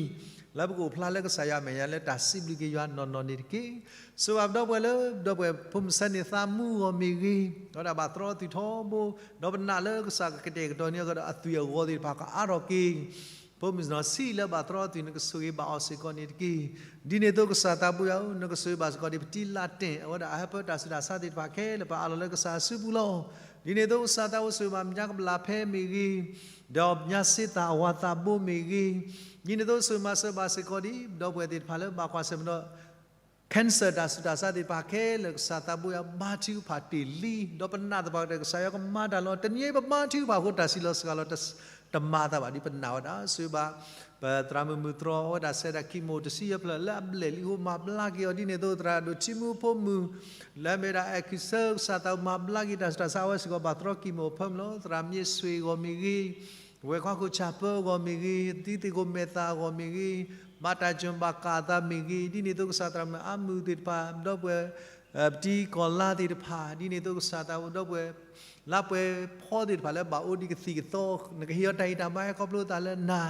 လၢပကအိၣ်ဖျါလၢကစၢ်ယွၤအမဲာ်ညါလၢတၢ်စံးဘျုးက့ၤယွၤနီၢ်နီၢ်န့ၣ်တက့ၢ်. ဆိၣ်ဂ့ၤဘၣ်ပဒီပုၢ်ဝဲၢ်လၢ ပဒီပုၢ်ဝဲၢ်ဖိမုၣ်ဆၢန့ၣ်သးမူအဂီၢ်မ့ၢ်ဂ့ၤ, ဒီးဒၣ်ဘၣ်သြီအသွံၣ်ထီဘိ, ဒီးပနာ်လၢကစၢ်ကကတဲာ်ကတီၤန့ၢ်အီၤကဒီးအသွံၣ်အဂီၤသ့ၣ်တဖၣ်ကအါထီၣ်က့ၤ ဖိမုၣ်နီၢ်ဆံးလၢဘၣ်သြီအသွံၣ် နကဆိၣ်ဂ့ၤဘၣ်အီၤစ့ၢ်ကီးန့ၣ်တက့ၢ်. ဒ်န့ၣ်အသိးကစၢ်သးဘိယွၤဧၢ, နကဆိၣ်ဂ့ၤဘၣ်စ့ၢ်ကီးဒ်ပတံလၢ်တဲာ် အဝဲဒၣ်အဟၢဖၢတၢ်ဆူးတၢ်ဆါသ့ၣ်တဖၣ်ခဲလၢာ် ပအးလီၤလၢကစၢ်အစုပူၤလီၤ. ဒ်န့ၣ်အသိးကစၢ်သးဘိဆိၣ်ဂ့ၤဘၣ်ညါကဘျၣ်ဖဲမ့ၢ်ဂ့ၤ, ဒီးညါစ့သၣ်အဝၤသးဘိမ့ၢ်ဂ့ၤ, ဒ်န့ၣ်အသိးဆိၣ်ဂ့ၤမၤစၢၤဘၣ်စ့ၢ်ကီးဒ် ပဒီပုၢ်ဝဲၢ်သ့ၣ်တဖၣ်လၢဘၣ်ကွၢ်ဆၢၣ်မဲာ်ဒီး cancer တၢ်ဆူးတၢ်ဆါသ့ၣ်တဖၣ်ခဲလၢာ် ကစၢ်သးဘိယွၤဘါထုကဖၣ်တ့ၢ်လံ, ဒီးပနာ်သပှၢ်ကတၢၢ် ကစၢ်ယွၤကမၤတၢ်လီၤ. တနံၤအံၤပဘါထုကဖၣ်အဃိတၢ်စံးလီၤစှၤလီၤ တမၤအသးဘၣ်ဒ်ပနာ်ဝဲဒၣ်. ဆိၣ်ဂ့ၤဘၣ် ပသရၣ်မုၣ်မုၢ်တြီၤ အဝဲဒၣ်ဆဲးဒၣ် chemo တဆံယဲၢ်ဖျၢၣ်လၢအဘျဲၣ်လံအဃိ မၤဘျါက့ၤအီၤ. ဒ်န့ၣ်အသိးသရၣ်ဒိၣ်ထံမူဖိမုၣ် လၢအမ့ၢ်ဝဲဒၣ် အဲၣ်ခံဆၢ ကစၢ်သးဘိမၤဘျါက့ၤတၢ်ဆူးတၢ်ဆါ အဝဲစ့ၢ်ကီးဘၣ်သြီ chemo အဖၢမုၢ်လီၤ. သရၣ်မ့ၢ်ဆွ့ၣ်အဂီၢ်မ့ၢ်ဂ့ၤ, ဝဲၤခွါခိၣ်ဆၣ်ပၢအဂီၢ်မ့ၢ်ဂ့ၤ, တံၤသကိးမဲာ်သၣ်အဂီၢ်မ့ၢ်ဂ့ၤ, ဘၣ်တၢ်ကၠိၣ်ဘၣ်ကၣ်အသးမ့ၢ်ဂ့ၤ, ဒ်န့ၣ်အသိးကစၢ်သရၣ်မုၣ်အါမုၢ်သ့ၣ်တဖၣ် ဒီပုၢ်ဝဲၢ် ပတံၤကီၢ်လါသ့ၣ်တဖၣ်, ဒ်န့ၣ်အသိးကစၢ်သးဘိ ဒီပုၢ်ဝဲၢ် လါပှဲၤဖီသ့ၣ်တဖၣ်လၢဘၣ်အိၣ်ဒံးကသံၣ်ကသီ နကဟ့ၣ်အီၤတၢ်ဟ့ၣ်တၢ်ဘါဟဲခီဖျိသးလၢနၤ,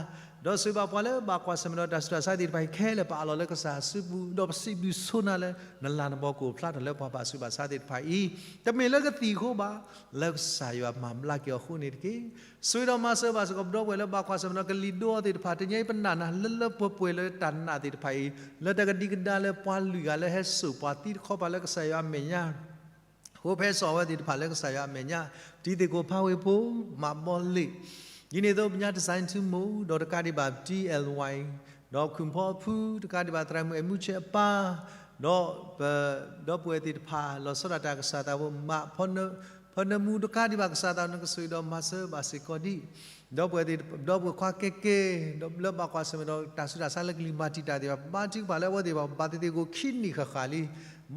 ဒီးဆိၣ်ဂ့ၤဘၣ်ပှၤလၢဘၣ်ကွၢ်ဆၢၣ်မဲာ်ဒီးတၢ်ဆူးတၢ်ဆါသ့ၣ်တဖၣ်အံၤခဲလၢာ် ပအးလီၤလၢကစၢ်အစုပူၤ ဒီးပစံးဘျုးဆိနၤလၢ နလၤနဘီကအိၣ်ဖျါထီၣ်လၢပှၤဘၣ်ဆူးဘၣ်ဆါသ့ၣ်တဖၣ်အံၤ, တမ့ၢ်လၢကသံၣ်အဃိဘၣ်, လၢကစၢ်ယွၤမၤဘျါက့ၤအီၤအဃိန့ၣ်တက့ၢ်. ဆိၣ်ဂ့ၤဒီးမၤစၢၤဘၣ်စ့ၢ်ကီးပဒီပုၢ်ဝဲၢ်လၢဘၣ်ကွၢ်ဆၢၣ်မဲာ်ဒီးကလံၤဒိအီၤသ့ၣ်တဖၣ်, တနံၤအံၤပနာ်နၤလၢလၢပှဲၤပှဲၤလၢတၢ်နာ်သ့ၣ်တဖၣ်အံၤ, လၢတၢ်ကဒံကဒါလၢပှၤလွံၢ်ဂၤလၢဟဲစိာ်ပှၤသံတခီပၤလၢကစၢ်ယွၤအမဲာ်ညါ ဃိဖဲစိာ်အဝဲသ့ၣ်တဖၣ်လၢကစၢ်ယွၤအမဲာ်ညါ, တံၤသကိးဖါဝ့ၢ်ဖိ, မးဘီလ့ၣ်, ဒ်န့ၣ်အသိးပညါတစဲးထူမိၢ် ဒီးတကးဒံးဘၣ် တံၤအဲၣ်ဝဲ, ဒီးခုၣ်ဖီဖု တကးဒံးဘၣ်သရၣ်မုၣ်အဲၣ်မူဆဲးအပၢ်, ဒီးပ ဒီပုၢ်ဝဲၢ်သ့ၣ်တဖၣ် လီၤဆီဒၣ်တၢ်ကစၢ်သးဘိမး ဖီနၢမူတကးဒံးဘၣ်ကစၢ်သး နကဆိၣ်ဂ့ၤဒီးမၤစၢၤဘၣ်စ့ၢ်ကီးဒ် ဒီပုၢ်ဝဲၢ်သ့ၣ် ဒီပုၢ်ဝဲၢ်ခွါကဲကဲ ဒီးလၢဘၣ်ကွၢ်ဆၢၣ်မဲာ်ဒီးတၢ်ဆူးတၢ်ဆါလၢကလံၤမၤတံာ်တာ်သ့ၣ်တဖၣ် ဘါထုကဖၣ်လၢအဝဲသ့ၣ်တဖၣ် ဘၣ်သ့ၣ်သ့ၣ်ကိးခံနံၣ်ဃၣ်ဃၣ်လံ.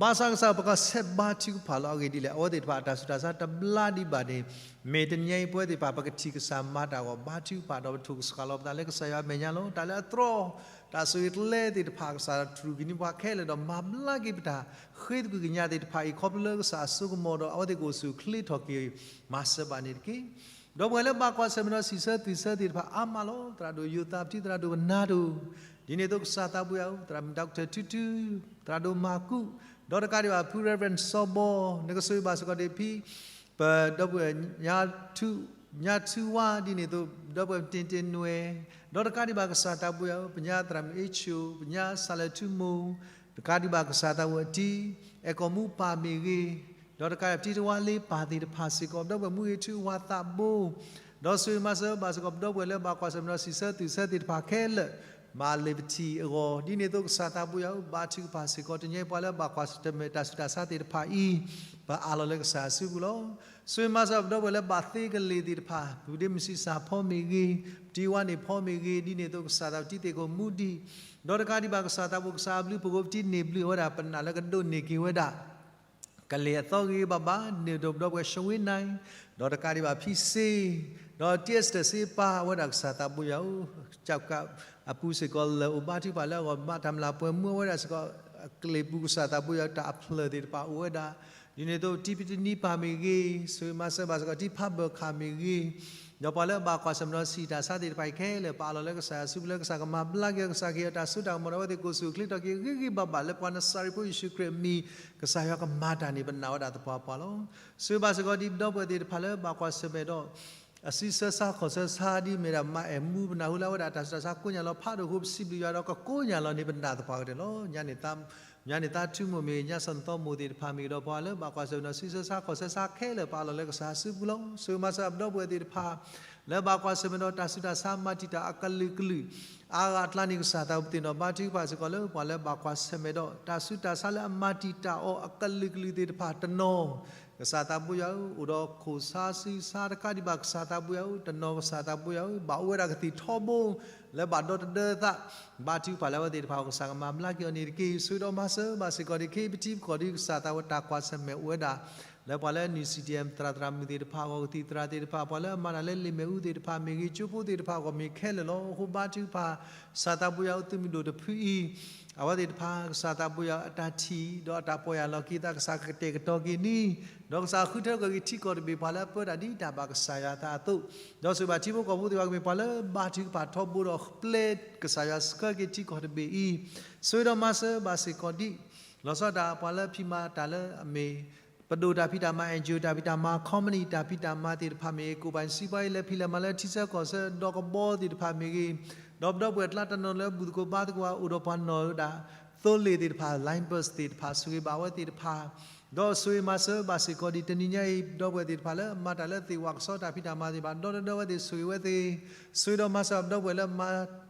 ဘၣ်ဆၣ်ကစၢ်ပကဆဲးဘါထုကဖၣ်လီၤ. အဂ့ၢ်ဒ်လဲၣ် အဝဲသ့ၣ်တဖၣ်အတၢ်ဆူးတၢ်ဆါတဘျါဒံးဘၣ်န့ၣ် မ့ၢ်တနံၤအံၤပဝဲသ့ၣ်တဖၣ် ပကထံၣ်ကစၢ်မၤတၢ်အဂီၢ် ဘါထုကဖၣ်ဒီးပထိၣ်ကစၢ်လီၤပသးလၢကစၢ်ယွၤအမဲာ်ညါလီၤ. တၢ်လၢအတြီ တၢ်ဆိၣ်ဂ့ၤကျဲသ့ၣ်တဖၣ် ကစၢ်တြူာ်က့ၤန့ၢ်ပှၤခဲလၢာ်ဒီး မၤဘျါက့ၤပတၢ်ဃ့သကွံၢ်ကညးသ့ၣ်တဖၣ်အံၤ ခီဖျိလၢကစၢ်အစိကမီၤဒီး အဝဲသ့ၣ်ကအိၣ်ဆူၣ်အိၣ်ချ့ထီၣ်က့ၤ မၤစၢၤဘၣ်န့ၣ်တက့ၢ်. ဒီပုၢ်ဝဲၢ်လၢဘၣ်ကွၢ်ဆၢၣ်မဲာ်ဒီးစံးဆၢသုးဆၢသ့ၣ်တဖၣ်အါမးလီၤ. သရၣ်ဒိၣ်ယိၤသး ပထံၣ်သရၣ်ဒိၣ်ကနၢ်ဒိၣ်, ဒ်န့ၣ်အသိးကစၢ်သးဘိယွၤဧၢ, သရၣ်မုၣ်ဒီကထၢၣ်ထူထူ, သရၣ်ဒိၣ်မၤကူး, ဒီးတကးဒံးဘၣ်ဖု Reverend စီၤဘီ, နကဆိၣ်ဂ့ၤဘၣ်စ့ၢ်ကီးဒံးဖံ ပဒီပုၢ်ဝဲၢ် ညါထူဝါ, ဒ်န့ၣ်အသိး ဒီပုၢ်ဝဲၢ် တ့ၢ်တ့ၢ်နွဲၣ်, ဒီးတကးဒံးဘၣ်ကစၢ်သးဘိယွၤဧၢ, ပညါသရၣ်မုၣ်အ့ၣ်ဆိၣ်, ပညါစၢ်လၢထူမိၢ်, တကးဒံးဘၣ်ကစၢ်သးဘိယွၤ တံၤအဲၣ်ကီၢ်မူပၢ်မ့ၢ်ဂ့ၤ, ဒီးတကးဒံးပတံၤတဝါလ့ပၢ်သ့ၣ်တဖၣ်စ့ၢ်ကီး, ဒီပုၢ်ဝဲၢ်မူဂ့ၤထူဝါသးဘိ, ဒီးဆိၣ်ဂ့ၤမၤစၢၤဘၣ်စ့ၢ်ကီး ပဒီပုၢ်ဝဲၢ်လၢဘၣ်ကွၢ်ဆၢၣ်မဲာ်ဒီးစံးဆၢသုးဆၢသ့ၣ်တဖၣ်ခဲလၢာ်, မၤလ့ၤပထံၣ်အဂီၢ်, ဒ်န့ၣ်အသိးကစၢ်သးဘိယွၤဧၢ, ဘါထုကဖၣ်စ့ၢ်ကီး တနံၤအံၤပှၤလၢဘၣ်ကွၢ်ဆၢၣ်မဲာ် တၢ်ဆူးတၢ်ဆါသ့ၣ်တဖၣ်အံၤ, ပအးလီၤလၢကစၢ်အစုပူၤလီၤ. ဆိၣ်ဂ့ၤမၤစၢၤပဒီပုၢ်ဝဲၢ်လၢဘၣ်သ့ကလ့ၢ်သ့ၣ်တဖၣ်, ပဒ့မုၢ်ဆံးစၢ်ဖီမ့ၢ်ဂ့ၤ, ပတံၤဝါန့ၣ်ဖီမ့ၢ်ဂ့ၤ, ဒ်န့ၣ်အသိးကစၢ်သး ပတံၤသ့ၣ်ခိၣ်မူဒံး, ဒီးတကးဒံးဘၣ်ကစၢ်သးဘိကစၢ်အဘျုးဖှိၣ်ကိး ပတံၤန့ၢ်ဘျုးအဝဲဒၣ် ပနာ်လၢကဒိးန့ၢ်က့ၤဝဲဒၣ် ကလ့ၢ်အသီဂ့ၤဂ့ၤဘၣ်ဘၣ်, န့ၣ်ဒီးပဒီပုၢ်ဝဲၢ် ရှဝ့နၢၣ်, ဒီးတကးဒံးဘၣ်ဖံစ့, ဒီးတံၢ်အဲစတၢၢ်စ့ပၢ် အဝဲဒၣ်ကစၢ်သးဘိယွၤဧၢ, ကၠီကးအပူၤစ့ၢ်ကီး လၢအိၣ်ဘါထုကဖၣ်လၢအဂီၢ် ဘၣ်တၢ်မျၢ်ပှဲၤမူအဝဲဒၣ်စ့ၢ်ကီး, အကလ့ၢ်ပူၤကစၢ်သးဘိယွၤ တၢ်အဖျၢၣ်သ့ၣ်တဖၣ်အိၣ်ဝဲဒၣ်, ဒ်န့ၣ်အသိး တံၤပတနံပၢ်မ့ၢ်ဂ့ၤ, ဆိၣ်ဂ့ၤမၤစၢၤဘၣ်စ့ၢ်ကီး တံၤဖးဘၢၣ်ခၣ်မ့ၢ်ဂ့ၤ, ဒီးပှၤလၢအဘၣ်ကွၢ်ဆၢၣ်မဲာ်ဒီးစံးတၢ်ဆါသ့ၣ်တဖၣ်အံၤခဲလၢာ် ပအးလီၤလၢကစၢ်အစုပူၤလၢ ကစၢ်ကမၤဘျါက့ၤအီၤ ကစၢ်ကဟ့ၣ်အီၤတၢ်စိတၢ်ကမီၤဒီးအဝဲသ့ၣ် ကိၣ်ဆူၣ်အိၣ်ချ့ထီၣ်က့ၤဂ့ၤဂ့ၤဘၣ်ဘၣ် လၢပှၤနစၤရ့းဖိယ့ၣ်ၡူးခရံာ်အမံၤ, ကစၢ်ယွၤကမၤတၢ်န့ၣ် ပနာ်ဝဲဒၣ်သပှၢ်ပှၢ်လီၤ. ဆိၣ်ဂ့ၤဘၣ်စ့ၢ်ကီးဒ်ပဒီပုၢ်ဝဲၢ်သ့ၣ်တဖၣ်လၢဘၣ်ကွၢ်ဆၢၣ်မဲာ်ဒီး အစုဆၢဆါခီၣ်ဆၢဆါဒ်မ့ၢ်ဒၣ်မၤအဲၣ်မူ ပနၢ်ဟူလၢအဝဲဒၣ်တၢ်ဆူးတၢ်ဆါကိညၢ်လီၤဖးဒိၣ်အဃိ ပစံးဘျုးယွၤဒီးကကိညၢ်လီၤန့ၣ် ပနာ်သပှၢ်ကတၢၢ်လီၤ. ညါန့ၣ်သးထူမိၢ်မ့ၢ်ဂ့ၤ, ညါစီၤနသီမိၢ်သ့ၣ်တဖၣ်မ့ၢ်ဂ့ၤဒီး ပှၤလၢဘၣ်ကွၢ်ဆၢၣ်မဲာ်ဒီးစုဆၢဆါခီၣ်ဆၢဆါခဲလၢာ် ပအးလီၤလၢကစၢ်အစုပူၤလီၤ. ဆိၣ်ဂ့ၤမၤစၢၤပဒီပုၢ်ဝဲၢ်သ့ၣ်တဖၣ် လၢဘၣ်ကွၢ်ဆၢၣ်မဲာ်ဒီးတၢ်ဆူးတၢ်ဆါ မၤတံာ်တာ်အကလုာ်ကလုာ် အါဂၤအကျါန့ၣ် ကစၢ်သးဘိယွၤ ပသ့ၣ်နီၣ်ဘါထုကဖၣ်စ့ၢ်ကီးလၢ ပှၤလၢဘၣ်ကွၢ်ဆၢၣ်မဲာ်ဒီး တၢ်ဆူးတၢ်ဆါလၢအမၤတံာ်တာ်အီၤအကလုာ်ကလုာ်သ့ၣ်တဖၣ်တနီၤ ကစၢ်သးဘိယွၤဧၢ, အိၣ်ဒီးခိၣ်ဆါစုဆါ တကးဒံးဘၣ်ကစၢ်သးဘိယွၤဧၢ, တနီၤကစၢ်သးဘိယွၤဧၢ, ဘၣ်အိၣ်ဝဲဒၣ်ကသံၣ်ထီဘိ လၢဘၣ်ဒီသဒၢသး ဘါထုကဖၣ်လၢအဝဲသ့ၣ်တဖၣ်အဂီၢ် ကစၢ်ကမၤဘျါက့ၤအီၤန့ၣ်တက့ၢ်. ဆိၣ်ဂ့ၤဒီးမၤစၢၤဘၣ်စ့ၢ်ကီးဒ်ခ့ပထံပကီၢ်ဒ် ကစၢ်သးဝဲတၢ်ကွၢ်ဆၢၣ်မဲာ်အိၣ်ဝဲဒၣ် လၢပှၤလၢ နံၣ်စံၣ်တံၣ်အဲၣ် သရၣ်သရၣ်မုၣ်သ့ၣ်တဖၣ်အဂီၢ်, ကသံၣ်သရၣ်သ့ၣ်တဖၣ်, ပှၤလၢအမၤတၢ်လၢလ့ၣ်မ့ၣ်အူသ့ၣ်တဖၣ်မ့ၢ်ဂ့ၤ, ကၠိဖိသ့ၣ်တဖၣ်အဂီၢ်မ့ၢ်ခဲလၢာ်လီၤ. အဃိဘါထုကဖၣ် ကစၢ်သးဘိယွၤဧၢ, သုးမုၢ်ဒိၣ်တဖုအံၤ အဝဲသ့ၣ်တဖၣ် ကစၢ်သးဘိယွၤအတၢ်ထံၣ် ဒီးအတၢ်ပီၢ်ယၢ်လီၤက့ၤသး ကစၢ်ကကတဲာ်ကတီၤက့ၤန့ၣ်, ဒီးကစၢ်ဃုထၢထီၣ်က့ၤထံကီၢ်တဘ့ၣ် ပှၤလၢအပၢတၢ်ဒ်တၢ်ဘၣ်ကစၢ်ယွၤအသးအသိး, ဒီးဆိၣ်ဂ့ၤဘၣ်ထံဖိကီၢ်ဖိသ့ၣ်တဖၣ်ကမ့ၢ်ပှၤလၢဘါထုကဖၣ်ထီဘိဒီးပျဲကစၢ်ယွၤဆှၢက့ၤထံကီၢ်တဘ့ၣ်အံၤ, ဆိၣ်ဂ့ၤဒီးမၤစၢၤဘၣ်စ့ၢ်ကီးဒ် လီၤဆီဒၣ်တၢ်ပှၤလၢဖံးမၤတၢ်လၢအမ့ၢ် ပဒိၣ်တၢ်ဖံးတၢ်မၤ NGO တၢ်ဖံးတၢ်မၤ company တၢ်ဖံးတၢ်မၤသ့ၣ်တဖၣ်မ့ၢ်ဂ့ၤ, ကိးဘၣ်စံးပှၤအံၤ လဲၤဖံးလဲၤမၤလၢထံဆၢကီၢ်ဆၢ ဒီးကဘီသ့ၣ်တဖၣ်မ့ၢ်ဂ့ၤ, ဒီးပဒီပုၢ်ဝဲၢ်ကျါတနီၤလၢဘူၣ်သကိးဘါသကိး အိၣ်ဒီးပှၤနီၣ်ဝဲဒၣ် သိလ့ၣ်သ့ၣ်တဖၣ် line bus သ့ၣ်တဖၣ် ဆိၣ်ဂ့ၤဘၣ်အဝဲသ့ၣ်တဖၣ်, ဒီးဆိၣ်ဂ့ၤမၤစၢၤဘၣ်စ့ၢ်ကီးဒ်တနံၤညါအံၤ ပဒီပုၢ်ဝဲၢ်သ့ၣ်တဖၣ်လၢ မၤတၢ်လၢသ့ၣ်ဝၣ်ကဆီတၢ်ဖံးတၢ်မၤသ့ၣ်တဖၣ် ဒီသဒၢဝဲသ့ၣ် ဆိၣ်ဂ့ၤဝဲသ့ၣ်, ဆိၣ်ဂ့ၤဒီးမၤစၢၤပဒီပုၢ်ဝဲၢ်လၢမၤ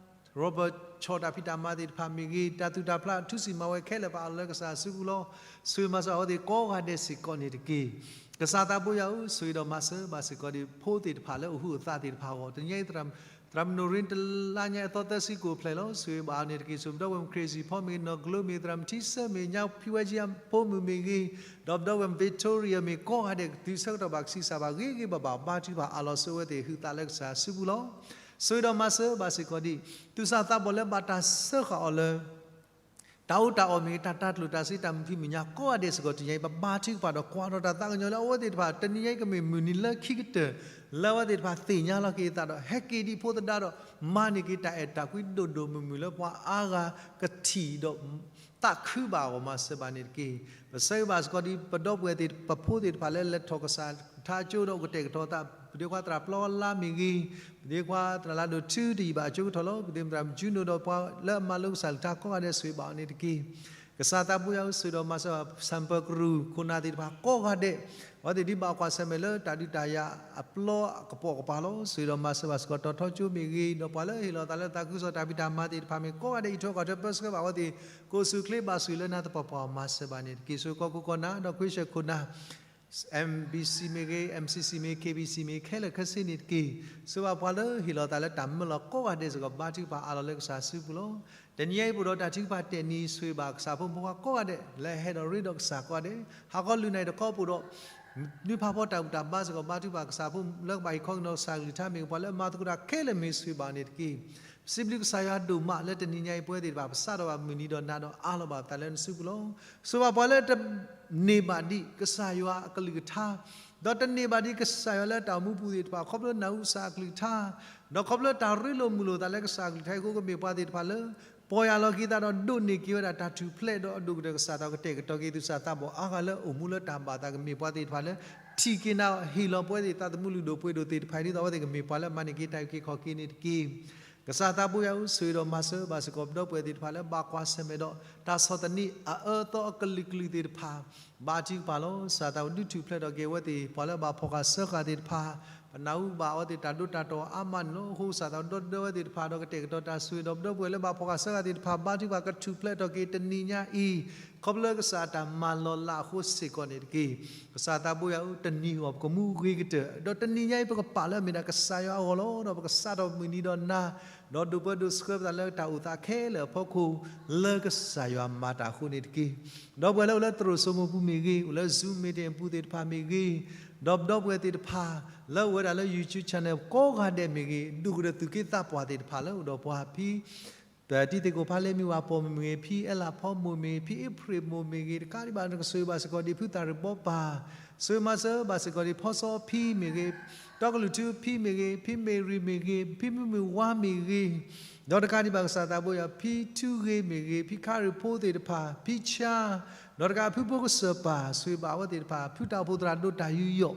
ရီဘၢၣ်ဆီၣ်တၢ်ဖံးတၢ်မၤသ့ၣ်တဖၣ်မ့ၢ်ဂ့ၤ, တၢ်သူၣ်တၢ်ဖျးထူစံၣ်မၤဝဲခဲလၢာ် ပအးလီၤလၢကစၢ်အစုပူၤလီၤ. ဆိၣ်ဂ့ၤမၤစၢၤအဝဲသ့ၣ်ကိးဂၤဒဲးစ့ၢ်ကီးန့ၣ်တက့ၢ်. ကစၢ်သးဘိယွၤဧၢ, ဆိၣ်ဂ့ၤဒီးမၤစၢၤဘၣ်စ့ၢ်ကီးဒ်ဖိသ့ၣ်တဖၣ်လၢအိၣ်ဟုၣ်အိၣ်သးသ့ၣ်တဖၣ်အဂီၢ်, တနံၤညါအံၤ သရၣ်မုၣ်နိၣ်ရ့ တလါညါအသီသၢဆံကိၣ်ဖျဲးလီၤ. ဆိၣ်ဂ့ၤဘၣ်အီၤန့ၣ်တက့ၢ်. ဆိၣ်ပဒီပုၢ်ဝဲၢ် Crazy ဖီမ့ၢ်ဂ့ၤ, နီၢ်ကျိမ့ၢ်ဂ့ၤ, သရၣ်မုၣ်ထံဆၢမ့ၢ်ဂ့ၤ, ညါဖံဝဲကၠံအဖိမုၣ်မ့ၢ်ဂ့ၤ, ဒီးပဒီပုၢ်ဝဲၢ် Victoria မ့ၢ်ဂ့ၤ ကိးဂၤဒဲး ကတုၤဆၢကတီၢ်ဘၣ်ကဆံးစၢ်ဘၣ်ဂ့ၤဂ့ၤဘၣ်ဘၣ် ဘါထုကဖၣ်အးလီၤဆိဝဲသ့ၣ် ဟုးသးလၢကစၢ်အစုပူၤလီၤ. ဆိၣ်ဂ့ၤဒီးမၤစၢၤဘၣ်စ့ၢ်ကီးဒ် သူၣ်စၢ်သးဘီၣ်လၢဘၣ်တၢ်စၢဃာ်အီၤလၢ တၢ်အီၣ်တၢ်အီမ့ၢ်ဂ့ၤ, တၢ်တၤကျိၣ်တၤစ့ တၢ်မုာ်ဖံးမုာ်ညၣ် ကိးဂၤဒဲးစ့ၢ်ကီး တနံၤညါအံၤ ပဘါထုကဖၣ်ဒီးကွၢ်ထီၣ်တၢ်သးကညီၤလၢအဝဲသ့ၣ်တဖၣ် တနံၤညါအံၤကမ့ၢ်မုၢ်နံၤလၢခံကတၢၢ် လၢအဝဲသ့ၣ်တဖၣ်သ့ၣ်ညါလီၤက့ၤအသးဒီး ဟဲက့ၤဒ်ဖိသဒါဒီး မၤန့ၢ်က့ၤတၢ်အဲၣ်တၢ်ကွံဒိၣ်ဒိၣ်မုၢ်မုၢ်လၢပှၤအါဂၤကထံၣ်ဒီး သးခုဘၣ်အဂီၢ် မၤစၢၤဘၣ်န့ၣ်တက့ၢ်. ပဆၢဂ့ၤဘၣ်စ့ၢ်ကီးဒ်ပဒီပုၢ်ဝဲၢ်သ့ၣ် ပဖိသ့ၣ်တဖၣ်လၢလဲၤထီၣ်ကစၢ်ကထါကၠိဒီးအိၣ်ကတဲာ်ကတီၤသး ပဒ့ခွါသရၣ်ပျီလါမ့ၢ်ဂ့ၤ, ပဒ့ခွါသရၣ်လါဒိၣ်ထူတယံာ်ဘၣ်အကၠိကထီၣ်လီၤ. ပဒ့မုၣ်သရၣ်မုၣ်ကၠူနိဒီးပှၤလၢအမၤလိကစၢ်ကထါကိးဂၤဒဲး ဆိၣ်ဂ့ၤဘၣ်အီၤန့ၣ်တက့ၢ်. ကစၢ်သးဘိယွၤဧၢ, ဆိၣ်ဂ့ၤဒီးမၤစၢၤဘၣ် ဆၣ်ပၢၤကရူၢ်ခိၣ်နၢ်သ့ၣ်တဖၣ်ကိးဂၤဒဲး, အဝဲသ့ၣ်ဒ်ဘၣ်ကွၢ်ဆၢၣ်မဲာ်လၢတၢ်ဒုးတၢ်ယၤအပျီအကပိာ်ကပၤလီၤ. ဆိၣ်ဂ့ၤဒီးမၤစၢၤဘၣ်စ့ၢ်ကီး တီၤထီကၠိမ့ၢ်ဂ့ၤ, ဒီးပှၤလၢဟ့ၣ်လီၤသးလၢသးခုကစီၣ်တၢ်ဖံးတၢ်မၤသ့ၣ်တဖၣ်မ့ၢ်ဂ့ၤ ကိးဂၤဒဲး အံးထွဲကွၢ်ထွဲပၢဆှၢဘၣ်အဝဲသ့ၣ် ကိးဆူၣ်ချ့ဘၣ်ဆူၣ်လၢနၤသပှၢ်ပှၢ် မၤစၢၤဘၣ်န့ၣ်တက့ၢ်. ဆိၣ်ဂ့ၤကီၢ်ခိၣ်ကီၢ်နၢ်ဒီး ခရံာ်စၢၣ်ခိၣ်နၢ် MBC မ့ၢ်ဂ့ၤ, MCC မ့ၢ်ဂ့ၤ, KBC မ့ၢ်ဂ့ၤ ခဲလၢာ်ခဲဆ့န့ၣ်တက့ၢ်. ဆိၣ်ဂ့ၤဘၣ်ပှၤလၢဟ့ၣ်လီၤသးလၢတၢ်မၢလီၤကိးဂၤဒဲးစ့ၢ်ကီး ဘါထုကဖၣ်အးလီၤလၢကစၢ်စုပူၤလီၤ. တနံၤညါအံၤပအိၣ်ဒီးတၢ်ထုကဖၣ်တဲာ်နံၤ ဆိၣ်ဂ့ၤဘၣ်ကစၢ်ဖိမုၣ်ဖိခွါကိးဂၤဒဲး လၢဟဲဒီးရ့ဒီးကစၢ်ကိးဂၤဒဲး, ဟးခီလုၢ်နၤအံၤတခီပအိၣ်ဒီး နွံဖးဖီတၢ်ဘူၣ်တၢ်ဘါစ့ၢ်ကီး ဘါထုကဖၣ်ကစၢ်ဖိလၢကဘၣ်ဟ့ၣ်ခီက့ၤနီၢ်ကစၢ်ကလုၢ်ကထါမ့ၢ်ဂ့ၤ ပှၤလၢအမၤသကိးတၢ်ခဲလၢာ်မ့ၢ်ဂ့ၤ ဆိၣ်ဂ့ၤဘၣ်အီၤန့ၣ်တက့ၢ်. ပစံးဘျုးကစၢ်ယွၤဒိၣ်မးလၢတနံၤညါအံၤပဝဲသ့ၣ်တဖၣ် ပစးထီၣ်ဘၣ်မုၢ်နံၤဒီးနၤဒီးအးလီၤဘၣ်ပသးလၢနစုပူၤလီၤ. ဆိၣ်ဂ့ၤဘၣ်ပှၤလၢတန့ၢ်ဘၣ်ဒံး ကစၢ်ယွၤအကလုၢ်ကထါ ဒီးတန့ၢ်ဘၣ်ဒံးကစၢ်ယွၤလၢတၢ်အိၣ်မူပူၤသ့ၣ်တဖၣ် ခီဖျိနၢ်ဟူကစၢ်အကလုၢ်ကထါ, ဒီးခီဖျိတၢ်ရ့လိာ်မုာ်လိာ်သးလၢကစၢ်အကလုၢ်ကထါအံၤအဃိ ကမ့ၢ်ပှၤသ့ၣ်တဖၣ်လၢ ပီၢ်ယၢ်လီၤက့ၤသးဒီးဒိးန့ၢ်က့ၤဝဲဒၣ်တၢ်ထူၣ်ဖျဲးဒီးအဒိၣ်ကတၢၢ်ကစီၣ်သးကတဲာ်ကတီၤက့ၤသူၣ်စၢ်သးဘီၣ်အါဂၤလၢအိၣ်မူလၢတၢ်ဘၣ်သး ကမ့ၢ်ပှၤသ့ၣ်တဖၣ်လၢ ထံၣ်က့ၤနၤ ဟ့ၣ်လီၤပှဲၤသ့ၣ်သးသမူလုၢ်ဒိၣ်ပှ့ၤဒိၣ်သ့ၣ်တဖၣ်အံၤ ဒ်သိးအဝဲသ့ၣ်ကမ့ၢ်ပှၤလၢအမၤန့ၢ်က့ၤ တၢ်အုၣ်က့ၤခီၣ်က့ၤန့ၣ်တက့ၢ်. ကစၢ်သးဘိယွၤဧၢ, ဆိၣ်ဂ့ၤဒီးမၤစၢၤဘၣ်စ့ၢ်ကီးပဒီပုၢ်ဝဲၢ်သ့ၣ်တဖၣ်လၢဘၣ်ကွၢ်ဆၢၣ်မဲာ်ဒီး တၢ်ဆီၣ်သနံးအအၢအသီအကလုာ်ကလုာ်သ့ၣ်တဖၣ် ဘါထုကဖၣ်လီၤ. ကစၢ်သးဒုးထူၣ်ဖျဲးထီၣ်က့ၤအဝဲသ့ၣ် ပှၤလၢဘၣ်ဖီၣ်ဃာ်စၢဃာ်သ့ၣ်တဖၣ်, ပနၢ်ဟူဘၣ်အဝဲသ့ၣ်တၢ်ဒိတၢ်တီၢ်အါမးန့ၣ်လီၤ. အဃိကစၢ်သးဒီသဒၢဝဲသ့ၣ်တဖၣ်ဒီးကတဲာ်ကတီၤတၢ်ဆိၣ်ဂ့ၤဒီးပဒီပုၢ်ဝဲၢ်လၢဘၣ်ဖီၣ်ဃာ်စၢဃာ်သ့ၣ်တဖၣ် ဘါထုကဖၣ် ကထူၣ်ဖျဲးထီၣ်က့ၤတနံၤညါအံၤ ခီဖျိလၢကစၢ်အတၢ်မၤလီၤလးအဃိစ့ၢ်ကီးန့ၣ်တက့ၢ်. ကစၢ်သးဘိယွၤဧၢ, တနံၤအဂီၢ်ပကမူဂ့ၤကတၢၢ်, ဒီးတနံၤညါအံၤပကပာ်လၢအမ့ၢ်ဒၣ်ကစၢ်ယွၤအဂီၢ်လီၤ. ဒီးပကစးထီၣ်မုၢ်နံၤဒီးနၤ, ဒီးဒိးပၢဒိးဆှၢပသးလၢတၢ်အိၣ်သးခဲလၢာ်အဖီခိၣ် လၢကစၢ်ယွၤမၤတၢ်အဃိန့ၣ်တက့ၢ်. ဒီပုၢ်ဝဲၢ်လၢအိၣ်လၢသရိာ်စိမိၤပူၤမ့ၢ်ဂ့ၤ, အိၣ်လၢ Zoom meeting အပူၤသ့ၣ်တဖၣ်မ့ၢ်ဂ့ၤ, ဒီးပဒီပုၢ်ဝဲၢ်သ့ၣ်တဖၣ် လၢအိၣ်ဝဲဒၣ်လၢ YouTube channel ကိးဂၤဒဲးမ့ၢ်ဂ့ၤ, ဒိၣ်ကတၢၢ်သူၣ်က့သးပှၢ်သ့ၣ်တဖၣ်လၢအိၣ်ဒီးပှၤဖံ ပတံၤသကိးဖးလ့မံဝၤပိာ်မုၣ်မ့ၢ်ဂ့ၤ, ဖံအဲလးဖီမိၢ်မ့ၢ်ဂ့ၤ, ဖံအ့ဖြ့ၣ်မိၢ်မ့ၢ်ဂ့ၤ, တကးဒံးဘၣ် နကဆိၣ်ဂ့ၤဘၣ်စ့ၢ်ကီးဒ်ဖုသၣ်ရံၣ်ဘီပၢ်, ဆိၣ်ဂ့ၤမၤစၢၤဘၣ်စ့ၢ်ကီးဒ်ဖီစီဖံမ့ၢ်ဂ့ၤ, တီကလုာ်ထူဖံမ့ၢ်ဂ့ၤ, ဖံမ့ၢ်ရံၣ်မ့ၢ်ဂ့ၤ, ဖံမုၢ်မ့ၢ်ဝါမ့ၢ်ဂ့ၤ, ဒီးတကးဒံးဘၣ်ကစၢ်သးဘိယွၤ ဖံထူဂ့ၤမ့ၢ်ဂ့ၤ, ဖံခါရံၣ်ဖိသ့ၣ်တဖၣ်, ဖံဆါ, ဒီးတကးဖုဖိကစၢၢ်ပၢ်, ဆိၣ်ဂ့ၤဘၣ်အဝဲသ့ၣ်တဖၣ် ဖုတၢ်အိၣ်ဖှိၣ်သရၣ်ဒိၣ်တၢ်ယူးယီၣ်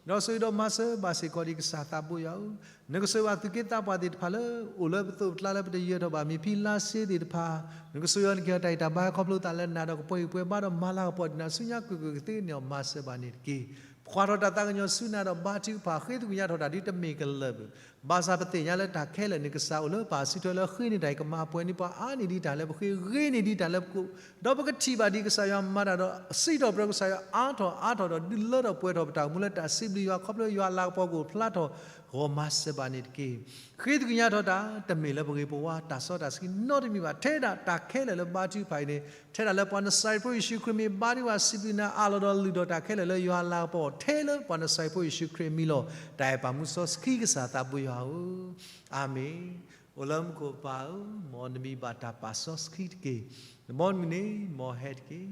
ဒီးဆိၣ်ဂ့ၤဒီးမၤစၢၤဘၣ်စ့ၢ်ကီးဒ်ကစၢ်သးဘိယွၤဧၢ, နကဆိၣ်ဂ့ၤဘၣ်သူၣ်က့သးပှၢ်သ့ၣ်တဖၣ်လၢ အိၣ်လၢပသိးပကျါလၢပတယၢၤထီၣ်ဘၣ် မ့ၢ်ဖံလါစ့သ့ၣ်တဖၣ်, နကဆိၣ်ဂ့ၤအီၤနကဟ့ၣ်အီၤတၢ်ဂံၢ်တၢ်ဘါခီဖျိသးလၢနၤဒီးကပှဲၤဂံၢ်ပှဲၤဘါဒီးမၤလၤကပီၤဒံးနၤဆူညါ ကွ့ၢ်ကွ့ၢ်ကသ့န့ၣ်အီၤ မၤစၢၤဘၣ်န့ၣ်တက့ၢ်. ဖှီၣ်ထီၣ်တၢ်သးကညီၤဆူနၤဒီးဘါထုကဖၣ်ဃ့သကွံာ်ညါထီၣ်တၢ်ဒ်တမ့ၢ်ကလၢာ်ဘၣ်, ဘၣ်ဆၣ်ပသ့ၣ်ညါလၢတၢ်ခဲလၢာ်န့ၣ် ကစၢ်အိၣ်လၢပာ်စုထွဲလၢဃ့န့ၢ်တၢ်အံၤ ကမၤပှဲၤန့ၢ်ပှၤ အါန့ၢ်ဒံးတၢ်လၢပဃ့ ဂ့ၤန့ၢ်ဒံးတၢ်လၢပကိး, ဒီးပကထံၣ်ဘၣ်ဒံးကစၢ်ယွၤမၤတၢ်ဒီး စံးထီၣ်ပတြၢၤကစၢ်ယွၤအါထီၣ်အါထီၣ်ဒီး ဒုးလၢထီၣ်ပှဲၤထီၣ်ပတၢ်အိၣ်မူလၢတၢ်စံးဘျုးယွၤ ခီဖျိယွၤလၤကပီၤကအိၣ်ဖျါထီၣ် ဂီၢ်မၤစၢၤဘၣ်န့ၣ်တက့ၢ်. ဃ့သကွံာ်ညါထီၣ်တၢ် တမ့ၢ်လၢပဂ့ၤပဝါတၢ်စီတၢ်ဆှံနီတမံၤဘၣ်, ထဲဒၣ်တၢ်ခဲလၢာ်လၢဘါထုကဖၣ်အံၤန့ၣ် ထဲဒၣ်လၢပှၤနစၤရ့းဖိယ့ၣ်ၡူးခရံာ်မ့ၢ်ဘါထုကဖၣ်စံးဘျုးနၤအးလီၤဒီးလုၢ်ထီၣ်တၢ်ခဲလၢာ်လၢယွၤလၤကပီၤ ထဲလၢပှၤနစၤရ့းဖိယ့ၣ်ၡူးခရံာ်အမံၤလီၤ. တၢ်အဲၣ်ပာ်မူစီဆှံကစၢ်သးဘိယွၤဧၢ, အၤမ့ၣ်. အိၣ်လၢမူခိၣ်ပၢ်ဧၢ, မ်နမံၤဘၣ်တၢ်ပာ်စီဆှံတက့ၢ်. နဘီနမုၢ်န့ၣ် မ်ဟဲတက့ၢ်.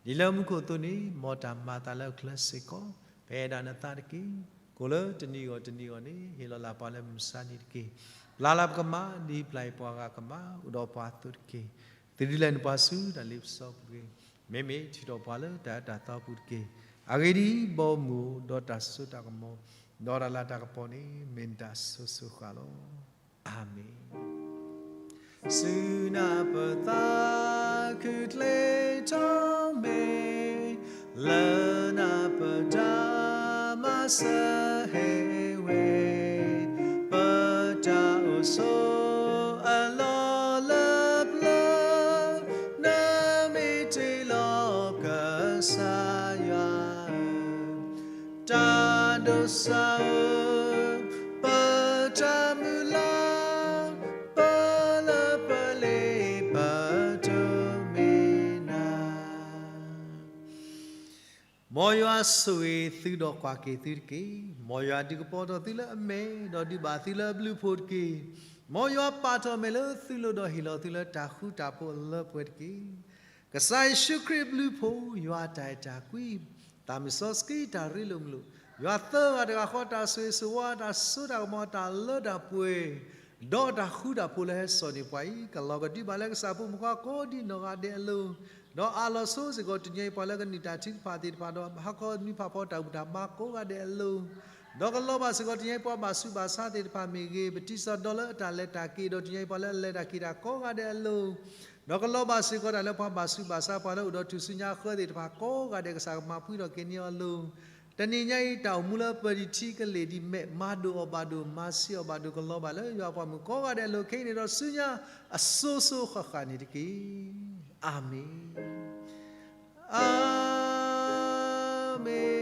ဒ်လၢမူခိၣ်အသိးန့ၣ် မ်တၢ်မၤအသးလၢအချၢစ့ၢ်ကီး, ပအဲၣ်ဒိးနသးတက့ၢ်. ကိၣ်လၢတနံၤဂီၢ်တနံၤဂီၢ်န့ၣ် ဟ့ၣ်လီၤလၢပှၤလၢမုၢ်မဆါတနံၤတက့ၢ်. ပျၢ်လၢပကမၤ ဒ်ပျၢ်အံၤပှၤဂၤကမၤ အိၣ်ဒီးပှၤအသိးတက့ၢ်. သုဒုးလဲၤနပှၤဆူတၢ်လ့ပစီပူၤတဂ့ၤ. မ့မ့ၢ်ထုးထီၣ်ပှၤလၢတၢ်အၢတၢ်သီပူၤတက့ၢ်. အဂ့ၢ်ဒ်အံၤ, ဘီမုၢ်ဒီးတၢ်စိတၢ်ကမီၤ, ဒီးတၢ်လၤတၢ်ကပီၤန့ၣ် မ့ၢ်နတၢ်အစိၤစိၤဃၣ်ဃၣ်လီၤ. အၤမ့ၣ်. ဆူနၢ်ပၢၢ်သးခုချ့ထီၣ်မ့ၢ်, လၢနၢ်ပၢၢ်တၢ်မၤစၢၤဟ့ၣ်ဝဲ, ပတၢ်အိၣ်ဆိးအလီၢ်လၢပျၢၤ, နမ့ၢ်တ့ၢ်လီၤကစၢ်ယွၤဧၢ, တၢ်ဒိးစၢ်ဧၢ, ပတၢ်မုၢ်လၢ်, ပလၢပလ့ပတမ့ၢ်နၤ. မ်ယွၤဆိၣ်ဂ့ၤသုဒီးကွၢ်က့ၤသုတက့ၢ်. မ်ယွၤဒုးကပီၤထီၣ်သုလၢအမဲာ်, ဒီးဒုးဘၣ်သုလၢအဘျုးအဖှိၣ်တက့ၢ်. မ်ယွၤပာ်ထီၣ်အမဲာ်လၢသုလိၤဒီးဟ့ၣ်လီၤသုလၢတၢ်ဃူတၢ်ဖိးအလၢပှဲၤတက့ၢ်. ကစၢ်ယ့ၣ်ၡူးခရံာ်အဘျုးအဖှိၣ်, ယွၤအတၢ်အဲၣ်တၢ်ကွံ, သးမုၢ်စီဆှံတၢ်ရ့လိာ်မုာ်လိာ်, ယွၤသၢဂၤတဂၤဃီတၢ်ဆိၣ်ဂ့ၤဆိၣ်ဝါ, တၢ်စိတၢ်ကမီၤ, တၢ်လၢတၢ်ပှဲၤ, ဒီးတၢ်ဃူတၢ်ဖိးလၢဟဲစိာ်န့ၢ်ပှၤအံၤ, ကလီၤကဒုးဘၣ်လၢကစၢ်ဖိမုၣ်ဖိကိးဒံးနီၢ်ဂၤဒဲးအလိၤ, ဒီးအးလီၤဆိစ့ၢ်ကီးတနံၤအံၤပှၤလၢကနုာ်တၢ်ထုကဖၣ်သ့ၣ်တဖၣ်ဒီး ဟးခီနွံဖးဖီတၢ်ဘူၣ်တၢ်ဘါကိးဂၤဒဲးအလိၤ, ဒီးကလီၤဘၣ်စ့ၢ်ကီးတနံၤအံၤပှၤဘၣ်ဆူးဘၣ်ဆါသ့ၣ်တဖၣ်မ့ၢ်ဂ့ၤ, ပတံၤစၢ်ဒီးလၢအတၢ်လဲၤတၢ်က့ၤဒီးတနံၤအံၤပှၤလၢအလဲၤတၢ်က့ၤတၢ်ကိးဂၤဒဲးအလိၤ, ဒီးကလီၤဘၣ်စ့ၢ်ကီးတၢ်လၢပှၤဘၣ်ဆူးဘၣ်ဆါပှၤလၢအိၣ်ဒီးထူၣ်စုညါအဃၢသ့ၣ်တဖၣ်ကိးဂၤဒဲး ကစၢ်ကမၤဖှံထီၣ်က့ၤန့ၢ်အီၤအလိၤ, တနံၤညါအံၤတၢ်အိၣ်မူလၢပၢၤဒံးထံကလ့ၢ်ဒ်မဲာ် မၤဒိၣ်အီၣ်ဘၣ်ဒိၣ် မၤဆံးအီၣ်ဘၣ်ဒိၣ် ကလီၤဘၣ်လၢယွၤပှၤမုၣ်ကိးဂၤဒဲးအလိၤ ခဲအံၤန့ၣ်ဒီးဆူညါအစိၤစိၤဃၣ်ဃၣ်န့ၣ်တက့ၢ်. အၤမ့ၣ်, အၤမ့ၣ်.